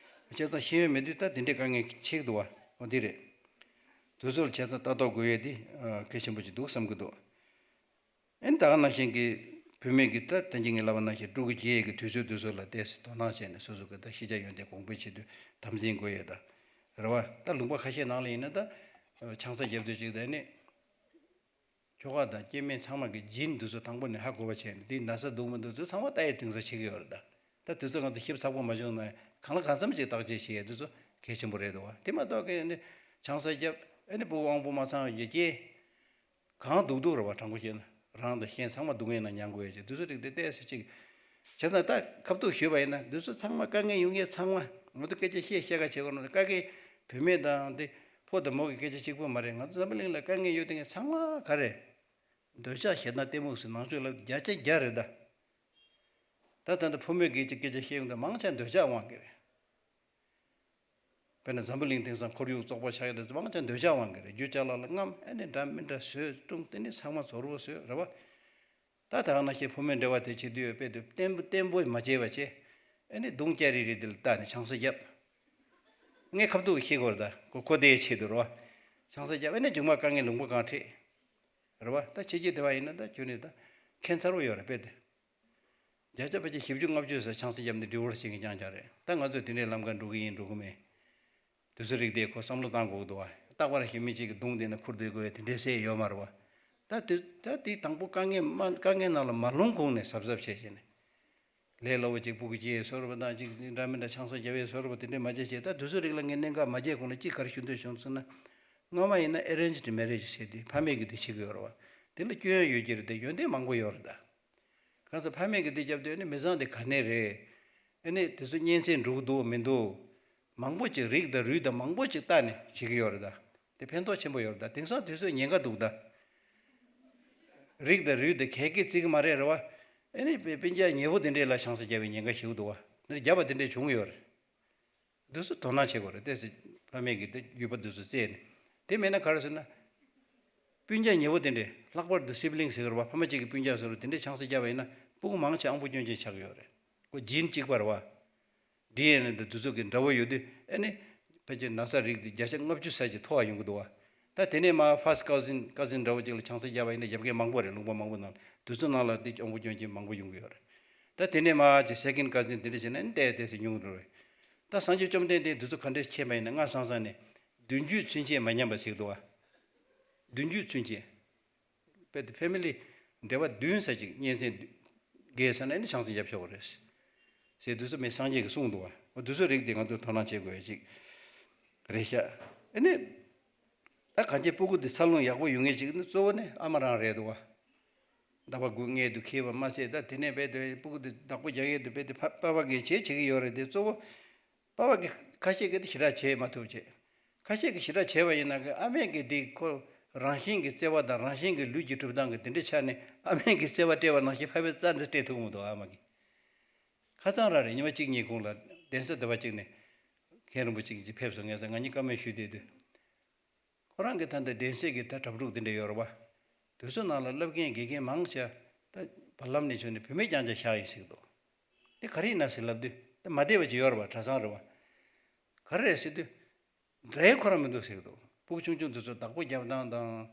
བྱས་ཙང་ཤེས་ཡོན་མེད་དུས་ད་དེ་འདྲའི་དཀའ་ངལ་འཕྱད་ཀྱི་འདུག་བ། འོ་དེ་རེད། དུས་ཚོད་ལ་བྱས་ཙང་ལྟ་རྟོག་དགོས་ཡས་དེ་ཨ་གལ་ཆེན་པོ་ཅིག་འདུག་བསམ་གྱི་འདུག་ཨ་ནི་ད་ག་ནང་བཞིན་གྱི་བུད་མེད་ཀྱི་ད་ད་གིན་ངས་ལབ་པ་ནང་བཞིན་ཕྲུ་གུ་སྐྱེ་ཡས་ཀྱི་དུས་ཚོད་དུས་ཚོད་ལ་ཏོག་ཙམ་དོ་སྣང་བྱས་ནས་སོ་སོ་གི་ད་ཤེས་བྱ་ཡོན་ཏན་གོང་འཕེལ་བྱེད་དུས་དམ་འཛིན་དགོས་ཡས་ད། རེད་བ། ད་ལུང་པ་ཁ་ཤས་ནང་ལ་ཡིན་ན་ད་ཆང་ས་བརྒྱབ་དུས་ཅིག་ད་ནི་ཁྱོ་ག་དང་སྐྱེ་དམན་ཚང་མ་གི་ཇིན་དེ་ཚོ་དང་པོ་ནས་ཧ་གོ་བ་བྱས་ནས། དེ་ན་ཚ་འདུག་མི་འདུག་ཚོ་ཚང་མ་ལྟ་ཡས་དེང་སང་བྱེད་ཀྱི་ཡོད་རེད་ད། ད་དུས་ཚོད་ང་ཚོ་ཞིབ་ཚགས་པོ་མ་བྱུང་ན་གང་ལ་གང་འཚམ་ཅིག་བརྟག་དཔྱད་བྱེད་ཡས་དེ་ཚོ་ གལ་ཆེན་པོ་རེད་འདུག་བ། དེ་མ་གཏོགས་ཀྱི་ནི་ཆང་ས་བརྒྱབ། ཨ་ནི་སྤུ་གུ་དབང་པོ་མ་ཚང་བའི་རྒྱུ་སྐྱེས། གང་སྡུག་སྡུག་རེད་བ། དྲང་པོ་བཤད་ན་རང་དང་གཞན་ཚང་མ་སྡུག་བསྔལ་ནང་མྱངས་དགོས་ཡ་ཅིག་དུས་ཚོད་རིག་དེ་ལྟས་སུ་ཅིག་བྱས་ཙང་ད་ཁ་ཐུག་ཞུས་པ་ཡིན་ན། དུས་ཚོད་ཚང་མ་དཀའ་ངལ་ཡོང་མཁན་ཚང་མ་ང་ཚོ་སྐད་ཆ་བཤད་བཤད་ག་བྱེད་དགོས་ན། དཀའ་ངལ་བུད་མེད་དང་དེ་ཕོ་དང་མོ་གི་སྐད་ཆ་གཅིག་པུ་མ་རེད། ང་ཚོ་འཛམ་བུ་གླིང་ལ་དཀའ་ངལ་ཡོད་དེ་ངས་ཚང་མ་ག་རེ། འདོད་ཆགས་ཞེ་སྡང་གཏི་མུག་ཟེར་ནང་ཆོས་ལ་བརྒྱ་ཆ་བརྒྱ་རེད་ད། ད་ད་ལྟ་ཕོ་མོའི་སྐད་ཆ་སྐད་ཆ་བཤད་ཡོང་དུས་མང་ཆེ་འདོད་ཆགས་དབང་གིས་རེད། དཔེར་ན་འཛམ་བུ་གླིང་དེང་སང་ཁོར་ཡུག་བཙོག་པ་ཆགས་ཡོད་དུས་མང་ཆེ་འདོད་ཆགས་དབང་གིས་རེད། རྒྱུ་ཅ་ལག་ལ་རྔམ། ཨ་ནི་འདྲ་མི་འདྲ་བཟོས་བཏུང་། དེ་ནི་ཚང་མ་ཟོར་བོ་བཟོས་རེད་བ། ད་ད་ག་ནང་བཞིན་ཕོ་མོའི་འབྲེལ་བ་དེ་བྱེད་དུས་ཡོད་པས་དུས་བརྟན་པོ་བརྟན་པོ་མ་བྱས་པ་བྱས། ཨ་ནི་མདུང་སྐྱ་རིལ་རིལ་དེ་ལ་བལྟས་ནས་ཆང་ས་བརྒྱབ། ངས་ཁ་ཐུག་ཤེས་དགོས་རེད་ད། ཁོ་ཁོ་དེའི་ཆེད་དུ་རོ། ཆང་ས་བརྒྱབ། ཨ་ནི་མཇུག་མ་དཀའ་ངལ་ལུང་པ་གང་འཕྲད། རེད་བ། ད་ཕྱི་རྒྱལ་དེ་བ་ཡིན་ན་ད་ཁྱོད་ནི་ད་ཁྱད་མཚར་པོ་ཡོད་རེད་དཔེ་དེ། བརྒྱ་ཆ་ཕལ་ཆེར་བཞི་བཅུ་ལྔ་བཅུ་ཟེར་ཆང་ས་བརྒྱབ་ནས་ཌི་བོར་སི་བྱེད་མཁན་རྐྱང་རྐྱང་རེད། ད་ང་ཚོས་དེ་འདྲའི་ལམ་ཁ་འགྲོ་གི་ཡིན་འགྲོ་གི་མེད། དུས་ཚོད་རིག་དེ་ཁོ་བསམ་བློ་བཏང་དགོས་ཀྱི་འདུག་བ། རྟག་པར་ཞིག་མི་གཅིག་གི་གདུང་དེ་ན་ཁུར་སྡོད་དགོས་དེ་འདྲའི་སེ་ཡོད་མ་རེད་བ། ད་དེ་ད་དེ་དང་པོ་དཀའ་ངལ་མ་དཀའ་ངལ་ནང་ལ་མ་ལྷུང་གོང་ནས་གཟབ་གཟབ་བྱས་བྱས་ནས། ལས་སླ་བོ་གཅིག་སྤུ་གུ་སྐྱེས་བཟོ་འདྲ་བ་དང་གཅིག་འདྲ་མི་འདྲ་ཆང་ས་བརྒྱབ་པའི་བཟོ་འདྲ་བ་དེ་འདྲས་མ་བྱས་བྱས། ད་དུས་ཚོད་རིག་ལ་ངས་གནད་འགག་མ་བརྗེད་གོང་ལ་གཅིག་ག་རེ་ཞུ་འདོད་བྱུང་ཟེར་ན། སྔོན་མ་ཡིན་ན་ཨེ་རེན་ཇི་མེ་རེཇ་ཟེར་དུས་ཕ་མས་ཀྱི་དེ་བྱེད་ཀྱི་ཡོད་རེད་བ། དེ་ལ་སྐྱོན་ཡོད་ཀྱི་རེད་དེ། ཡོན་ཏན་མང་པོ་ཡོད་རེད་ད། གང་ཟེར་ཕ་མས་ཀྱི་དེ་བརྒྱབ་དུས་ཨ་ནི་མི་ཚང་དེ་ག་ནས་རེད། ཨ་ནི་དེ་ཚོ་གཉན་ཚད་འགྲོ་གི་འདུག་མི་འདུག་མང་པོ་ཅིག་རིགས་དང་རུས་དང་མང་པོ་ཅིག་བལྟས་ནས་བྱེད་ཀྱི་ཡོད་རེད་ད། དེ་ཕན་ཐོགས་ཆེན་པོ་ཡོད་རེད་ད། དེང་སང་དུས་ཚོད་ཉེན་ཁ་འདུག་ད། རིགས་དང་རུས་དེ་གལ་གལ་བརྩི་གི་མ་རེད་རེད་བ། ཨ་ནི་སྤུན་སྤུན་ཀྱག་ཉེ་བོ་དེ་འདྲས་ལ་ཆང་ས་བརྒྱབ་པའི་ཉེན་ཁ་ཞེ་པོ་འདུག་བ། འདིར་བརྒྱབ་པ་དེ་འདྲས་བྱུང་ཡོད་རེད། འདི་ཚོ་དོ་སྣང་བྱེད་དགོས་རེད། ཏོག་ཙམ་ཕ་མས་ཀྱི་དེ་རྒྱུད་པ་འདི་ཚོ་བཙལ་ནས། དེ་མེད་ན་ག་རེ་ཟེར་ན། སྤུན་ཀྱག་ཉེ་བོ་དེ་འདྲས་ལྷག་པར་དུ་སིབ་ལིང་ཟེར་གི་རེད་བ། ཕ་མ་གཅིག་གི་སྤུན་ཀྱག་ཟེར་རོ། དེ་འདྲས་ཆང་ས་བརྒྱབ་པ་ཡིན་ན་སྤུ་གུ་མང་ཆེ་ཨང་པོ་སྐྱོན་ཅན་ཆགས་ཀྱི་ཡོད་རེད། ཁོ་ཇིན་གཅིག་པ་རེད་བ། ཌི་ཨེན་ཨེ་དང་དེ་ཚོ་གི་འདྲ་བོ་ཡོད་དུས་ཨ་ནི་ཕལ་ཆེར་ན་ཚ་རིགས་དེ་བརྒྱ་ཆ་ལྔ་བཅུ་ཙམ་ཅིག་མཐོ་བ་ཡོང་གི་འདུག་བ། ད་དེ་ནས་མར་ཕར་སི་ཀ་ཟིན་ཀ་ཟིན་འདྲ་བོ་ཅིག་ལ་ཆང་ས་བརྒྱབ་པ་ཡིན་ན་རྒྱབ་མཁན་མང་པོ་རེད། ལུང་པ་མང་པོ་ནང་ལ་དེ་ཚོ་ནང་ལ་དེ་ཨང་པོ་སྐྱོན་ཅན་མང་པོ་ཡོང་གི་ཡོད་རེད། ད་དེ་ནས་མར་ཅིག་སེ་ཀེན་ཌི་ཀ་ཟིན་དེ་འདྲ་བྱས་ན་ཨ་ནི་ཏོག་ཙམ་ཏོག་ཙམ་ཉུང་རུ་རེད། ད་སངས་རྒྱས་བཅོམ་ལྡན་འདས་འདི་ཚོ་ག་འདྲས་མཁྱེན་པ་ཡིན་ན། སྔ་སང་སང་ནས་བདུན་ཅུའི་ཚུན་ཆད་མ་ཉམས་པ་ཟེར་གི་འདུག་བ། བདུན་ཅུའི་ཚུན་ཆད། དཔེ་དེ་ཕེ་མི་ལི་འབྲེལ་བ་བདུན་ཙམ་ཅིག་གཉེན་ཚན་བརྒྱད་ཙམ་ན་ཨ་ནི་ཆང་ས་བརྒྱབ་ཆོག་གི་རེད་ཟེར་དུས་ཚོད་མེད། སངས་རྒྱས་ཀྱིས་གསུངས་འདུག་བ། འོ་དུས་ཚོད་རིགས་དེ་ང་ཚོས་དོ་སྣང་བྱེད་དགོས་ཡ་ཅིག་རེད་ཤག་ཨ་ནི་ད་གང་ཅི་སྤུ་གུ་དེ་འཚར་ལོངས་ཡག་པོ་ཡོང་ངེས་ཅིག་ནི་གཙོ་བོ་ནི་ཨ་མ་རང་རེད་འདུག་བ། ཟླ་བ་དགུ་ལྔའི་དུས་འཁེལ་བ་མ་ཟད། ད་དེ་ནས་རྦད་དེ་སྤུ་གུ་དེ་བདག་པོ་རྒྱག་ཡས་དུ་རྦད་དེ་ཕ་པ་ཕ་གིས་བྱེད་བྱེད་ཀྱི་ཡོད་རེད་དེ། གཙོ་བོ་པ་ཕ་གི་ཁ་ཤས་ཀྱིས་དེ་ཞེ་དྲག་བྱེད་མ་ཐུབ་བྱེད། ཁ་ཤས་ཀྱིས་ཞེ་དྲག་བྱས་པ་ཡིན་ན་གི་ཨ་མས་ཀྱི་དེ་ཁོ་རང་བཞིན་གྱི་བརྩེ་བ་དང་རང་བཞིན་གྱི་ལུས་ཀྱི་གྲུབ་སྟངས་ཀྱི་དེ་འདྲའི་ཆ་ནས་ཨ་མས་ཀྱི་བརྩེ་བ་སྤྲད་པ་ནང་བཞིན་ཕ་བས་རྩ་འཛིན་སྤྲད་ཐུབ་མི་འདུག་ཨ་མ་གིས། ཁ་སང་རང་རེད། ཉི་མ་གཅིག་གཉིས་གོང་ལ་གདན་ས་དེ་བ་གཅིག་ནས་མཁན་རིན་པོ་ཆེ་གཅིག་ཕེབས་སོང་། ངས་ང་གཉིས་བཀའ་མོལ་ཞུས་བསྡད་དུས། ཁོ་རང་གི་ད་ལྟ་གདན་སའི་གི་ད་གྲྭ་ཕྲུག་དེ་འདྲ་ཡོད་རེད་བ། དེ་ཚོ་ནང་ལ་བསླབ་མཁན་དགེ་རྒན་མང་ཆེ་ད་བར་ལམ་ནས་བྱུང་ནས་བུད་མེད་རྐྱང་རྐྱང་བཞག་ཡིན་ཟེར་གི་འདུག་དེ་ག་རེ་ཡིན་ན་ཟེར་ལབ་དུས། ད་མ་བསྡད་པ་ཅིག་ཡོད་རེད་བ། གྲྭ་ཚང་རེད་བ། ག་རེ་རེད་ཟེར་དུས། འདྲ་ཡས་ཁོ་རང་མི་འདུག་ཟེར་གི་འདུག་སྤུ་གུ་ཆུང་ཆུང་དེ་ཚོ་བདག་པོ་རྒྱབ་སྟངས་དང་།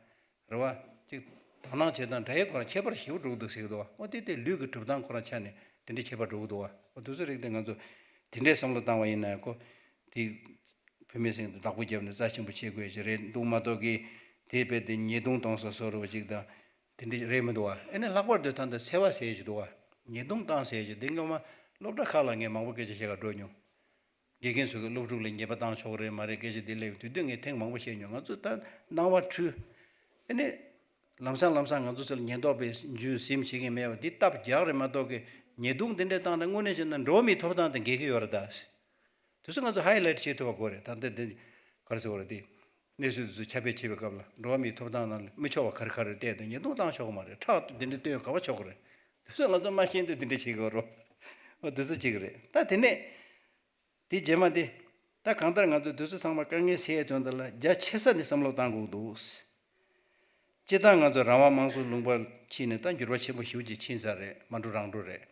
རེད་བ། ཅིག་དོ་སྣང་བྱེད་སྟངས་འདྲ་ཡས་ཁོ་རང་ཁྱད་པར་ཞེ་པོ་འགྲོ་གི་འདུག་ཟེར་གི་འདུག་བ། འོ་དེ་དེ་ལུས་ཀྱི་གྲུབ་སྟངས་ཁོ་རང་ཆ་ནས་དེ་འདྲའི་ཁྱད་པར་འགྲོ་གི་འདུག་བ། འོ་དེ་ཚོ་རིགས་དེ་ང་ཚོ་དེ་འདྲའི་བསམ་བློ་བཏང་བ་ཡིན་ན་ཁོ་དེ་བུད་མེད་ཚང་དེ་བདག་པོ་རྒྱབ་ནས་རྩ་ཆེན་པོ་བྱེད་དགོས་ཀྱི་རེད་འདུག་མ་གཏོགས་ཀྱི་དེ་རྦད་དེ་ཉེས་རྡུང་གཏོང་ས་བཟོ་འདྲ་བ་ཅིག་དང་དེ་འདྲ་རེད་མི་འདུག་བ། ཨ་ནི་ལྷག་པར་དུ་ད་ལྟ་འཚེ་བ་ཟེར་གྱི་འདུག་བ། ཉེས་རྡུང་བཏང་ཟེར་གྱི་འདི་སྔོན་མ་སློབ་གྲྭ་ཁག་ལ་ངས་མང་པོ་སྐད་ཆ་བཤད་ག་འགྲོ་མྱོང་། དགེ་རྒན་ཚོ་གིས་སློབ་ཕྲུག་ལ་ཉེས་པ་བཏང་ཆོག་གི་རེད་མ་རེད་སྐད་ཆ་འདི་སླེབས་དུས། དེ་དུས་ངས་ཐེངས་མང་པོ་བཤད་མྱོང་། ང་ཚོ་ད་སྣང་བ་འཁྲུལ། ཨ་ནི། ལམ་སང་ལམ་སང་ང་ཚོ་ཚོ་ལ་ཉེན་རྟོག་པས་འཇུ་ཟིན་བྱེད་ཀྱི་མེད་པ་འདི་སྟབས་རྒྱག་རེད་མ་གཏོགས་ཀྱི་ཉེས་རྡུང་འདི་འདྲ་བཏང་ན་དངོས་གནས་བྱས་ན་འགྲོ་བ་མིའི་ཐོབ་ཐང་དང་འགལ་གྱི་ཡོད་རེད་ད། དེ་ཚོ་ང་ཚོ་ཧའི་ལའེ་ཊི་བྱེད་ཐུབ་པ་དགོས་རེད། ད་ལྟ་འདི་ག་རེ་ཟེར་དགོས་རེད་དེ། གནས་ཚུལ་དེ་ཚོ་ཁྱབ་སྤེལ་བྱེད་པའི་སྐབས་ལ་འགྲོ་བ་མིའི་ཐོབ་ཐང་ནང་ལ་མི་ཆོག་པ་ག་རེ་ག་རེ་བལྟས་ཏེ་ཉེས་རྡུང་བཏང་ཆོག་གི་མ་རེད། ཁྲག་དེ་འདྲ་བཏོན་ག་པར་ཆོག་གི་རེད། དེ་ཚོ་ང་ཚོ་མ་ཤེས་དུས་དེ་འདྲ་བྱེད་ཀྱི་ཡོད་རེད། འོ་དེ་ཚོ་གཅིག་རེད། ད་དེ་ནས། དེ་རྗེས་མ་དེ། ད་གང་ལྟར་ང་ཚོས་དུས་ཚོད་ཚང་མ་དཀའ་ངལ་སེལ་ཡའི་དོན་དག་ལ་རྒྱ་ཆེ་ས་ནས་བསམ་བློ་བཏང་དགོས་འདུག་སྤྱིར་བཏང་ང་ཚོ་རང་དབང་དམངས་གཙོའི་ལུང་པར་ཕྱིན་ནས་ད་འགྱུར་བ་ཆེན་པོ་ཞེ་པོ་ཅིག་ཕྱིན་ཚར་རེད། མ་འགྲོ་རང་འགྲོ་རེད།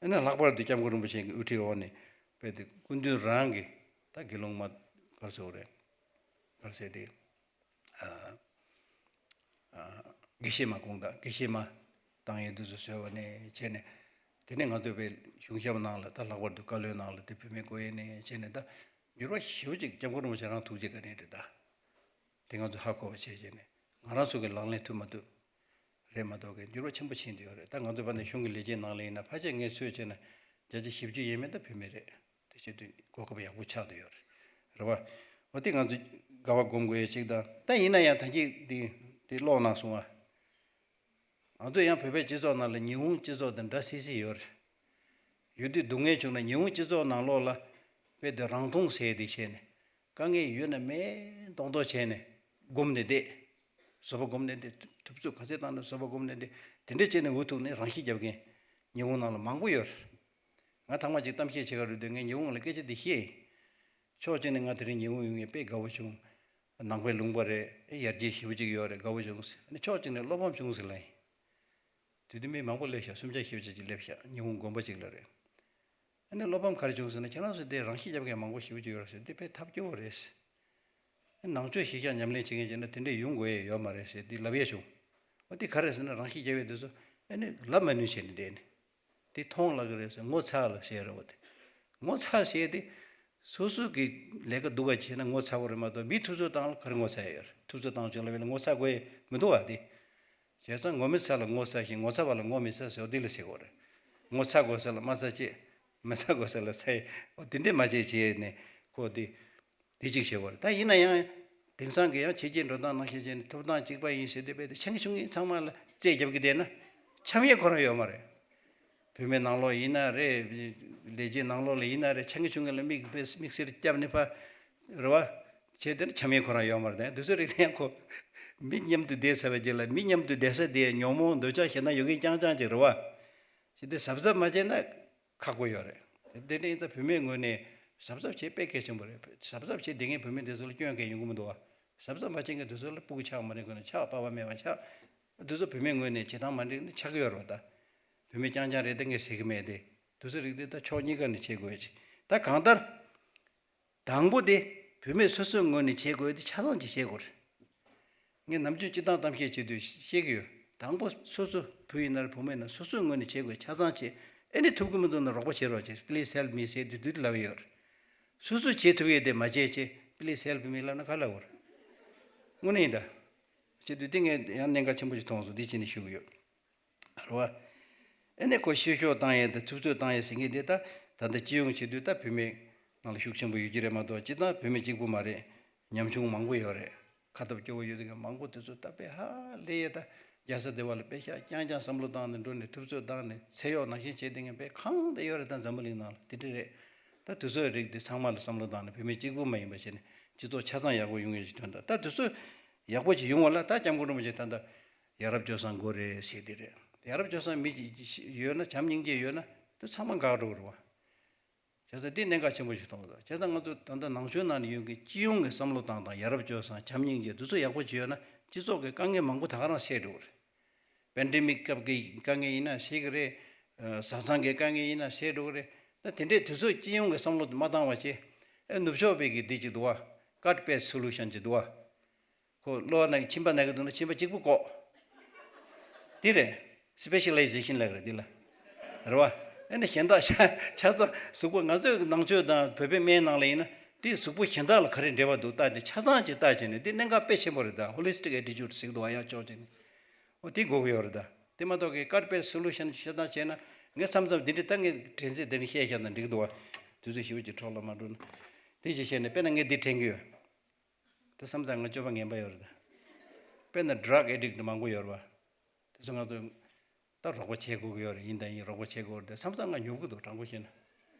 ཨ་ནི་ལྷག་པར་དུ་སྐྱབས་མགོན་རིན་པོ་ཆེ་གི་དབུ་ཁྲིད་འོག་ནས་རྦད་དེ་སྐུ་མདུན་རང་གི་ད་དགེ་སློང་མ་ག་རེ་ཟེར་དགོས་རེད། ག་རེ་ཟེར་དེ། ཨ། ཨ། དགེ་བཤེས་མ་དགོངས་དག་དགེ་བཤེས་མ་བཏང་ཡས་དེ་ཚོ་བཟོས་པ་ནས་བྱས་ནས། དེ་ནས་ང་ཚོའི་དཔེ་གཞུང་ཞབས་ནང་ལ་ད་ལྷག་པར་དུ་བཀའ་བློན་ནང་ལ་དེ་བུད་མེད་བསྐོ་ཡས་ནས་བྱས་ནས་ད་འགྱུར་བ་ཞེ་པོ་ཅིག་སྐྱབས་མགོན་རིན་པོ་ཆེ་རང་ཐུགས་རྗེ་བཀའ་དྲིན་རེད་ད། དེ་ང་ཚོ་ཧ་གོ་བ་བྱས་བྱས་ནས་ང་རང་ཚོ་གི་ལག་ལེན་ཐུབ་མ་ཐུབ་རེད་མ་གཏོགས་གི་འགྱུར་བ་ཆེན་པོ་ཕྱིན་བསྡད་ཡོད་རེད། ད་ང་ཚོ་ཕ་ནས་གཞུང་གི་ལས་བྱེད་ནང་ལ་ཡིན་ན་ཕལ་ཆེར་ངས་ཚོད་བྱས་ན་བརྒྱ་ཆ་བཞི་བཅུ་ཡས་མས་ད་བུད་མེད་རེད། དེ་བྱེད་དུས་གོ་སྐབས་ཡག་པོ་ཆགས་བསྡད་ཡོད་རེད། རེད་བ། འོ་དེ་ང་ཚོ་དགའ་བ་སྒོམ་དགོས་ཡ་ཅིག་དང་། ད་ཡིན་ན་ཡང་ད་གིན་དེ་དེ་ཀློག་གནང་སོང་ང་། ང་ཚོ་ཡང་བོད་པའི་སྤྱི་ཚོགས་ནང་ལ་ཉི་ཧོང་སྤྱི་ཚོགས་དང་འདྲ་སི་སི་ཡོད་རེད། ཡོད་དུས་སྡུག་བསྔལ་བྱུང་ན་ཉི་ཧོང་སྤྱི་ཚོགས་ནང་ལོགས་ལ་དཔེ་དེ་རང་མཐོང་ཟེར་དེ་བྱས་ནས། དཀའ་ངལ་ཡོད་ན་མེད་མདོག་མདོག་བྱས་ནས་སྒོམ་ནས་བསྡད། བཟོད་པ་སྒོམ་ནས་བསྡད། ཐུབ་ཚོད་ག་ཚད་བཏང་ནས་བཟོད་པ་སྒོམ་ནས་བསྡད། དེ་འདྲ་བྱས་ནས་འུ་ཐུག་ནས་རང་ཤི་རྒྱབ་མཁན་ཉི་ཧོང་ནང་ལ་མང་པོ་ཡོད་རེད། ང་ཐེངས་མ་གཅིག་གཏམ་བཤད་བྱེད་ག་འགྲོ་དུས་ངས་ཉི་ཧོང་ལ་སྐད་ཆ་འདི་བཤད་ཡིན། ཕྱོགས་གཅིག་ནས་ང་དེ་རིང་ཉི་ཧོང་ཡོང་ངས་དཔེ་དགའ་བོ་བྱུང་། ནང་པའི་ལུང་པ་རེད། ཡར་རྒྱས་ཞེ་པོ་ཅིག་ཡོད་རེད། དགའ་བོ་བྱུང་ཟེར། ཨ་ནི་ཕྱོགས་གཅིག་ནས་བློ་ཕམ་བྱུང་ཟེར་ལབ་ཡིན། དེ་དུས་མི་མང་པོ་སླེབས་ཤག་སུམ་བརྒྱ་བཞི་བརྒྱ་ཅིག་སླེབས་ཤག་ཉི་ཧོང་དགོན་པ་ཅིག་ལ་རེད། ཨ་ནི་བློ་ཕམ་ག་རེ་བྱུང་ཟེར་ན། ཁྱེད་རང་ཚོ་དེ་རང་ཤི་རྒྱབ་མཁན་མང་པོ་ཞེ་པོ་ཅིག་ཡོད་རེད་ཟེར། དེ་དཔེ་ཐབས་སྐྱོ་བོ་རེད་ཟེར། ནང་ཆོས་གཞིས་ཆགས་ཉམས་ལེན་བྱེད་མཁན་བྱས་ན་དེ་འདྲས་ཡོང་དགོས་ཡས་ཡོད་མ་རེད་ཟེར་དེ་ལབ་ཡས་བྱུང་། འོ་དེ་ག་རེ་ཟེར་ན། རང་ཤི་རྒྱབ་ཡས་དེ་ཚོ་ཨ་ནི་ལབ་མ་ནུས་བྱས་ནས་བསྡད་ནས། དེ་མཐོང་ལགས་ཀྱི་རེད་ཟེར། ངོ་ཚ་ལ་ཟེར་རེད་བ། དེ་ངོ་ཚ་ཟེར་དེ། སོ་སོ་གི་ལས་ཀ་སྡུག་ག་བྱས་ན་ངོ་ཚ་དགོས་རེད་མ་གཏོགས། མི་ཐུབ་ཚོད་བཏང་ལ་ག་རེ་ངོ་ཚ་ཡས་ཡོད་རེད། ཐུབ་ཚོད་བཏང་བྱུང་ལབ་ཡས་ལ་ངོ་ཚ་དགོས་ཡས་མི་འདུག་བ། དེ་བྱས་ཙང་ངོ་མི་ཚ་ལ་ངོ་ཚ་ཞིང་། ངོ་ཚ་བ་ལ་ངོ་མི་ཚ་ཟེར་བ་འདི་ལ་ཟེར་དགོས་རེད། ངོ་ཚ་དགོས་ས་ལ་མ་ཚ་བྱེད། མི་ཚ་དགོས་ས་ལ་ཚ་ཡས། འོ་དེ་འདྲས་མ་བྱེད་བྱས་ནས་ཁོ་དེ། དེ་གཅིག་བྱེད་དགོས་རེད། ད་ཡིན་ན་ཡང་དེང་སང་གི་ཡང་ཕྱི་རྒྱལ་འགྲོ་སྟངས་ནང་བཞིན་བྱས་ནས་ཐོབ་ཐང་གཅིག་པ་ཡིན་ཟེར་དུས། དཔེ་དེ་ཆེ་འབྲིང་ཆུང་འབྲིང་ཚང་མ་ལ་རྩོད་རྒྱབ་ཀྱི་བསྡད་ན་འཆམ་ཡས་ཁོ་རང་ཡོད་མ་རེད། བོད་མི་ནང་ལོགས་ཡིན་ན་རེད། ལས་བྱེད་ནང་ལོགས་ལ་ཡིན་ན་རེད། ཆེ་འབྲིང་ཆུང་འབྲིང་ལ་མིག་དཔེ་མིག་སེར་བརྒྱབ་ནས་ཕར། རེད་བ། བྱས་དེ་ནི་འཆམ་ཡས་ཁོ་རང་ཡོད་མ་རེད། དེ་ཚོ་རིགས་དེ་ཡང་ཁོ་མི་མཉམ་དུ་བསྡད་ཚར་བའི་རྗེས་ལ། མི་མཉམ་དུ་བསྡད་ས་དེ་ཉོན་མོངས་འདོད་ཆགས་ཞེ་སྡང་ཡོད་མཁན་རྐྱང་རྐྱང་ཅིག་རེད་བ། བྱས་དེ་གཟབ་གཟབ་མ་བྱས་ན། ཁག་པོ་ཡོད་རེད། དེ་འདྲ་ཡིན་ཙང་བོད་མིའི་ངོས་ནས་གཟབ་གཟབ་བྱེད་དཔེ་གལ་ཆེན་པོ་རེད། གཟབ་གཟབ་བྱེད་བསྡད་མཁན་བོད་མི་དེ་ཚོ་ལ་སྐྱོན་གང་ཡང་ཡོང་གི་མི་འདུག་བ། གཟབ་གཟབ་མ་བྱེད་མཁན་དེ་ཚོ་ལ་སྤུ་གུ་ཆགས་མ་རེད་དགོས་ན་ཆགས། པ་ཕ་མེད་པ་ཆགས། དེ་ཚོ་བོད་མིའི་ངོས་ནས་བྱེད་སྟངས་མ་འགྲིག་ན་ཆགས་ཀྱི་ཡོད་རེད་བ། ད་བོད་མི་རྐྱང་རྐྱང་རེད་དེ་ངས་ཟེར་གྱི་མེད་དེ། དེ་ཚོ་རིགས་དེ་ད་ཕྱོགས་གཉིས་ཀ་ནས་བྱེད་དགོས་ཀྱི། ད་གང་ལྟར། དང་པོ་དེ་བུད་མེད་སོ་སོའི་ངོས་ནས་བྱེད་དགོས་དེ་ཆ་ཚང་ཅིག་བྱེད་དགོས་རེད། ངས་ནམ་རྒྱུན་སྤྱིར་བཏང་གཏམ་བཤད་བྱེད་དུས་བཤད་ཀྱི་ཡོད། དང་པོ་སོ་སོ་བུ་ཡིན་ན་རེད་བུ་མོ་ཡིན་ན་སོ་སོའི་ངོས་ནས་བྱེད་དགོས་ཆ་ཚང་བྱེད། ཨེ་ནི་ཐུབ་ཀྱི་མི་འདུག་ན་རོགས་པ་བྱེད་རོགས་བྱེད། Please help me ཟེར་དུས་དུས་ལབ་ཡོད་རེད། སོ་སོས་བྱེད་ཐུབ་ཡས་དེ་མ་བྱས་བྱས། Please help me ལབ་ན་ག་ལབ་དགོས་རེད། དངོས་གནས་ཡིན་ད། བྱེད་དུས་དེ་ངས་ཡང་གནད་འགག་ཆེན་པོ་ཞིག་མཐོང་སོང་། འདི་བྱས་ནས་ཞུ་གི་ཡོད། རེད་བ། ཨེ་ནས་ཁོ་བཤུ་གཞོག་བཏང་ཡས་དང་ཐུབ་ཚོད་བཏང་ཡས་ཟེར་མཁན་དེ་ད་ད་ལྟ་སྤྱི་ཡོངས་བྱེད་དུས་ད་བུད་མེད་ནང་ལ་ཤུགས་ཆེན་པོ་ཡོད་ཀྱི་རེད་མ་གཏོགས། སྤྱིར་བཏང་བུད་མེད་གཅིག་པུ་མ་རེད། ཉམ་ཆུང་མང་པོ་ཡོད་རེད། ཁ་སྟོབས་སྐྱོ་བོ་ཡོད་མཁན་མང་པོ་དེ་ཚོ་ད་དཔེ་ཧ་ལས་ཡས། ད་རྒྱལ་ས་སྡེ་བ་ལ་དཔེ་ཤག་རྐྱང་རྐྱང་བསམ་བློ་བཏང་ནས་འགྲོ་ནས་ཐུབ་ཚོད་བཏང་ནས་ཚེ་གཡོག་ནང་བཞིན་བྱེད་བསྡད་མཁན་དཔེ་གང་དེ་ཡོད་རེད། ད་འཛམ་བུ་གླིང་ནང་ལ་དེ་འདྲ་རེད། ད་དེ་ཚོའི་རིགས་དེ་ཚང་མ་ལ་བསམ་བློ་བཏང་ནས་བུད་མེད་གཅིག་པུ་མ་ཡིན་པ་བྱས་ནས་སྤྱི་ཚོགས་ཆ་ཚང་ཡག་པོ་ཡོང་ཡས་ཀྱི་དོན་དང་། ད་དེ་ཚོ་ཡག་པོ་ཅིག་ཡོང་བ་ལ་ད་སྐྱབས་མགོན་རིན་པོ་ཆེ་ད་ལྟ། ཡ་རབས་སྤྱོད་བཟང་དགོས་རེད་ཟེར་དེ་རེད། ཡ་རབས་སྤྱོད་བཟང་མི་ཡོད་ན། བྱམས་སྙིང་རྗེ་ཡོད་ན་དེ་ཚང་མ་འགག་འགྲོ་གི་རེད་བ། བྱས་ཙང་འདི་གནད་འགག་ཆེན་པོ་ཞིག་མཐོང་གི་འདུག་བྱས་ཙང་ང་ཚོ་ད་ལྟ་ནང་ཆོས་ནང་ནས་ཡོང་གི་སྤྱི་ཡོངས་ཀྱི་བསམ་བློ་བཏང་སྟངས། ཡ་རབས་སྤྱོད་བཟང་། བྱམས་སྙིང་རྗེ། འདི་ཚོ་ཡག་པོ་ཅིག་ཡོད་ན་སྤྱི་ཚོགས་ཀྱི་དཀའ་ངལ་མང་པོ་ད་ག་རང་སེལ་འགྲོ་གི་རེད། པེན་ཌེ་མིག་སྐབས་ཀྱི་དཀའ་ངལ་ཡིན་ན་སེལ་གི་རེད། བཟའ་ཚང་གི་དཀའ་ངལ་ཡིན་ན་སེལ་འགྲོ་གི་རེད། ད་དེ་འདྲའི་དུས་ཚོད་སྤྱི་ཡོངས་ཀྱི་བསམ་བློ་མ་བཏང་བ་བྱས། ཨེ་ནུབ་ཕྱོགས་པའི་གི་འདི་ཅིག་འདུག་བ། Cut base solution ཅིག་འདུག་བ། ཁོ་གློ་བ་ན་གི་མཆིན་པ་ན་གི་འདུག་ན་མཆིན་པ་གཅིག་པུ་བཀོག་དེ་རེད། སི་པེ་ཤ་ལའི་ཟེ་ཤན་ལབ་ཀྱི་རེད་འདི་ལ། རེད་བ། ཨེ་ནི་གཞན་དག་ཆ་ཆ་ཚང་གཟུགས་པོ། ང་ཚོའི་ནང་ཆོས་དང་བོད་པའི་སྨན་ནང་ལ་ཡིན་ན་དེ་གཟུགས་པོ་གཞན་དག་ལ་ག་རེ་འབྲེལ་བ་འདུག་ལྟ་དེ་ཆ་ཚང་ཅིག་ལྟ་བྱས་ནས། དེ་གནད་འགག་དཔེ་ཆེན་པོ་རེད། ད་ཧོ་ལི་སི་ཊིག་ཨེ་ཊི་ཅུཌ་ཟེར་གི་འདུག་བ། ཡང་ཕྱོགས་གཅིག་ནས། འོ་དེ་དགོས་ཀྱི་ཡོད་རེད་ད། དེ་མ་གཏོགས་ཀྱི་ཀཊ་པེ་སི་སོ་ལུ་ཤན་བཤད་སྟངས་བྱས་ན། ངས་མཚམས་མཚམས་འདི་འདྲ་ད་ངས་དྲན་ཚེ་དེ་རིང་བཤད་བཞག་ན་འགྲིག་འདུག་བ། དུས་ཚོད་ཞེ་པོ་ཅིག་འཕྲོ་བརླག་མ་འགྲོ་ན། དེ་ཅིག་བཤད་ནས། དཔེར་ན་ངས་འདི་དྲན་གྱི་ཡོད། ད་བསམ་ཙང་ང་སྤྱོད་པ་ངན་པ་ཡོད་རེད་ད། དཔེར་ན་ཌ་རག་ཨེ་ཌིག་མང་པོ་ཡོད་རེད་བ། དེ་ཚོ་ང་ཚོ་ད་རོགས་པ་བྱེད་དགོས་ཀྱི་ཡོད་རེད། ཡིན་དང་ཡིན་རོགས་པ་བྱེད་དགོས་རེད་དེ། མཚམས་མཚམས་ང་ཉོབ་ཀྱི་འདུག་དྲང་པོ་བཤད་ན།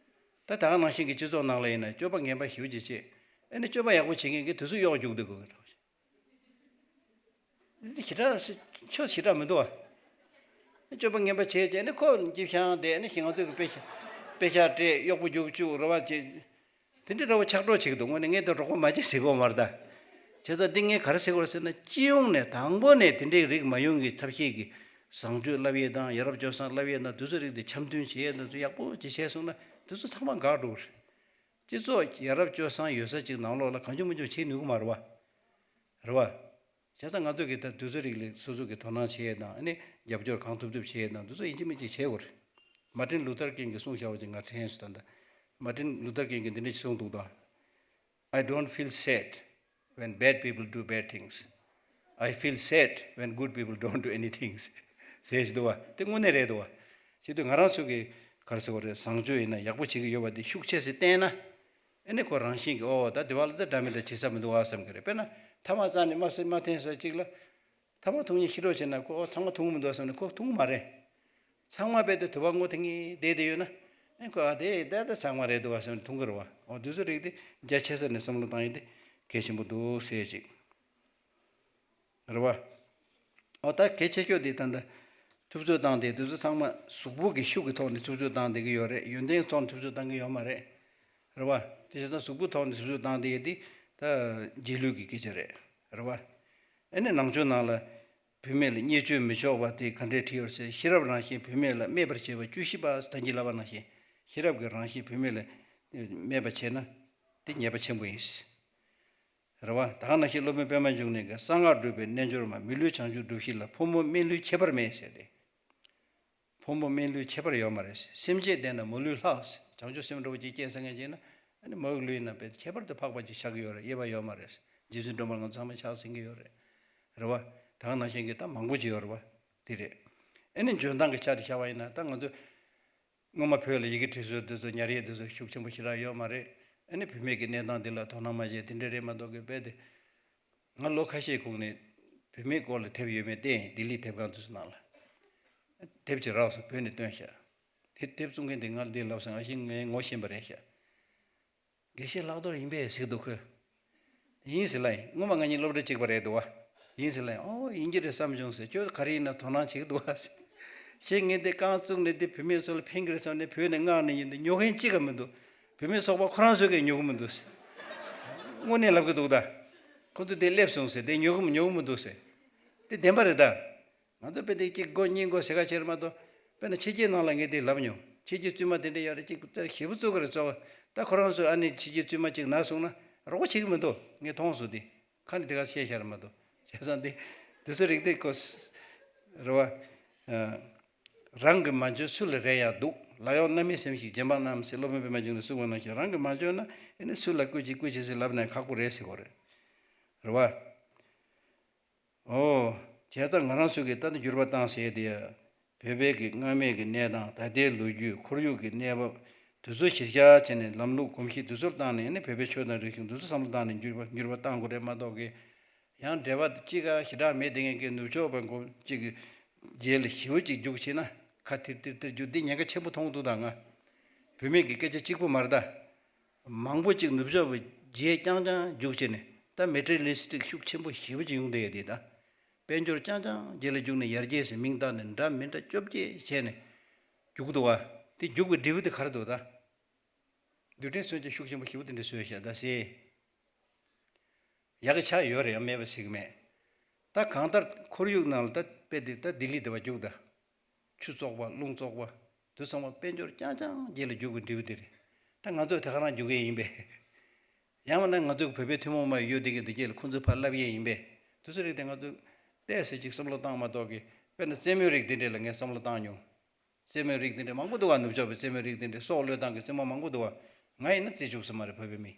ད་ད་ག་ནང་བཞིན་གྱི་སྤྱི་ཚོགས་ནང་ལ་ཡིན་ན་སྤྱོད་པ་ངན་པ་ཞེ་པོ་ཅིག་བྱེད། ཨ་ནི་སྤྱོད་པ་ཡག་པོ་བྱེད་མཁན་གྱིས་དེ་ཚོ་གཡོག་རྒྱུག་བསྡད་དགོས་ཀྱི་རེད། འདི་ཞེ་དྲག་ཆོས་ཞེ་དྲག་མི་འདུག་བ། སྤྱོད་པ་ངན་པ་བྱས་བྱས་ནས་ཁོ་འཇིབ་ཤང་དེ་ནི་ཞིང་ང་ཚོས་ཀྱི་དཔེ་ཤ་དཔེ་ཤ་སྤྲད། གཡོག་པོ་རྒྱུག་བཅུག་རེད་བ། ཅེ་དེ་འདྲའི་འདྲ་བོ་ཆགས་འགྲོ་བྱེད་ཀྱི་འདུག་དངོས་གནས་ངས་འདི་རོགས་པ་མ་བྱེད་ཟེར་གི་ཡོད་མ་རེད་ད། བྱས་ཙང་འདི་ངས་ག་རེ་ཟེར་གི་ཡོད་ཟེར་ན། སྤྱི་ཡོངས་ནས་དང་པོ་ནས་དེ་འདྲའི་རིགས་མ་ཡོང་གི་ཐབས་ཤེས་ཀྱིས། བཟང་སྤྱོད་བསླབ་ཡས་དང་། ཡ་རབས་སྤྱོད་བཟང་བསླབ་ཡས་དང་། དེ་ཚོ་རིགས་དེ་འཆམ་མཐུན་བྱེད་ཡས་དང་། ཚོ་ཡག་པོ་ཅིག་བྱས་སོང་ན་དེ་ཚོ་ཚང་མ་འགག་འགྲོ་གི་རེད། སྤྱི་ཚོགས་ཡ་རབས་སྤྱོད་བཟང་ཡོད་ས་ཅིག་ནང་ལོགས་ལ་གང་བྱུང་མང་བྱུང་བྱེད་ནུས་ཀྱི་མ་རེད་བ། རེད་བ། བྱས་ཙང་ང་ཚོ་གིས་ད་དུས་ཚོད་རིགས་ལ་སོ་སོ་གིས་དོ་སྣང་བྱེད་ཡས་དང་། ཨ་ནི་རྒྱབ་སྐྱོར་གང་ཐུབ་ཐུབ་བྱེད་ཡས་དང་། དེ་ཚོ་ཡིན་གཅིག་མིན་གཅིག་བྱེད་དགོས་རེད། མར་ཊིན་ལུ་ཐར་ཀིང་གིས་གསུངས་བཞག་པ་ཅིག་ང་དྲན་སོང་ད་ལྟ། མར་ཊིན་ལུ་ཐར་ཀིང་གིས་འདི་འདྲ་ཞིག་གསུངས་འདུག་ད། I don't feel sad when bad people do bad things. I feel sad when good people don't do anything. ཟེར་ཞིག་འདུག་བ། དེ་དངོས་གནས་རེད་འདུག་བ། བྱེད་དུས་ང་རང་ཚོ་གིས་ག་རེ་ཟེར་དགོས་རེད། བཟང་སྤྱོད་ཡིན་ན་ཡག་པོ་བྱེད་ཀྱི་ཡོད་པ་དེ་ཤུགས་ཆེ་ཙམ་བསྟན་ན། ཨེ་ནི་ཁོ་རང་བཞིན་གྱིས་ཨོ་ད་དེ་བ་ལ་ད་འདྲ་མི་འདྲ་བྱེད་ས་མི་འདུག་ཨ་བསམ་གྱི་རེད། དཔེར་ན་ཐ་མག་རྩ་ནས་མ་ཟ་མ་འཐེན་ས་གཅིག་ལ། ཐ་མག་འཐུང་མཁན་ཤི་གྲབས་བྱས་ན་ཁོ་ཨོ་ཐ་མག་འཐུང་གི་མི་འདུག་བསམ་ནས་ཁོ་འཐུང་གི་མ་རེད། ཚང་མ་རྦད་དེ་དུ་བ་ངོ་དེ་ངེས་བསྡད་དེ་ཡོད་ན། ཨེ་ཁོ་ཨ་དེ་ད་ད་ཚང་མ་རེད་འདུག་བ་བསམ་ནས་འཐུང་གི་རེད་བ། ཨོ་དུས་ཚོད་རིགས་དེ་རྒྱ་ཆེ་ས་ནས་བསམ་བློ་བཏང་ཡས་དེ་གལ་ཆེན་པོ་འདུག་ཟེར་ཅིག་རེད་བ། ཨོ་ད་གལ་ཆེ་ཤོས་དེ་ད་ལྟ་ཐུབ་ཚོད་བཏང་དེ་དུས་ཚོད་ཚང་མ་གཟུགས་པོ་གི་ཤུགས་ཀྱི་ཐོག་ནས་ཐུབ་ཚོད་བཏང་བསྡད་ཀྱི་ཡོད་རེད། ཡོན་ཏན་ཐོག་ནས་ཐུབ་ཚོད་བཏང་གི་ཡོད་མ་རེད། རེད་བ། དེ་བྱས་ཙང་གཟུགས་པོ་ཐོག་ནས་ཐུབ་ཚོད་བཏང་བསྡད་ཡས་དེ་ད་རྗེས་ལུས་ཀྱི་སྐད་ཆ་རེད། རེད་བ། ཨ་ནི་ནང་ཆོས་ནང་ལ། བུད་མེད་ལ་བརྙས་བཅོས་མི་ཆོག་པ་དེ་ག་འདྲས་བྲིས་ཡོད་ཟེར། ཤེས་རབ་རང་བཞིན་བུད་མེད་ལ་སྨད་པར་བྱེད་པ་བཅུ་བཞི་པ་ཟེར། ད་གིན་ལབ་པ་ནང་བཞིན་ཤེས་རབ་ཀྱི་རང་བཞིན་བུད་མེད་ལ་སྨད་པ་བྱས་ན་དེ་ཉེས་པ་ཆེན་པོ་ཡིན། རེད་བ། ད་ག་ནང་བཞིན་སློབ་དཔོན་པད་མ་འབྱུང་གནས་ཀྱིས་གསང་སྔགས་སྒྲུབ་པའི་རྣལ་འབྱོར་མ་མི་ལུས་བྱང་ཆུབ་སྒྲུབ་བཞིན་ལ་ཕོ་མོ་སྨད་ལུས་ཁྱད་པར་མེད་ཟེར་ཏེ། ཕོ་མོ་སྨད་ལུས་ཁྱད་པར་ཡོད་མ་རེད། སེམས་བསྐྱེད་ལྡན་ན་མོ་ལུས་ལྷག་ཟེར། བྱང་ཆུབ་སེམས་འགྲོ་བ་ཅིག་སྐྱེས་སོང་ངེས་ཀྱིས་ན། ཨ་ནི་མོ་ཡི་ལུས་ན་དཔེ་ཁྱད་པར་དུ་འཕགས་པ་ཅིག་ཆགས་ཀྱི་ཡོད་རེད། དབྱེ་བ་ཡོད་མ་རེད། རྗེ་བཙུན་སྒྲོལ་མ་ང་ཚོ་ཚང་མ་ཆགས་ཟིན་གྱི་ཡོད་རེད། རེད་བ། ད་ག་ནང་བཞིན་གྱི་ད་མང་པོ་ཅིག་ཡོད་རེད་བ། དེ་རེད། ཨ་ནི་འཇོན་ཐང་གི་ཆ་དེ་བཞག་པ་ཡིན་ན་ད་ང་ཚོ། སྔོན་མ་བོད་ལ་ཡི་གེ་བྲིས་སྲོལ་དེ་ཚོ་ཉར་ཡས་དེ་ཚོ་ཤུགས་ཆེན་པོ་ཞེ་དྲག་ཡོད་མ་རེད། ཨ་ནི་བུད་མེད་ཀྱི་གནས་སྟངས་འདི་ལ་དོ་སྣང་མ་བྱས་དེ་འདྲ་རེད་མ་གཏོགས་ཀྱི་དཔེ་དེ། ང་ལོ་ཁ་ཤས་གོང་ནས་བུད་མེད་སྐོར་ལ་དེབ་ཡོད་མེད་བལྟས་ཡིན། ལྡི་ལི་དེབ་ཁང་དེ་ཚོ་ནང་ལ། དེབ་ཅིག་རག་སོང་། བོད་ནས་བཏོན་ཤག་དེ་དེབ་བཙོང་མཁན་དེ་ང་ལ་འདི་ལབ་སོང་། ང་ཞིག་ངས་ངོ་ཤེས་པ་རེད་ཤག་དགེ་བཤེས་ལྷག་རྡོར་ཡིན་པས་ཟེར་འདུག་ཁོས། ཡིན་ཟེར་ལབ་ཡིན། སྔོན་མ་ང་གཉིས་སློབ་གྲྭ་གཅིག་པ་རེད་འདུག་བ། ཡིན་ཟེར་ལབ་ཡིན། ཨོ་ཡིན་གྱི་རེད་བསམ་བྱུང་ཟེར། ཁྱོད་ག་རེ་ཡིན་ན་དོ་སྣང་བྱེད་ཀྱི་འདུག་བ་ཟེར། ཞེས་ངས་འདི་རྐང་བཙུགས་ནས་འདི་བུད་མེད་ཚོ་ལ་ཕན་གྱི་རེད་བསམ་ནས་བོད་ནས་མངགས་ནས་ཡིན། འདི་ཉོ་མཁན་གཅིག་ཀ་མི་འདུག་བུད་མེད་ཚོགས་པ་ཁོ་རང་ཚོས་ཀྱང་ཉོ་གི་མི་འདུག་ཟེར། དངོས་གནས་ལབ་ཀྱི་འདུག་ད། ཁོ་ཚོ་དེ་སླེབས་སོང་ཟེར། དེ་ཉོ་གི་མི་ཉོ་གི་མི་འདུག་ཟེར། དེ་བདེན་པ་རེད་ད། ང་ཚོ་དཔེ་དེ་གཅིག་མགོ་གཉིས་མགོ་ཟེར་ག་བྱེད་རེད་མ་གཏོགས། དཔེར་ན་ཕྱི་རྒྱལ་ནང་ལ་ངས་དེ་ལབ་མྱོང་། ཕྱི་རྒྱལ་བཙུན་མ་དེ་འདྲ་ཡོད་རེད། གཅིག་ད་ཞེ་པོ་བཙུགས་ཀྱི་རེད་གཙོ་བོ། ད་ཁོ་རང་ཚོས་ཨ་ནི་ཕྱི་རྒྱལ་བཙུན་མ་གཅིག་ན་སོང་ན་རོགས་པ་བྱེད་ཀྱི་མི་འདུག་ངས་མཐོང་སོང་། དེ་ཁ་ནས་དེ་ག་བཤད་བཞག་རེད་མ་གཏོགས། བྱས་ཙང་དེ་དེ་ཚོ་རིགས་དེ་ཁོ་རེད་བ། རང་གིས་མ་འཇོན་སུ་ལ་རེ་ཡང་སྡུག་ལག་གཡོག་རྣམ་སྨིན་སེམས་ཤིག་རྗེ་འབངས་རྣམས་ཟེར་སློབ་དཔོན་པད་མ་འབྱུང་གནས་གསུངས་པ་ནང་བཞིན། རང་གིས་མ་འཇོན་ན་ཨ་ནི་སུ་ལ་བཀོད་ཅིག་བཀོད་ཅིག་ཟེར་ལབ་ནས་ཁག་པོ་རེད་ཟེར་གོ་རེད། རེད་བ། ཨོ། བྱས་ཙང་ང་རང་ཚོ་གིས་ད་ནི་འགྱུར་བ་བཏང་ཟེར་དེ་ཡ། བོད་པའི་གི་སྔ་མའི་གི་གནས་སྟངས། ད་ལྟའི་ལོ་རྒྱུས། ཁོར་ཡུག་གི་གནས་བབ་དེ་ཚོ་གཞིར་བཞག་བྱས་ནས་ལམ་ལུགས་གོམས་གཤིས་དེ་ཚོར་བཏང་ནས་ནི་བོད་པའི་ཆོས་དང་རིག་གཞུང་དེ་ཚོ་བསམ་བློ་བཏང་ནས་འགྱུར་བ་འགྱུར་བ་བཏང་དགོས་རེད་མ་གཏོགས་གི། ཡང་འབྲེལ་བ་གཅིག་ག་ཞེ་དྲག་མེད་དེ་ངས་ཀྱི་ནུབ་ཕྱོགས་པ་མགོ་གཅིག་གི་རྗེས་ལ་ཞེ་པོ་གཅིག་རྒྱུགས་བྱས་ན་ཁ་ཐིར་ཐིར་ཐིར་རྒྱུགས། འདི་ཉེན་ཁ་ཆེན་པོ་མཐོང་འདུག་ད་ང་། བུད་མེད་ཀྱི་སྐད་ཆ་གཅིག་པུ་མ་རེད་ད། མང་པོ་ཅིག་ནུབ་ཕྱོགས་པའི་རྗེས་རྐྱང་རྐྱང་རྒྱུགས་བྱས་ནས་ད་མེ་ཊི་རི་ལི་སི་ཊིག་ཤུགས་ཆེན་པོ་ཞེ་པོ་ཅིག་ཡོང་བསྡད་ཡོད་དེ། ད་དཔལ་འབྱོར་རྐྱང་རྐྱང་རྗེས་ལ་རྒྱུགས་ནས་ཡར་རྒྱས་ཟེར་མིང་བཏགས་ནས་འདྲ་མི་འདྲ་བཅོ་བརྒྱད་བྱས་ནས་རྒྱུགས་འདུག་བ། དེ་རྒྱུགས་པའི་འབྲས་བུ་དེ་ག་རེ་འདུག་ད། རྡུལ་ཕྲན་མཚོན་ཆ་ཤུགས་ཆེན་པོ་ཞེ་པོ་དེ་འདྲ་བཟོས་ཤག་ད་ཟེར། ཡག་གི་ཆ་ཡོད་རེད་ཡང་མེད་པ་ཟེར་གི་མེད། ད་གང་ལྟར་ཁོར་ཡུག་ནང་ལ་ད་དཔེ་དེ་ད་ལྡི་ལི་དེ་བ་རྒྱུགས་ད། ཆུ་བཙོག་པ། རླུང་བཙོག་པ། དེ་ཚང་མ་དཔལ་འབྱོར་རྐྱང་རྐྱང་རྗེས་ལ་རྒྱུག་གི་འབྲས་བུ་དེ་རེད། ད་ང་ཚོས་དེ་ག་རང་རྒྱུག་གི་ཡིན་པས། ཡང་མིན་ན་ང་ཚོས་བོད་པའི་ཐུན་མོང་མ་ཡོད་དེ་གི་དེ་རྗེས་ལ་ཁོང་ཚོས་ཕར་བསླབ་ཡས་ཡིན་པས། དེ་ཚོ་རིགས་དེ་ང་ཚོས་ཏོག་ཙམ་ཅིག་བསམ་བློ་བཏང་མ་གཏོགས་གི། དཔེར་ན་རྩེད་མོའི་རིགས་དེ་འདྲས་ལ་ངས་བསམ་བློ་བཏང་མྱོང་། རྩེད་མོའི་རིགས་དེ་འདྲས་མང་པོ་འདུག་བ། ནུབ་ཕྱོགས་པའི་རྩེད་མོའི་རིགས་དེ་འདྲས་སྲོག་བློས་བཏང་གི་རྩེད་མོ་མང་པོ་འདུག་བ། ང་ཡིན་ན་རྩེ་བཅུག་ས་མ་རེད་བོད་པའི་མི།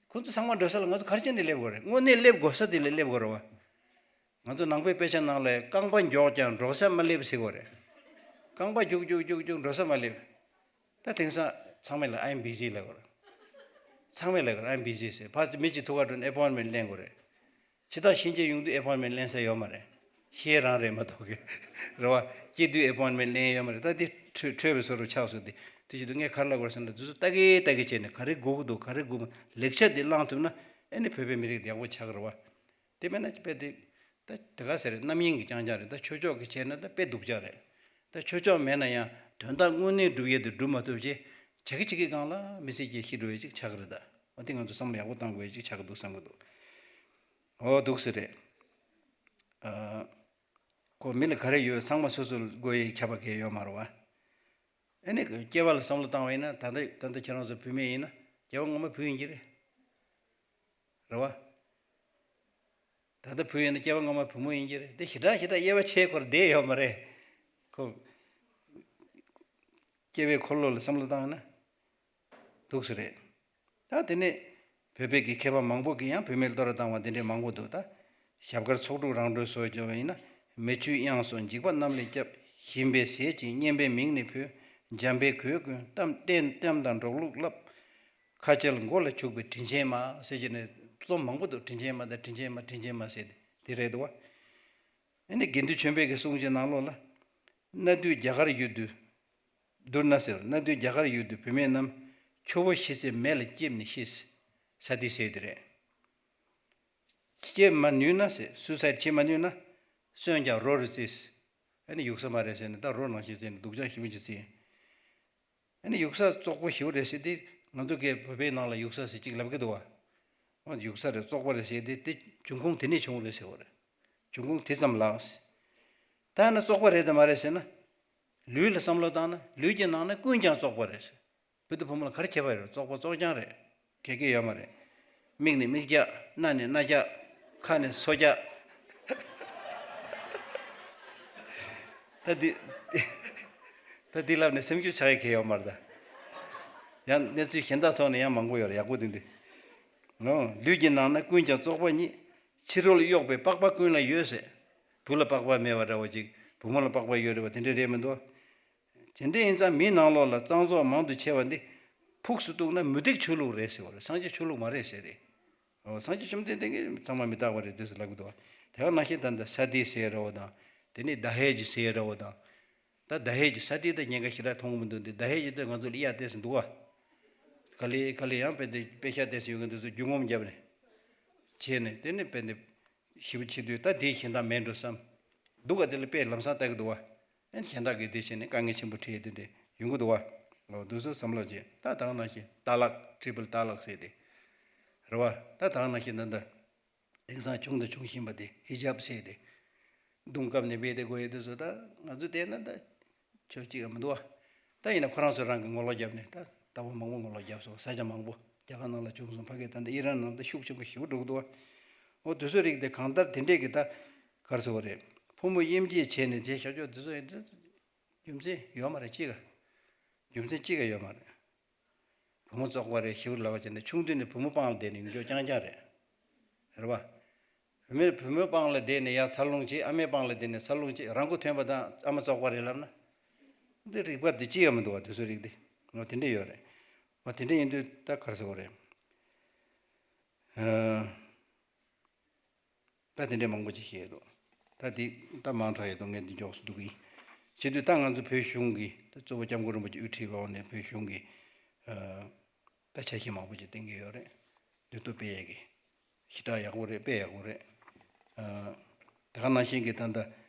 ཁོ་ཚོ་ཚང་མ་འགྲོ་ས་ལ་ང་ཚོ་ག་རེ་བྱས་ནས་སླེབས་དགོས་རེད། དངོས་གནས་སླེབས་དགོས་ས་དེ་ལ་སླེབས་དགོས་རེད་བ། ང་ཚོ་ནང་པའི་དཔེ་ཆ་ནང་ལ་རྐང་པ་མགྱོགས་ཀྱང་འགྲོ་ས་མ་སླེབས་ཟེར་དགོས་རེད། རྐང་པ་རྒྱུག་རྒྱུག་རྒྱུག་རྒྱུག་འགྲོ་ས་མ་སླེབས། ད་དེང་སང་ཚང་མས་ལ་I'm busy ལབ་དགོས་རེད། ཚང་མས་ལབ་དགོས་རེད། I'm busy ཟེར། ཕར་མི་གཅིག་ཐུག་ག་འགྲོ་ན་ཨེ་པོའིན་མེན་ཊི་ལེན་དགོས་རེད། ཇི་ལྟར་ཕྱིན་ཆད་ཡོང་དུས་ཨེ་པོའིན་མེན་ཊི་ལེན་ས་ཡོད་མ་རེད། ཤེས་རང་རེད་མ་གཏོགས་གི། རེད་བ། སྐྱེས་དུས་ཨེ་པོའིན་མེན་ཊི་ལེན་ཡོད་མ་རེད། ད་དེ་འཕྲོས་འཕྲོས་པའི་བཟོ་འདྲ་ཆགས་སོང་། དེ་དེ་བྱེད་དུས་ངས་ག་རེ་ལབ་དགོས་རེད་ཟེར་ན། དེ་ཚོ་ལྟ་གི་ལྟ་གི་བྱས་ནས་ག་རེ་དགོས་ཀྱི་འདུག་ག་རེ་དགོས་མ། ལེགས་ཆ་དེ་བླངས་ཐུབ་ན་ཨེ་ནི་བོད་པའི་མི་རིགས་དེ་ཡག་པོ་ཆགས་ཀྱི་རེད་བ། དེ་མེད་ན་དཔེ་དེ་ད་དེ་ག་ཟེར་རེད། རྣམ་གཡེང་གི་རྐྱང་རྐྱང་རེད། ད་ཆོས་ཕྱོགས་ཀྱི་བྱས་ན་ད་དཔེ་སྡུག་ཅག་རེད། ད་ཆོས་ཕྱོགས་མེད་ན་ཡང་དོན་དག་དངོས་གནས་སྒྲུབ་ཡས་དེ་སྒྲུབ་མ་ཐུབ་ཅེ། བྱ་གི་བྱེད་ཀྱི་སྒང་ལ་མི་ཚེ་སྐྱེལ་ཤི་འགྲོ་ཡས་ཅིག་ཆགས་ཀྱི་རེད་ད། འོ་དེ་ང་ཚོ་བསམ་བློ་ཡག་པོ་བཏང་དགོས་ཡས་ཅིག་ཆགས་ཀྱི་འདུག་བསམ་གྱི་འདུག་འོ་འདུག་སེ་རེད། ཨ། ཁོ་མི་ལ་ག་རེ་ཡོད་ཚང་མ་སོ་སོ་ལ་དགོས་ཡས་ཁྱབ་པ་གས་ཡོད་མ་རེད་བ། ཨ་ནི་སྐྱེ་བ་ལ་བསམ་བློ་བཏང་བ་ཡིན་ན། ད་ལྟ་ད་ལྟ་ཁྱེད་རང་ཚོ་བུད་མེད་ཡིན་ན་སྐྱེ་བ་སྔོན་མ་བུ་ཡིན་གྱི་རེད། རེད་བ། ད་ལྟ་བུ་ཡིན་ན་སྐྱེ་བ་སྔོན་མ་བུ་མོ་ཡིན་གྱི་རེད། དེ་ཞེ་དྲག་ཞེ་དྲག་དབྱེ་བ་ཕྱེ་སྐོར་བསྡད་ཡོད་མ་རེད། ཁོ། སྐྱེ་བའི་འཁོར་ལོ་ལ་བསམ་བློ་བཏང་ན་འདུག་སེ་རེད། ད་དེ་ནས་བོད་པའི་གི་མཁས་པ་མང་པོ་གིས་ཡང་བུད་མེད་གཏོར་བརླག་བཏང་བ་འདི་འདྲའི་མང་པོ་འདུག་ད་ཞབས་དཀར་ཚོགས་དྲུག་རང་གྲོལ་སོགས་བརྗོད་པ་ཡིན་ན། མི་ཆོས་དབྱངས་སོགས་འཇིགས་པ་གནམ་ལས་བསྐྱབས། ཞིམ་པའི་ཟས་ཀྱིས་སྙན་པའི་མིང་ནི་འབོད། འཇམ་པའི་གོས་གོན་གཏམ་བསྟན་གཏམ་དང་འགྲོགས་ལུགས་བསླབ། ཁ་ཆེ་ལ་མགོ་ལ་བྱུག་པའི་དྲིན་ཆེན་མ་ཟེར་གྱི་ནས་རྩོམ་མང་པོ་འདུག་དྲིན་ཆེན་མ་དང་དྲིན་ཆེན་མ་དྲིན་ཆེན་མ་ཟེར་ཏེ་དེ་རེད་འདུག་བ། ཨ་ནི་དགེ་འདུན་ཆོས་འཕེལ་གྱི་གསུང་གི་ནང་ལོགས་ལ། གནའ་དུས་རྒྱ་གར་ཡུལ་དུ། བསྡུར་ན་ཟེར། གནའ་དུས་རྒྱ་གར་ཡུལ་དུ་བུད་མེད་རྣམས་ཆུ་བོ་ཞི་བྱེད་མེ་ལ་ལྕེབས་ནས་ཤི། ས་ཏི་ཟེར་དེ་རེད། ལྕེབས་མ་ནུས་ན་ཟེར། སུའི་སའིཌ་བྱེད་མ་ནུས་ན། གསོན་ཀྱང་རོ་རུ་བརྩིས། ཨ་ནི་ཡུགས་ས་མ་རེད་ཟེར་ནས་ད་རོ་ནང་བཞིན་བརྩིས་ནས་སྡུག་ཅག་ཞེ་པོ་ཅིག་བརྩིས། ཨ་ནི་ཡུགས་ས་བཙོག་པོ་ཞེ་པོ་རེད་ཟེར་ཏེ་ང་ཚོ་གའི་བོད་པའི་ནང་ལ་ཡུགས་ས་ཟེར་ཅིག་ལབ་ཀྱི་འདུག་བ། འོ་ཡུགས་ས་རེད་བཙོག་པ་རེད་ཟེར་ཏེ་དེ་འབྱུང་ཁུངས་དེ་ནས་བྱུང་རེད་ཟེར་བ་རེད། འབྱུང་ཁུངས་དེ་ཙམ་ལགས། ད་ན་བཙོག་པ་རེད་དམ་མ་རེད་ཟེར་ན། ལུས་ལ་བསམ་བློ་བཏང་ན་ལུས་ཀྱི་ནང་ན་ཀུན་ཀྱང་བཙོག་པ་རེད། བུ་དང་བུ་མོ་ལ་ག་རེ་ཁྱད་པར་ཡོད་རེད། བཙོག་པ་བཙོག་རྐྱང་རེད། གལ་གལ་ཡོད་མ་རེད། མིག་ནས་མིག་རྒྱག་སྣ་ནས་སྣ་རྒྱག་ཁ་ནས་སོ་རྒྱག་ད་འདི་ད་འདི་ལབ་ནས་སེམས་ཤུགས་ཆག་ཡ་གལ་ཡོད་མ་རེད་ད། ཡང་གནས་ཚུལ་གཞན་དག་ཐོག་ནས་ཡང་མང་པོ་ཡོད་རེད། ཡག་པོ་འདི་འདི། ཨོ། ལུས་ཀྱི་ནང་ན་ཀུན་ཀྱང་བཙོག་པ་ཉིད། ཕྱི་རོལ་གཡོགས་པའི་པགས་པ་ཀུན་ལ་ཡོད་ཟེར། བུ་ལ་པགས་པ་མེད་པ་འདྲ་བོ་ཅིག་བུ་མོ་ལ་པགས་པ་ཡོད་རེད་བ། དེ་འདྲ་རེད་མི་འདུག་དེ་འདྲ་ཡིན་ཙང་མིའི་ནང་ལོགས་ལ་གཙང་བཙོག་མང་དུ་ཕྱེ་བ་འདི་ཕུགས་སུ་གཏུགས་ན་མུ་སྟེགས་ཆོས་ལུགས་རེད་ཟེར་བ་རེད། སངས་རྒྱས་ཆོས་ལུགས་མ་རེད་ཟེར་ཏེ། འོ། སངས་རྒྱས་བཅོམ་ལྡན་འདས་ཀྱིས་ཚང་མ་མི་རྟག་པ་རེད་ཟེར་ལབ་ཀྱི་འདུག་བ། དེ་ག་ནང་བཞིན་ད་ལྟ་ས་ཏི་ཟེར་ར་བ་དང་། དེ་ནས་ཟླ་ཧེ་ཇི་ཟེར་ར་བ་དང་། ད་ཟླ་ཧེ་ཇི་ས་ཏི་ད་ཉེན་ཁ་ཞེ་དྲག་མཐོང་གི་མི་འདུག་འདི་ཟླ་ཧེ་ཇི་ད་ང་ཚོ་ལ་གཡའ་བལྟས་སུ་འདུག་བ། ག་ལེ་ག་ལེ་ཡང་དཔེ་དེ་དཔེ་ཤ་བལྟས་སུ་ཡོད་མཁན་དེ་ཚོ་རྒྱུ་ངོམ་བརྒྱབ་ནས། བྱས་ནས་དེ་ནས་དཔེ་འདི་ཞེ་པོ་བྱེད་དུས་ད་དེའི་གཞན་དག་མེད་འགྲོ་བསམ། འདུག་ག་དེ་ལ་དཔེ་ལམ་སང་ལྟ་གི་འདུག་བ། ཨན་གཞན་དག་གིས་དེ་བྱས་ནས་དཀའ་ངལ་ཆེན་པོ་འཕྲད་དེ་འདྲ་ཡོང་གི་འདུག་བ། འོ་དུས་སུ་བསམ་བློ་བྱས་ད་ད་ག་ནང་བཞིན་ཏཱ་ལག་ཊི་རི་པལ་ཏཱ་ལག་ཟེར་དེ། རེད་བ། ད་ད་ག་ནང་བཞིན་ད་ད་དེང་སང་བྱུང་དང་འབྱུང་བཞིན་པ་དེ་ཧི་ཇབ་ཟེར་དེ། གདུང་བཀབ་ནས་སྦས་དེ་དགོས་ཡོད་དུས་སུ་ད་ང་ཚོ་བལྟས་ན་ད་ཆོས་གཅིག་ཡང་མི་འདུག་བ། ད་ཡིན་ན་ཁོ་རང་ཚོ་རང་གི་ངོ་ལོག་བརྒྱབ་ནས་ད་ལྟ་བ་མང་པོ་ངོ་ལོག་བརྒྱབ་སོང་། ས་ཆ་མང་པོ་རྒྱ་གར་ནང་ལ་བྱུང་སོང་། ཕ་གི་ད་ལྟ་ཨི་རན་ནང་ད་ཤུགས་ཆེན་པོ་ཞེ་པོ་འགྲོ་གི་འདུག་བ། འོ་དུས་སུ་རིགས་དེ་གང་ལྟར་དེ་འདྲས་ཀྱི་ད་གར་སོ་བ་རེད། ཕོ་མོ་དབྱེ་འབྱེད་བྱས་ནས་དེ་བཞག་ཆོག་དུས་སུ་ཡིན་ད། རྒྱུ་མཚན་ཡོད་མ་རེད་གཅིག་ག་རྒྱུ་མཚན་གཅིག་ག་ཡོད་མ་རེད། བུ་མོ་བཙོག་པ་རེད་ཞེ་པོ་ལབ་པ་བྱས་ནས་ཆུང་དུས་ནས་བུ་མོ་པང་ལ་བསྡད་ནས་ཡོང་རྒྱུ་རྐྱང་རྐྱང་རེད། རེད་བ། བུ་མོས་བུ་མོའི་པང་ལ་བསྡད་ནས་ཡར་འཚར་ལོངས་བྱེད། ཨ་མའི་པང་ལ་བསྡད་ནས་འཚར་ལོངས་བྱེད། རང་མགོ་ཐོན་པ་དང་ཨ་མ་བཙོག་པ་རེད་ལབ་ན། འདི་རིགས་པ་འདི་ཅི་ཡང་མི་འདུག་བ། དེ་ཚོའི་རིགས་འདི། འོ་དེ་འདྲ་ཡོད་རེད། འོ་དེ་འདྲ་ཡིན་དུས་ད་ག་རེ་ཟེར་དགོས་རེད། ཨ། ད་དེ་འདྲའི་མང་པོ་ཅིག་བཤད་འདུག་ད་དེ་ད་མང་དྲགས་ཡོད་དུས་ངས་འདི་མགྱོགས་སུ་འདུག་གི་ཡིན། བྱེད་དུས་ད་ང་ཚོ་བོད་གཞུང་གི་ད་གཙོ་བོ་སྐྱབས་མགོན་རིན་པོ་ཆེ་དབུ་ཁྲིད་པའི་འོག་ནས་བོད་གཞུང་གི་ཨ། ད་འཆར་གཞི་མང་པོ་ཅིག་བཏིང་གི་ཡོད་རེད། འདུས་སྟོབས་སྤེལ་ཡས་ཀྱི། ཞེ་དྲག་ཡག་པོ་རེད། དཔེ་ཡག་པོ་རེད། ཨ། དེ་ག་ནང་བཞིན་གྱི་ད་ལྟ་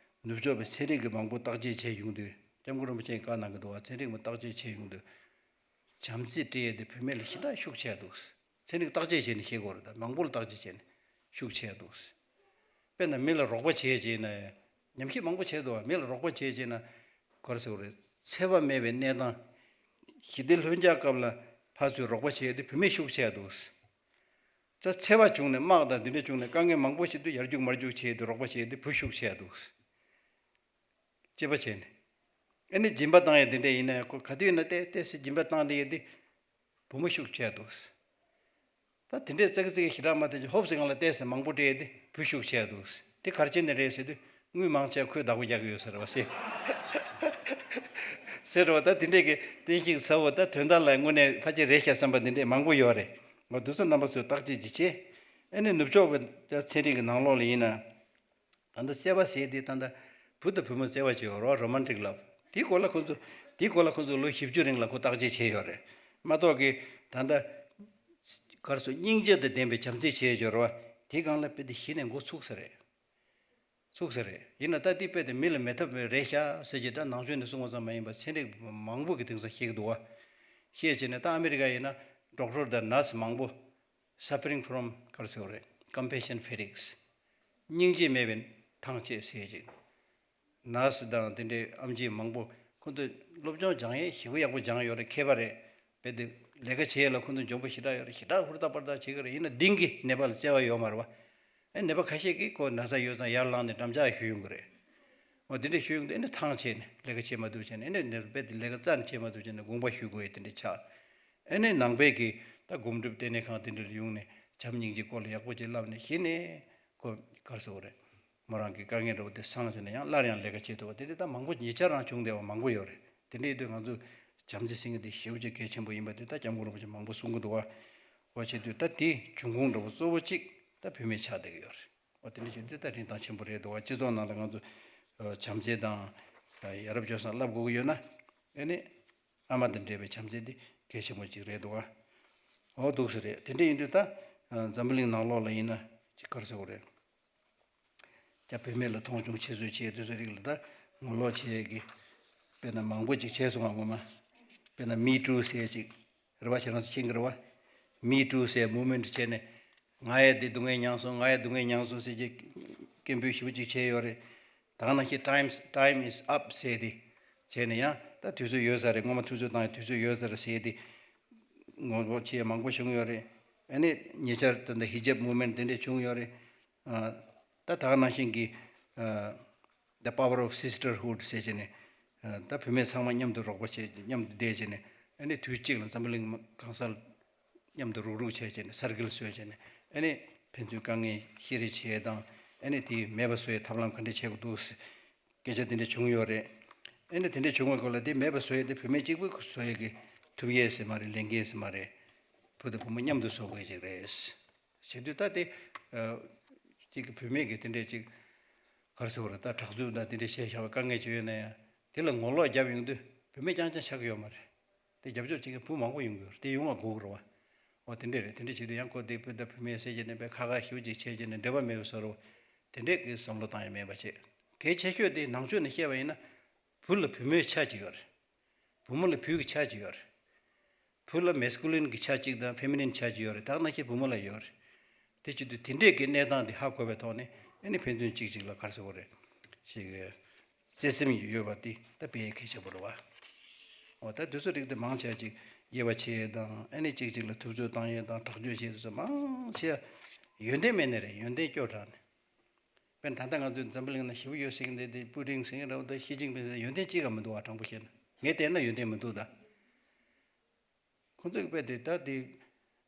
ནུབ་ཕྱོགས་པའི་ཚན་རིག་གི་མང་པོ་བརྟག་དཔྱད་བྱས་ཡོང་དུས་སྐྱབས་མགོན་རིན་པོ་ཆེས་བཀའ་གནང་གི་འདུག་བ། ཚན་རིག་མ་བརྟག་དཔྱད་བྱས་ཡོང་དུས། བྱམས་བརྩེ་སྤྲད་ཡས་དེ་བུད་མེད་ལ་ཞེ་དྲག་ཤུགས་ཆེ་འདུག་ཚན་རིག་བརྟག་དཔྱད་བྱས་ནས་ཤེས་དགོས་རེད། ད་མང་པོ་ལ་བརྟག་དཔྱད་བྱས་ནས་ཤུགས་ཆེ་འདུག་དཔེར་ན་མི་ལ་རོགས་པ་བྱས་བྱས་ན་ཡང་ཉམས་ཞིབ་མང་པོ་བྱས་འདུག་མི་ལ་རོགས་པ་བྱས་བྱས་ན་ག་རེ་ཟེར་དགོས་རེད། འཚེ་བ་མེད་པའི་གནས་སྟངས། ཞི་བདེ་ལྷོད་འཇགས་སྐབས་ལ་ཕར་ཚུར་རོགས་པ་བྱས་ཏེ་བུད་མེད་ཤུགས་ཆེ་འདུག་ད་འཚེ་བ་བྱུང་ནས་དམག་དང་འདི་འདྲ་བྱུང་ནས་དཀའ་ངལ་མང་པོ་ཞིག་ཏུ་ཡར་རྒྱུག་མར་རྒྱུག་བྱས་ཏེ་རོགས་པ་བྱས་ཏེ་བུ་ཤུགས་ཆེ་འདུག་དཔྱད་པ་བྱས་ནས། ཨ་ནི་སྦྱིན་པ་བཏང་ཡས་དེ་འདྲ་ཡིན་ན་ཡང་ཁོ་ག་དུས་ཡིན་ན་ཏོག་ཙམ་སྦྱིན་པ་བཏང་དེ་ཡས་དེ་བུ་མོ་ཤུགས་ཆེ་འདུག་ད་དེ་འདྲས་ཙག་ཙིག་ཞེ་དྲག་མ་བསྟན་ཅིག་ཧོབ་སེ་གང་ལ་ཏོག་ཙམ་མང་པོ་སྤྲད་དེ་བུ་ཤུགས་ཆེ་འདུག་དེ་ག་རེ་བྱས་ནས་རེད་ཟེར་དུས་དངུལ་མང་ཆེ་ཁོས་བདག་པོ་རྒྱག་གི་ཡོད་ས་རེད་བ་ཟེར། ཟེར་བ་ད་དེ་འདྲས་ཀྱི་བསྟན་བཤིག་ཟ་བོ་ད་དོན་དག་ལ་དངོས་གནས་ཕལ་ཆེར་རེད་ཤག་བསམ་པ་དེ་འདྲས་མང་པོ་ཡོད་རེད། ང་དུས་ཚོད་རྣམ་པ་ཚོས་བརྟག་དཔྱད་ཅིག་བྱེད། ཨ་ནི་ནུབ་ཕྱོགས་པའི་ཚན་རིག་གི་ནང་ལོགས་ལ་ཡིན་ན། ད་ལྟ་བརྩེ་བ་ཟེར་དེ་ད་ལྟ་བུ་དང་བུ་མོ་བརྩེ་བ་བྱེད་ཡོད་རེད་བ། རོ་མན་ཊིག་ལབ། དེའི་སྐོར་ལ་ཁོ་ཚོ་དེའི་སྐོར་ལ་ཁོ་ཚོ་ལོ་བཞི་བཅུ་རིང་ལ་ཁོ་བརྟག་དཔྱད་བྱས་ཡོད་རེད་མ་གཏོགས་ཀྱི། ད་ལྟ་ག་རེ་ཟེར་སྙིང་རྗེ་དང་ལྡན་པའི་བྱམས་བརྩེ་བྱས་ཡོད་རེད་བ། དེའི་སྒང་ལ་དཔེ་དེ་གཞི་ནས་འགོ་ཚུགས་ས་རེད། ཚུགས་ས་རེད། ཡིན་ན་ད་དེ་དཔེ་དེ་མི་ལ་མེད་ཐབས་མེད་རེད་ཤག་ཟེར་གྱི་ད་ནང་ཆོས་ནས་གསུངས་པ་ཙམ་མ་ཡིན་པར་ཚན་རིག་མང་པོ་གི་དེང་སང་བཤད་ཀྱི་འདུག་བ། བཤད་བྱས་ནས་ད་ཨ་མི་རི་ཀ་ཡིན་ན་ཌོག་ཊར་དང་ནར་སི་མང་པོ། Suffering from ག་རེ་ཟེར་དགོས་རེད། Compassion fatigues། སྙིང་རྗེ་མེད་པའི་ཐང་ཆད་ཟེར་ཅིག་ནར་སི་དང་དེ་འདྲའི་ཨེམ་ཆི་མང་པོ་ཁོ་ཚོས་སློབ་སྦྱོང་སྦྱང་ཡས་ཞེ་པོ་ཡག་པོ་སྦྱངས་ཡོད་རེད། མཁས་པ་རེད། རྦད་དེ་ལས་ཀ་བྱེད་ཡས་ལ་ཁོ་ཚོ་འཇོན་པོ་ཞེ་དྲག་ཡོད་རེད། ཞེ་དྲག་ཧུར་ཐག་པར་ཐག་བྱེད་ཀྱི་རེད། ཡིན་ན་གཏིང་གི་ནད་པ་ལ་བརྩེ་བ་ཡོད་མ་རེད་བ། ཨེ་ནད་པ་ཁ་ཤས་ཀྱིས་ཁོ་ན་ཚ་ཡོད་ཙང་ཡར་ལངས་ནས་འགྲམ་ལྕག་གཞུ་ཡོང་གི་རེད། འོ་དེ་འདྲ་གཞུ་ཡོང་དུས་ཨེ་ནི་ཐང་ཆད་ནས་ལས་ཀ་བྱེད་མ་ཐུབ་བྱས་ནས་ཨེ་ནི་ནད་པས་དེ་ལས་ཀ་རྩ་ནས་བྱེད་མ་ཐུབ་བྱས་ནས་དགོངས་པ་ཞུ་དགོས་ཡས་དེ་འདྲ་ཆགས། ཨེ་ནི་ནང་པའི་གི་ད་སྒོམ་སྒྲུབ་ལྟེ་གནས་ཁང་དེ་འདྲ་ལ་ཡོང་ནས་བྱམས་སྙིང་རྗེ་སྐོར་ལ་ཡག་པོ་ཅིག་བསླབས་ནས་གཞི་ནས་ཁོ་ག་རེ་ཟེར་དགོས་རེད། མོ་རང་གི་དཀའ་ངལ་འདྲ་བོ་དེ་སངས་བྱས་ནས་ཡང་སླར་ཡང་ལས་ཀ་བྱེད་ཐུབ་པ་དེ་འདྲ་ད་མང་པོ་ཉེ་ཆར་རང་བྱུང་བསྡད་པ་མང་པོ་ཡོད་རེད། དེ་འདྲ་ཡིན་དུས་ང་ཚོ་ བྱམས་བརྩེ་ཟེར་མཁན་དེ་ཞེ་པོ་ཅིག་གལ་ཆེན་པོ་ཡིན་པ་དེ་ད་སྐྱབས་མགོན་རིན་པོ་ཆེ་མང་པོ་གསུང་གི་འདུག་བ། འོ་བྱེད་དུས་ད་དེ་འབྱུང་ཁུངས་འདྲ་བོ་གཙོ་བོ་གཅིག་ད་བུད་མེད་ཆགས་བསྡད་ཀྱི་ཡོད་རེད། འོ་དེ་འདྲ་བྱེད་དུས་ད་རིན་ཐང་ཆེན་པོ་རེད་འདུག་བ། སྤྱི་ཚོགས་ནང་ལ་ང་ཚོ་བྱམས་བརྩེ་དང་ཡ་རབས་སྤྱོད་བཟང་བསླབ་དགོས་ཀྱི་ཡོད་ན། ཨ་ནི་ཨ་མ་དང་འདྲེས་པའི་བྱམས་བརྩེ་འདི་གལ་ཆེན་པོ་གཅིག་རེད་འདུག་བ། འོ་འདུག་སེ་རེད། དེ་འདྲ་ཡིན་དུས་ད་འཛམ་བུ་གླིང་ནང་ལོགས་ལ་ཡིན་ན་ཅིག་ག་རེ་ཟེར་དགོས་རེད། ཀྱ་བུད་མེད་ལ་མཐོང་ཆུང་ཆེ་བཟོས་བྱས་དུས་ཚོད་རིགས་ལ་ད་ངོ་ལོག་བྱས་ཀྱི། དཔེར་ན་མང་པོ་ཅིག་བྱས་སོང་ང་ངོ་མ། དཔེར་ན་མི་ཊུ་ཟེར་ཅིག་རེད་བ། ཁྱེད་རང་ཚོ་མཁྱེན་གྱི་རེད་བ། མི་ཊུ་ཟེར་མུབ་མེན་ཊི་བྱས་ནས་ང་ཡང་འདི་སྡུག་བསྔལ་མྱངས་སོང་། ང་ཡང་སྡུག་བསྔལ་མྱངས་སོང་ཟེར་གྱི་སྐད་འབོད་ཞེ་པོ་ཅིག་བྱས་ཡོད་རེད། ད་ག་ནང་བཞིན་time time is up ཟེར་ཏེ་བྱས་ནས་ཡང་ད་དུས་ཚོད་ཡོལ་ས་རེད། སྔོན་མ་དུས་ཚོད་བཏང་ཡང་དུས་ཚོད་ཡོལ་ས་རེད་ཟེར་ཏེ་ངོ་ལོག་བྱས་མང་པོ་བྱུང་ཡོད་རེད། ཨ་ནི་ཉེ་ཆར་ད་ལྟ་ཧི་ཇབ་མུབ་མེན་ཊི་དེ་འདྲས་བྱུང་ཡོད་རེད། ཨ། ད་ད་ག་ནང་བཞིན་གྱི་ཨ། The power of sisterhood ཟེར་བྱས་ནས་ཨ། ད་བུད་མེད་ཚང་མ་མཉམ་དུ་རོགས་པ་བྱས། མཉམ་དུ་བསྡད་བྱས་ནས་ཨ་ནི་དུས་གཅིག་ལ་འཛམ་བུ་གླིང་གང་སར་མཉམ་དུ་རུག་རུག་བྱས་བྱས་ནས་སར་ཀལ་བཟོས་བྱས་ནས་ཨ་ནི་ཕན་ཚུན་དཀའ་ངལ་ཤེས་རེས་བྱས་དང་། ཨ་ནི་དེ་མེད་པ་བཟོ་ཡའི་ཐབས་ལམ་ག་འདྲས་བྱེད་དགོས་འདུག་ཟེར་སྐད་ཆ་དེ་འདྲས་བྱུང་ཡོད་རེད། ཨ་ནི་དེ་འདྲས་བྱུང་བའི་སྐོར་ལ་དེ་མེད་པ་བཟོ་ཡས་དེ་བུད་མེད་གཅིག་པུས་བཟོ་ཡས་ཀྱི་ཐུབ་ཡས་ཟེར་མ་རེད། ལས་འགན་ཟེར་མ་རེད། བུ་དང་བུ་མོ་མཉམ་དུ་བཟོ་དགོས་ཀྱི་རེད། བྱེད་དུས་ད་དེ་ཨ། གཅིག་གི་བུད་མེད་ཀྱི་དེ་འདྲས་གཅིག་ག་རེ་ཟེར་དགོས་རེད། ད་དྲག་རྩུབ་དང་དེ་འདྲས་བྱས་བཞག་པའི་དཀའ་ངལ་ཅིག་ཡོད་ན་ཡང་དེ་ལ་ངོ་ལོག་བརྒྱབ་ཡོང་དུས་བུད་མེད་རྐྱང་རྐྱང་ཆགས་ཀྱི་ཡོད་མ་རེད། དེ་རྒྱབ་སྐྱོར་བྱེད་མཁན་བུ་མང་པོ་ཡོང་གི་ཡོད་རེད། དེ་ཡོང་བ་དགོས་ཀྱི་རེད་བ། འོ་དེ་འདྲས་རེད། དེ་འདྲས་བྱེད་དུས་ཡང་ཁོ་དེ་བུ་དང་བུད་མེད་ཟེར་བྱས་ནས་དཔེ་ཁ་ཁ་ཞེ་པོ་ཅིག་བྱས་བྱས་ནས་འབྲེལ་བ་མེད་པའི་བཟོ་འདྲ་བོ་དེ་འདྲས་ཀྱི་བསམ་བློ་བཏང་ཡ་མེད་པ་བྱེད། གལ་ཆེ་ཤོས་དེ་ནང་ཆོས་ནས་བཤད་པ་ཡིན་ན་བུ་ལ་བུ་མོའི་ཆ་གཅིག་ཡོད་རེད། བུ་མོ་ལ་བུ་གི་ཆ་གཅིག་ཡོད་རེད། བུ་ལ་མེ་སི་ཀུ་ལིན་གྱི་ཆ་གཅིག་དང་ཕེ་མི་ནིན་ཆ་གཅིག་ཡོད་རེད། ད་ག་ནང་བཞིན་བུ་མོ་ལ་ཡོད་རེད། དེ་བྱེད་དུས་དེ་འདྲས་ཀྱི་གནས་སྟངས་འདི་ཧ་གོ་བའི་ཐོག་ནས་ཨ་ནི་ཕན་ཚུན་གཅིག་གཅིག་ལ་ག་རེ་ཟེར་དགོས་རེད། ཞིག་བརྩེ་སེམས་ཡོད་པ་འདི་ད་དཔེ་གལ་ཆེན་པོ་རེད་བ། འོ་ད་དུས་ཚོད་རིགས་དེ་མང་ཆེ་བ་ཅིག་དབྱེ་བ་ཕྱེ་དང་ཨ་ནི་གཅིག་གཅིག་ལ་ཐུབ་ཚོད་བཏང་ཡས་དང་དྲག་སྤྱོད་བྱེད་དུས་ཚོད་མང་ཆེ་བ་ཡོན་ཏན་མེད་ནི་རེད། ཡོན་ཏན་སྐྱོ་དྲགས་ནས། དཔེར་ན་ད་ལྟ་ང་ཚོའི་འཛམ་བུ་གླིང་ན་ཞེ་པོ་ཡོད་ཟེར་གྱི་འདི་འདི་པུ་ཏིན་ཟེར་གྱི་འདྲ་བོ་དང་ཞི་ཅིན་ཕིང་ཟེར་ཡོན་ཏན་གཅིག་ཀྱང་མི་འདུག་བ། དྲང་པོ་བཤད་ན་ངས་བལྟས་ན་ཡོན་ཏན་མི་འདུག་ད། ཁོང་ཚོས་དཔེ་དེ་ད་དེ་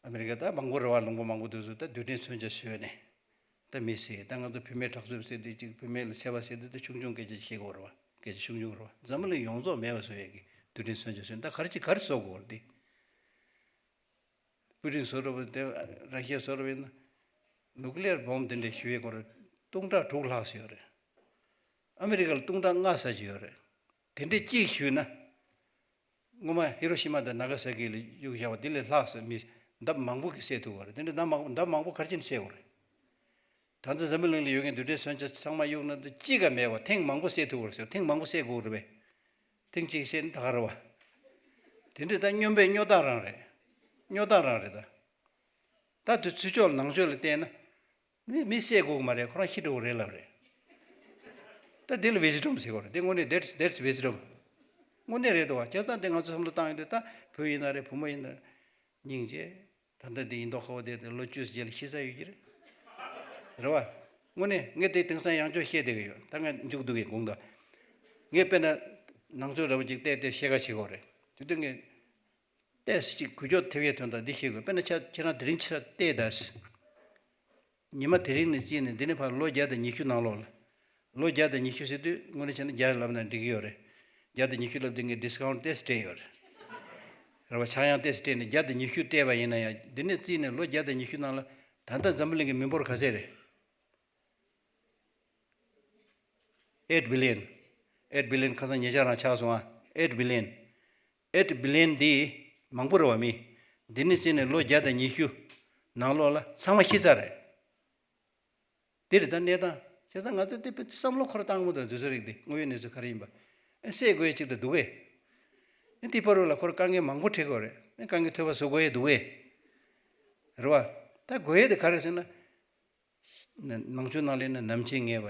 ཨ་མི་རི་ཀ་ད་མང་པོ་རེད་བ། ལུང་པ་མང་པོ་དེ་ཚོ་ད་རྡུལ་ཕྲན་མཚོན་ཆ་བཟོས་ནས་ད་མི་ཟེར། ད་ང་ཚོ་བུད་མེད་དྲག་རྩུབ་ཟེར་དུས་གཅིག་བུད་མེད་ལ་འཚེ་བ་ཟེར་དུས་ད་ཆུང་ཆུང་སྐད་ཆ་བཤད་དགོས་རེད་བ། སྐད་ཆ་ཆུང་ཆུང་རེད་བ། འཛམ་བུ་གླིང་ཡོངས་རྫོགས་མེད་པ་བཟོ་ཡས་ཀྱི་རྡུལ་ཕྲན་མཚོན་ཆ་བཟོས་ནས་ད་ག་རེ་ཅིག་ག་རེ་བཟོ་དགོས་རེད་དེ། པུ་ཏིན་བཟོ་འདྲ་བོ་དེ་ར་ཤི་ཡ་བཟོ་འདྲ་བོ་ཡིན་ན། ནུ་ཀི་ལི་ཡར་བོམ་དེ་འདྲ་ཞུ་ཡས་སྐོར་སྟོང་ཕྲག་དྲུག་ལྷག་ཙམ་ཡོད་རེད། ཨ་མི་རི་ཀ་ལ་སྟོང་ཕྲག་ལྔ་ཙམ་ཅིག་ཡོད་རེད། དེ་འདྲ་གཅིག་ཞུས་ན། སྔོན་མ་ཧི་རོ་ཤི་མ་དང་ན་ག་ས་ཀི་ལ་གཡུགས་བཞག་པ་དེ་ལས་ལྷག་ཙམ་མི་ལྡབ་མང་པོ་གིས་བསད་ཐུབ་པ་རེད། དེ་འདྲ་ལྡབ་མང་ལྡབ་མང་པོ་ག་རེ་བྱས་ནས་བསད་དགོས་རེད། ད་ལྟ་འཛམ་བུ་གླིང་ལ་ཡོད་མཁན་རྡུལ་ཕྲན་མཚོན་ཆ་ཚང་མ་གཡུགས་ན་ད་གཅིག་ཀ་མེད་པ། ཐེངས་མང་པོ་བསད་ཐུབ་པ་རེད་ཟེར། ཐེངས་མང་པོ་བསད་དགོས་རེད་པས། ཐེངས་གཅིག་བསད་ན་ད་ག་རེད་བ། དེ་འདྲ་ད་སྨྱོན་པའི་སྨྱོ་རྟགས་རང་རེད། སྨྱོ་རྟགས་རང་རེད་ད། ད་དུས་ཚོད་ཕྱོགས་ནང་ཆོས་ལ་བལྟས་ན། མི་མི་བསད་དགོས་ཀྱི་མ་རེད། ཁོ་རང་ཤི་འགྲོ་གི་རེད་ལབ་རེད། ད་འདི་ལ་ཝི་སི་ཌམ་ཟེར་གྱི་རེད། འདི་དངོས་གནས་that's that's wisdom། དངོས་གནས་རེད་འདུག་བ། བྱས་ཙང་དེ་ང་ཚོ་བསམ་བློ་བཏང་ཡོང་དུས་ད་བུ་ཡིན་ན་རེད། བུ་མོ་ཡིན་ན་རེད། སྙིང་རྗེ། ད་ལྟ་འདི་ཡིན་མདོག་ཁ་པོ་དེ་དེ་ལོ་བཅུ་ཙམ་རྗེས་ལ་ཤི་ས་ཡོད་ཀྱི་རེད། རེད་བ། དངོས་གནས་ངས་དེ་དེང་སང་ཡང་བསྐྱར་བཤད་བསྡད་ཀྱི་ཡོད། ད་ང་མཇུག་བསྡུ་གི་དགོངས་དག་ངས་དཔེར་ན་ནང་ཆོས་འདྲ་བོ་ཅིག་བལྟས་བལྟས་བཤད་ཁ་བྱེད་དགོས་རེད། དེ་དུས་ངས་བལྟས་ཅིག་འགུལ་སྐྱོད་ཐེབས་ཡས་དོན་དག་འདི་བཤད་དགོས། དཔེར་ན་ཁྱེད་ཁྱེད་རང་དེ་རིང་ཕྱིར་བལྟས་ད། ཉི་མ་དེ་རིང་ནས་བརྩིས་ནས་འདི་ནས་ཕར་ལོ་བརྒྱ་དང་ཉི་ཤུ་ནང་ལོགས་ལ། ལོ་བརྒྱ་དང་ཉི་ཤུ་ཟེར་དུས་དངོས་གནས་བྱས་ན་བརྒྱ་ལབ་ན་འགྲིག་གི་ཡོད་རེད། བརྒྱ་དང་ཉི་ཤུ་ལབ་དུས་ངས་ཌི་སི་ཀའུན་ཊི་ཏོག་ཙམ་སྤྲད་ཡོད་རེད། རེད་བ། ཆག་ཡང་ཏོག་ཙམ་སྤྲད་ནས་བརྒྱ་དང་ཉི་ཤུ་སྤྲད་པ་ཡིན་ན་ཡང་འདི་ནས་བརྩིས་ནས་ལོ་བརྒྱ་དང་ཉི་ཤུ་ནང་ལ་ད་ལྟ་འཛམ་བུ་གླིང་གི་མི་འབོར་ག་ཚད་རེད། eight billion། eight billion། ཁ་སང་ཉེ་ཆར་རང་ཆགས་སོང་ཨ། eight billion། eight billion་འདི་མང་པོ་རེད་བ་མི། འདི་ནས་བརྩིས་ནས་ལོ་བརྒྱ་དང་ཉི་ཤུ་ནང་ལོགས་ལ་ཚང་མ་ཤི་ཚར་རེད། འདི་རེད་ད་གནས་སྟངས། བྱས་ཙང་ང་ཚོས་དེ་དཔེ་བསམ་བློ་འཁོར་བཏང་མུ་མཐུད་དུས་ཚོད་རིག་འདི་དངོས་ཡོད་གནས་ཚུལ་ག་རེ་ཡིན་པ། ཨེ་བསད་དགོས་ཡས་ཅིག་ད་འདུག་གས། ཨེ་དེ་བར་དུ་ལ་ཁོར་དཀའ་ངལ་མང་པོ་འཕྲད་དགོས་རེད། ཨེ་དཀའ་ངལ་ཐོལ་པ་བཟོ་དགོས་ཡས་འདུག་གས། རེད་བ། ད་དགོས་ཡས་དེ་ག་རེ་ཟེར་ན། ནང་ཆོས་ནང་ལས་ན་ནམ་འཆི་ངེས་པ།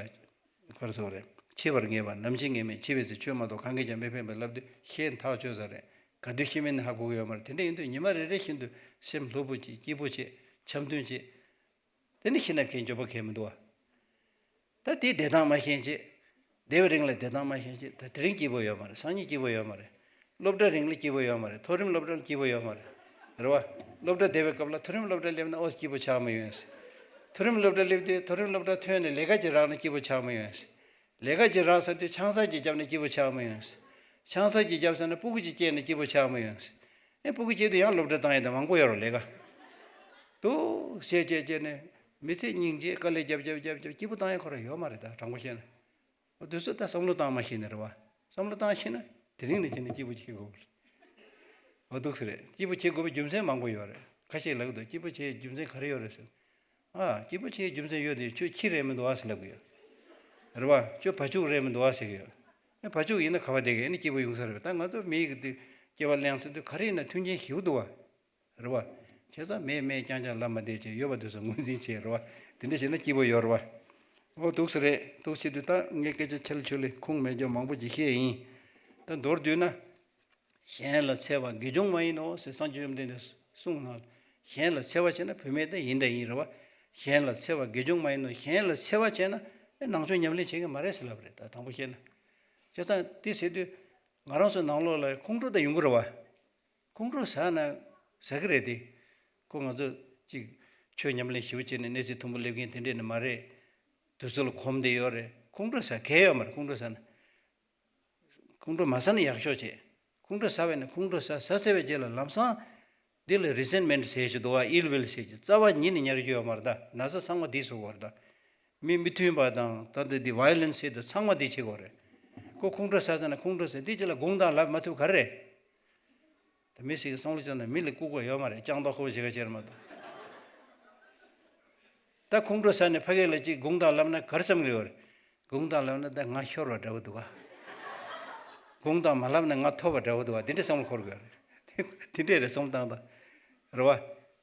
ག་རེ་ཟེར་དགོས་རེད། འཆི་བར་ངེས་པ། ནམ་འཆི་ངེས་མེད། འཆི་བའི་ཚེ་ཆོས་མ་གཏོགས་གང་གིས་ཀྱང་མི་ཕན་པ་ལབ་དུས་ཤེས་ཐག་ཆོད་ས་རེད། ག་དུས་ཤི་མིན་ཧ་གོ་གི་ཡོད་མ་རེད། དེ་འདྲ་ཡིན་དུས་ཉི་མ་རེ་རེ་བཞིན་དུ་སེམས་སློབ་པོ་བྱེད། སྐྱིད་པོ་བྱེད། འཆམ་མཐུན་བྱེད། དེ་ནི་ཤི་ན་གའི་འགྱོད་པ་གང་ཡང་མི་འདུག་བ། ད་དེའི་བདེ་ཐང་མ་ཤེས་བྱས། བསྡད་པའི་རིང་ལ་བདེ་ཐང་མ་ཤེས་བྱས། ད་དེ་རིང་སྐྱིད་པོ་ཡོད་མ་རེད། སང་ཉིན་སྐྱིད་པོ་ཡོད་མ་རེད། སློབ་གྲྭ་རིང་ལ་སྐྱིད་པོ་ཡོད་མ་རེད། མཐོ་རིམ་སློབ་གྲྭ་ལ་སྐྱིད་པོ་ཡོད་མ་རེད། རེད་བ། སློབ་གྲྭ་བསྡད་པའི་སྐབས་ལ་མཐོ་རིམ་སློབ་གྲྭ་སླེབས་ན་ཨོ་སྐྱིད་པོ་ཆགས་མི་ཡོང་ཟེར། མཐོ་རིམ་སློབ་གྲྭ་སླེབས་དུས་མཐོ་རིམ་སློབ་གྲྭ་ཐོན་ནས་ལས་ཀ་ཅིག་རག་ན་སྐྱིད་པོ་ཆགས་མི་ཡོང་ཟེར། ལས་ཀ་ཅིག་རག་ཚར་དུས་ཆང་ས་ཅིག་བརྒྱབ་ན་སྐྱིད་པོ་ཆགས་མི་ཡོང་ཟེར། ཆང་ས་ཅིག་བརྒྱབ་ཟེར་ན་སྤུ་གུ་ཅིག་སྐྱེས་ནས་སྐྱིད་པོ་ཆགས་མི་ཡོང་། ཨེ་སྤུ་གུ་སྐྱེས་དུས་ཡང་སློབ་གྲྭ་བཏང་ཡས་དང་མང་པོ་ཡོད་རེད་ལས་ཀ། འདུག་བྱས་བྱས་བྱས་ནས་མི་ཚེ་སྙིང་རྗེ་དཀའ་ལས་རྒྱབ་རྒྱབ་རྒྱབ་རྒྱབ་སྐྱིད་པོ་བཏང་ཡས་ཁོ་རང་ཡོད་མ་རེད། ད་དྲང་པོ་བཤད་ན། འོ་དུས་ཚོད་ད་བསམ་བློ་བཏང་མ་ཤེས་ནས་རེད་བ། བསམ་བློ་བཏང་ཤེས་ན་དེ་རིང་ནས་བྱས་ནས་སྐྱིད་པོ་བྱེད་དགོས་པ་རེད། འོ་འདུག་སེ་རེད། སྐྱིད་པོ་བྱེད་དགོས་པའི་རྒྱུ་མཚན་མང་པོ་ཡོད་རེད། ཁ་ཤས་ལབ་ཀྱི་འདུག་སྐྱིད་པོ་བྱེད་རྒྱུ་མཚན་ག་རེ་ཡོད་རེད་ཟེར། ཨ་སྐྱིད་པོ་བྱེད་རྒྱུ་མཚན་ཡོད་དེ་ཁྱོད་ཁྱི་རེད་མི་འདུག་ཨ་ཟེར་ལབ་ཀྱི་ཡོད། རེད་བ། ཁྱོད་བ་ཕྱུགས་རེད་མི་འདུག་ཨ་ཟེར་གྱི་ཡོད། ཨ་བ་ཕྱུགས་ཡིན་ན་ག་བ་བསྡད་ཀྱི་ཨ་ནི་སྐྱིད་པོ་ཡོང་ས་རེད་བ། ད་ང་ཚོ་མི་ཡི་གི་དུས་སྐྱེ་བ་གླེང་ཟེར་དུས་ག་རེ་ཡིན་ན་མཐུན་རྐྱེན་ཞེ་པོ་འདུག་བ། རེད་བ། བྱས་ཙང་མེད་མེད་རྐྱང་རྐྱང་ལབ་མ་བསྡད་ཅེས་ཡོད་པ་དེ་ཚོ་ངོས་འཛིན་བྱེད་རེད་བ། དེ་འདྲ་བྱས་ན་སྐྱིད་པོ་ཡོད་རེད་བ། འོ་འདུག་སེ་རེད། འདུག་སེ་དུས་ད་ངས་སྐད་ཆ་ཆེ་ལ་ཆུ་ལས་ཁུངས་མེད་རྒྱུ་མང་པོ་ཅིག་བཤད་ཡིན། ད་མདོར་བསྡུས་ན། གཞན་ལ་འཚེ་བ་དགེ་སྦྱོང་མ་ཡིན་ནོ་ཟེར་སངས་རྒྱས་བཅོམ་ལྡན་འདས་གསུངས་ན། གཞན་ལ་འཚེ་བ་བྱས་ན་བུད་མེད་ད་ཡིན་ད་ཡིན་རེད་བ། གཞན་ལ་འཚེ་བ་དགེ་སྦྱོང་མ་ཡིན་ནོ། གཞན་ལ་འཚེ་བ་བྱས་ན་ཨེ་ནང་ཆོས་ཉམས་ལེན་བྱེད་ཀྱི་མ་རེད་ཟེར་ལབ་རེད། ད་དང་པོ་བཤད་ན། བྱས་ཙང་དེ་ཟེར་དུས་ང་རང་ཚོ་ནང་ལོགས་ལ་ཁོང་ཁྲོ་ད་ཡོང་གི་རེད་བ། ཁོང་ཁྲོ་ཟ་ན་ཟ་གི་རེད་དེ། ཁོ་ང་ཚོ་ཅིག་ཆོས་ཉམས་ལེན་ཞིབ་པོ་བྱས་ནས་གནས་ཚུལ་མཐོན་པོ་སླེབས་མཁན་དེ་འདྲས་ནི་མ་རེད། དུས་ཚོད་ལ་གོམས་བསྡད་ཡོད་རེད། ཁོང་ཁྲོ་ཟ་གལ་ཡོད་མ་རེད། ཁོང་ཁྲོ་ཟ་ན། ཁོང་ཁྲོ་མ་ཟ་ན་ཡག་ཤོས་བྱེད། ཁོང་ཁྲོ་ཟ་བས་ན་ཁོང་ཁྲོ་ཟ་ཟ་ཟེར་བའི་རྗེས་ལ་ལམ་སང་། འདི་ལ་རི་སེན་མེན་ཊི་ཟེར་གྱི་འདུག་བ། ཨིལ་ཝིལ་ཟེར་གྱི་རྩ་བ་ཉིད་ནས་ཉར་རྒྱུ་ཡོད་མ་རེད། ད་ན་ཚ་ཚང་མ་འདི་བཟོ་དགོས་རེད། ད་མི་མི་མཐུན་པ་དང་ད་འདི་འདི་ཝའི་ལེན་སི་ཟེར་དུས་ཚང་མ་འདི་བྱེད་དགོས་རེད། ཁོ་ཁོང་ཁྲོ་ཟ་ཟ་ན་ཁོང་ཁྲོ་ཟ་འདི་རྗེས་ལ་དགོངས་དག་ལབ་མ་ཐུབ་ག་རེ་རེད། ད་མི་ཞིག་གི་བསམ་བློ་བཅངས་ན་མི་ལ་ལྐུགས་པ་ཡོད་མ་རེད། ཅང་ཏོག་ཁོ་བོ་བྱེད་ག་བྱེད་མ་གཏོགས། ད་ཁོང་ཁྲོ་ཟ་ནས་ཕ་གི་ལ་ཅིག་དགོངས་དག་ལབ་ན་ག་རེ་བསམ་གི་ཡོད་རེད། དགོངས་དག་ལབ་ན་ད་ང་ཤོར་བ་འདྲ་བོ་འདུག་ག། དགོངས་དག་མ་ལབ་ན་ང་ཐོབ་པ་འདྲ་བོ་འདུག་ག། དེ་འདྲའི་བསམ་བློ་འཁོར་གི་ཡོད་རེད། དེ་འདྲའི་རེད་བསམ་བློ་བཏང་དང་། རེད་བ།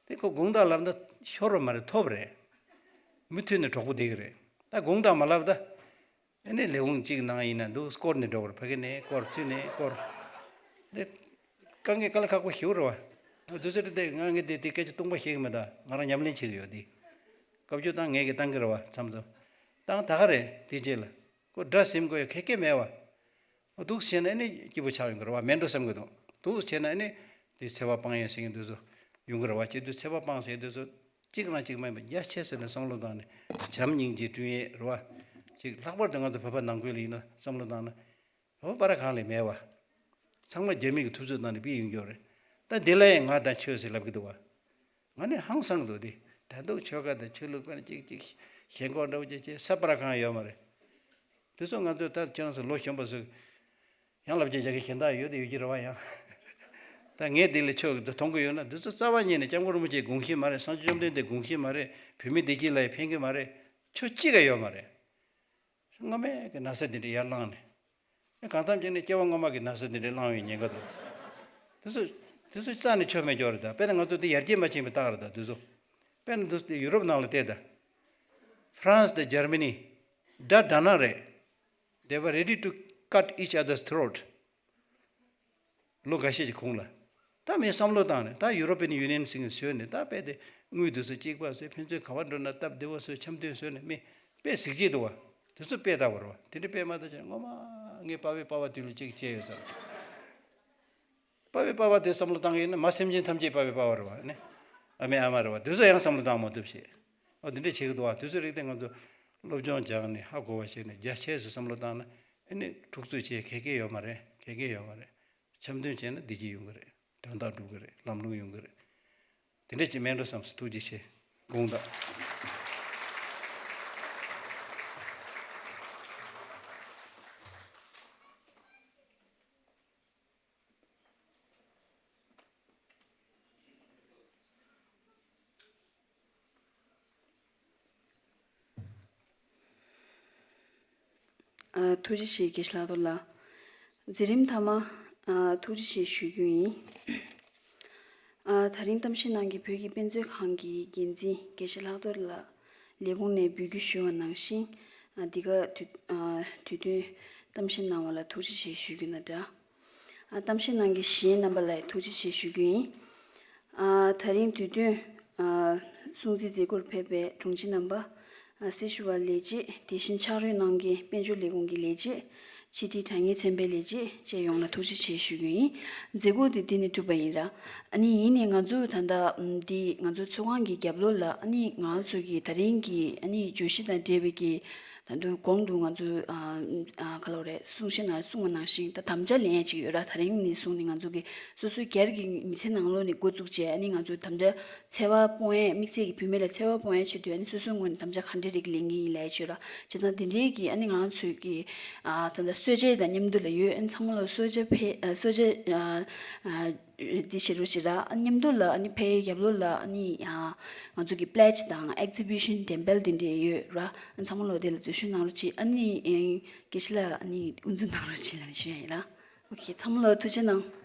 དེ་ཁོ་དགོངས་དག་ལབ་ན་ཤོར་བ་མ་རེད། ཐོབ་རེད། མུ་མཐུད་ནས་གྲོགས་པོ་བསྡད་གི་རེད། ད་དགོངས་དག་མ་ལབ་ད། ཨ་ནི་ལས་ཁུངས་གཅིག་ནང་ཡིན་ན་འདུག་སྐོར་ནས་འགྲོ་བར་ཕ་གི་ནས་སྐོར་ཚུར་ནས་སྐོར། འདི་དཀའ་ངལ་དཀའ་ལས་ཁག་པོ་ཞེ་པོ་རེད་བ། དུས་ཚོད་དེ་ང་ངས་འདི་འདི་སྐད་ཆ་སྟོང་པ་བཤད་གི་མེད། ད་ང་རང་ཉམས་ལེན་བྱེད་གི་ཡོད་འདི། བཀའ་བརྒྱུད་བཏང་ངས་ཀྱི་བཏང་གི་རེད་བ་མཚམས་མཚམས། བཏང་ད་ག་རེད་དེ་རྗེས་ལ། ཁོ་དགྲ་ཟིན་དགོས་ཡ་ག་གེ་མེད་བ། འོ་འདུག་བྱས་ན་ཨ་ནི་སྐྱིད་པོ་ཆགས་ཡོང་གི་རེད་བ། མེད་འགྲོ་བསམ་གི་འདུག་འདུག་བྱས་ན་ཨ་ནི་དེ་འཚེ་བ་སྤང་ཡས་ཟེར་མཁན་དེ་ཚོ་ཡོང་གི་རེད་བ། བྱས་དུས་འཚེ་བ་སྤང་ཟེར་དེ་ཚོ་གཅིག་རང་གཅིག་མིན་པ་རྒྱ་ཆེ་ཟེར་ནས་བསམ་བློ་བཏང་ནས་བྱམས་སྙིང་རྗེ་བསྐྲུན་ཡས་རེད་བ། ཅིག་ལྷག་པར་དུ་ང་ཚོ་བོད་པ་ནང་ཁུལ་ལ་ཡིན་ན་བསམ་བློ་བཏང་ན། བོད་པ་ར་གང་ལས་མེད་བ། ཚང་མ་རྒྱ་མི་གི་ཐུབ་ཚོད་བཏང་ནས་ཕུད་ཡོང་རྒྱུ་རེད། ད་འདི་ལ་ཡང་ང་དང་ཁྱོད་ཟེར་ལབ་གི་འདུག་བ། ང་ནི་ཧང་སང་འདུག་དེ། ད་འདུག་ཆོལ་ཁ་དང་ཆོས་ལུགས་པ་ནི་གཅིག་གཅིག་ཞེན་ཁོག་འདྲ་བོ་ཅིག་བྱས་ས་པ་ར་གང་ཡོད་མ་རེད། དེ་ཚོ་ང་ཚོས་ད་ཁྱེད་རང་ཚོ་ལོ་གཞོན་པ་ཚོས་ཡང་ལབ་བྱས་རྒྱག་གི་གཞན་དག་ཡོད་དེ་ཡོད་ཀྱི་རེད་བ་ཡང་། ད་ངས་འདི་ལས་ཆོག་གི་འདུག་མཐོང་གི་ཡོད་ན་འདི་ཚོ་རྩ་བ་ཉིད་ནས་སྐྱབས་མགོན་རིན་པོ་ཆེའི་དགོངས་གཞི་མ་རེད། སངས་རྒྱས་བཅོམ་ལྡན་འདས་དགོངས་གཞི་མ་རེད། བོད་མི་བདེ་སྐྱིད་ལ་ཡང་ཕན་གི་མ་རེད། ཆོས་གཅིག་ཀ་ཡོད་མ་རེད། སྔ་མའི་གི་ན་ཚ་འདི་འདྲ་ཡར་ལངས་ནས། ཨེ་གང་འཚམ་བྱས་ནས་སྐྱེ་བ་སྔོན་མ་གི་ན་ཚ་འདི་འདྲ་ལངས་ཡོང་ཉེན་ཁ་འདུག་དེ་ཚོ་དེ་ཚོ་རྩ་ནས་ཆོ་མེད་ཀྱོག་རེད་ད། དཔེར་ན་ང་ཚོ་འདི་ཡར་རྒྱས་མ་ཕྱིན་པའི་རྟགས་རེད་ད་དེ་ཚོ། དཔེར་ན་འདི་ཡུ་རོབ་ནང་ལ་བལྟས་ད། France དང་Germany འདྲ་འདྲ་ན་རེད། They were ready to cut each other's throat. ལོ་འགའ་ཤས་ཀྱི་གོང་ལ། ད་མིས་བསམ་བློ་བཏང་ནས་ད་ཡུ་རོ་པན་ཡུ་ནི་ཡན་ཟེར་མཁན་བཟོས་ནས་ད་དཔེ་དེ་དངུལ་དེ་ཚོ་གཅིག་པ་བཟོས། ཕན་ཚུན་ག་པར་འགྲོ་ན་སྟབས་བདེ་བོ་བཟོས། འཆམ་མཐུན་བཟོས་ནས་མི་དཔེ་གཟི་བརྗིད་འདུག་བ། དེ་ཚོ་དཔེ་ལྟ་བ་རེད་བ། དེ་འདྲ་དཔེ་མ་ལྟ་ཅེ་ངོ་མ་ངས་པ་ཕའི་པ་ཕ་དུས་ལ་གཅིག་བྱས་ཡོད་ས་རེད། པ་ཕའི་པ་ཕ་དེ་བསམ་བློ་བཏང་གི་ཡིན་ན་མ་སེམས་ཅན་ཐམས་ཅད་པ་ཕའི་པ་ཕ་རེད་བ་ནི། ཨ་མའི་ཨ་མ་རེད་བ། དེ་ཚོ་ཡང་བསམ་བློ་བཏང་མ་ཐུབ་ཞེས། ཨོ་དེ་འདྲ་བྱེད་ཀྱི་འདུག་བ། དེ་ཚོའི་རིགས་དེ་ང་ཚོ་སློབ་སྦྱོང་སྦྱངས་ནས་ཧ་གོ་བ་བྱས་ནས་རྒྱ་ཆེ་ཙམ་བསམ་བློ་བཏང་ན་ཨ་ནི་འཁྲུག་རྩོད་བྱེད་གལ་གལ་ཡོད་མ་རེད། གལ་གལ་ཡོད་མ་རེད། འཆམ་མཐུན་བྱས་ན་བདེ་སྐྱིད་ཡོང་གི་རེད། དོན་དག་འགྲུབ་ཀྱི་རེད། ལམ་ལྷོང་ཡོང་གི་རེད། དེ་འདྲ་ཅིག་མེད་འགྲོ་བསམ་སོང་། ཐུགས་རྗེ་ཆེ། དགོངས་དག་ཨ། ཐུགས་རྗེ་ཆེ་དགེ་བཤེས་ལྷག་རྡོར་ལགས། མཛད་རིམ་མཐའ་མ། ཨ། ཐུགས་རྗེ་ཆེ་ཞུ་རྒྱུ་ཡིན། ཨ། ད་རིང་གཏམ་བཤད་གནང་མཁན་བོད་ཀྱི་དཔེ་མཛོད་ཁང་གི་འགན་འཛིན་དགེ་བཤེས་ལྷག་རྡོར་ལགས་ལས་ཁུངས་ནས་འབོད་སྐུལ་ཞུས་པ་ནང་བཞིན། ཨ། འདི་ག་དུས། ཨ། དུས་སྟོན་གཏམ་བཤད་གནང་བ་ལ་ཐུགས་རྗེ་ཆེ་ཞུ་རྒྱུ་དང་སྦྲགས། ཨ། གཏམ་བཤད་གནང་མཁན་གཞན་རྣམ་པ་ལ་ཐུགས་རྗེ་ཆེ་ཞུ་རྒྱུ་ཡིན། ཨ། ད་རིང་དུས་སྟོན། ཨ། སྲུང་བརྩིའི་མཛད་སྒོར་ཕེབས་པའི་དྲུང་ཆེ་རྣམ་པ། ཨ། སྲི་ཞུ་བ་ལས་བྱེད། དེ་བཞིན་ཕྱག་རོགས་གནང་མཁན་དཔལ་འབྱོར་ལས་ཁུངས་ཀྱི་ལས་བྱེད། ཕྱི་དྲིལ་དྲ་བརྙན་ཚན་པའི་ལས་བྱེད་བཅས་ཡོངས་ལ་ཐུགས་རྗེ་ཆེ་ཞུ་རྒྱུ་ཡིན། མཛད་སྒོ་དེ་འདི་ནས་གྲུབ་པ་ཡིན་ར། ཨ་ནི་ཡིན་ནའི་ང་ཚོ་ད་ལྟ། ཨམ། འདི་ང་ཚོ་ཚོགས་ཁང་གི་རྒྱབ་ལོགས་ལ་ཨ་ནི་ང་ཚོ་གི་ད་རིང་གི་ཨ་ནི་བརྗོད་གཞི་དང་འབྲེལ་བའི་གི་ད་ དུ་གོང་དུ་ང་ཚོས་ཨ་ཨ་ག་ལབ་རེད། གསུང་བཤད་ནང་གསུངས་པ་ནང་བཞིན་ད་དམ་བཅའ་ལེན་ཡས་ཅིག་ཡོད་ར། ད་རིང་ནས་བཟུང་ནས་ང་ཚོ་གི་སོ་སོའི་སྒེར་གྱི་མི་ཚེ་ནང་ལོགས་ནས་འགོ་བཙུགས་བྱས། ཨ་ནི་ང་ཚོའི་དམ་བཅའ་འཚེ་བ་སྤོང་ཡས། དམིགས་བསལ་གྱི་བུད་མེད་ལ་འཚེ་བ་སྤོང་ཡས་ཆེད་དུ་ཨ་ནི་སོ་སོའི་ངོས་ནས་དམ་བཅའ་ག་འདྲ་རིགས་ལེན་གྱི་ཡིན་ལབ་ཡས་ཅིག་ཡོད་ར། བྱས་ཙང་དེ་འདྲའི་གི་ཨ་ནི་ང་རང་ཚོའི་གི་ཨ་ད་ལྟ་གསོལ་ཇ་དང་མཉམ་དུ་ལ་ཡོད། ཨ་ནི་ཚང་མ་ལ་གསོལ་ཇ་ཕེབས། ཨ་གསོལ་ཇ་ཨ་ཨ་འདི་བྱེད་རོགས་བྱེད་ར། ཨ་མཉམ་དུ་ལ་ཨ་ནི་ཕའི་རྒྱབ་ལོགས་ལ་ཨ་ནི་ཨ་ང་ཚོ་གི་པི་ལེ་ཇི་དང་ཨེག་ཛི་བི་ཤན་འགྲེམས་སྤེལ་དེ་འདྲས་ཡོད་ར། ཨ་ཚང་མ་ལོ་དེ་ལ་འཛུལ་ཞུགས་གནང་རོགས་གྱིས། ཨ་ནི་ཨེ་དགེ་བཤེས་ལགས་ཨ་ནི་དབུ་འཛུགས་གནང་རོགས་གྱིས་ལབ་ཞུ་ཡ་ཡིན་ར། ཨོ་ཁེ། ཚང་མ་ལ་ཐུགས་རྗེ་གནང་།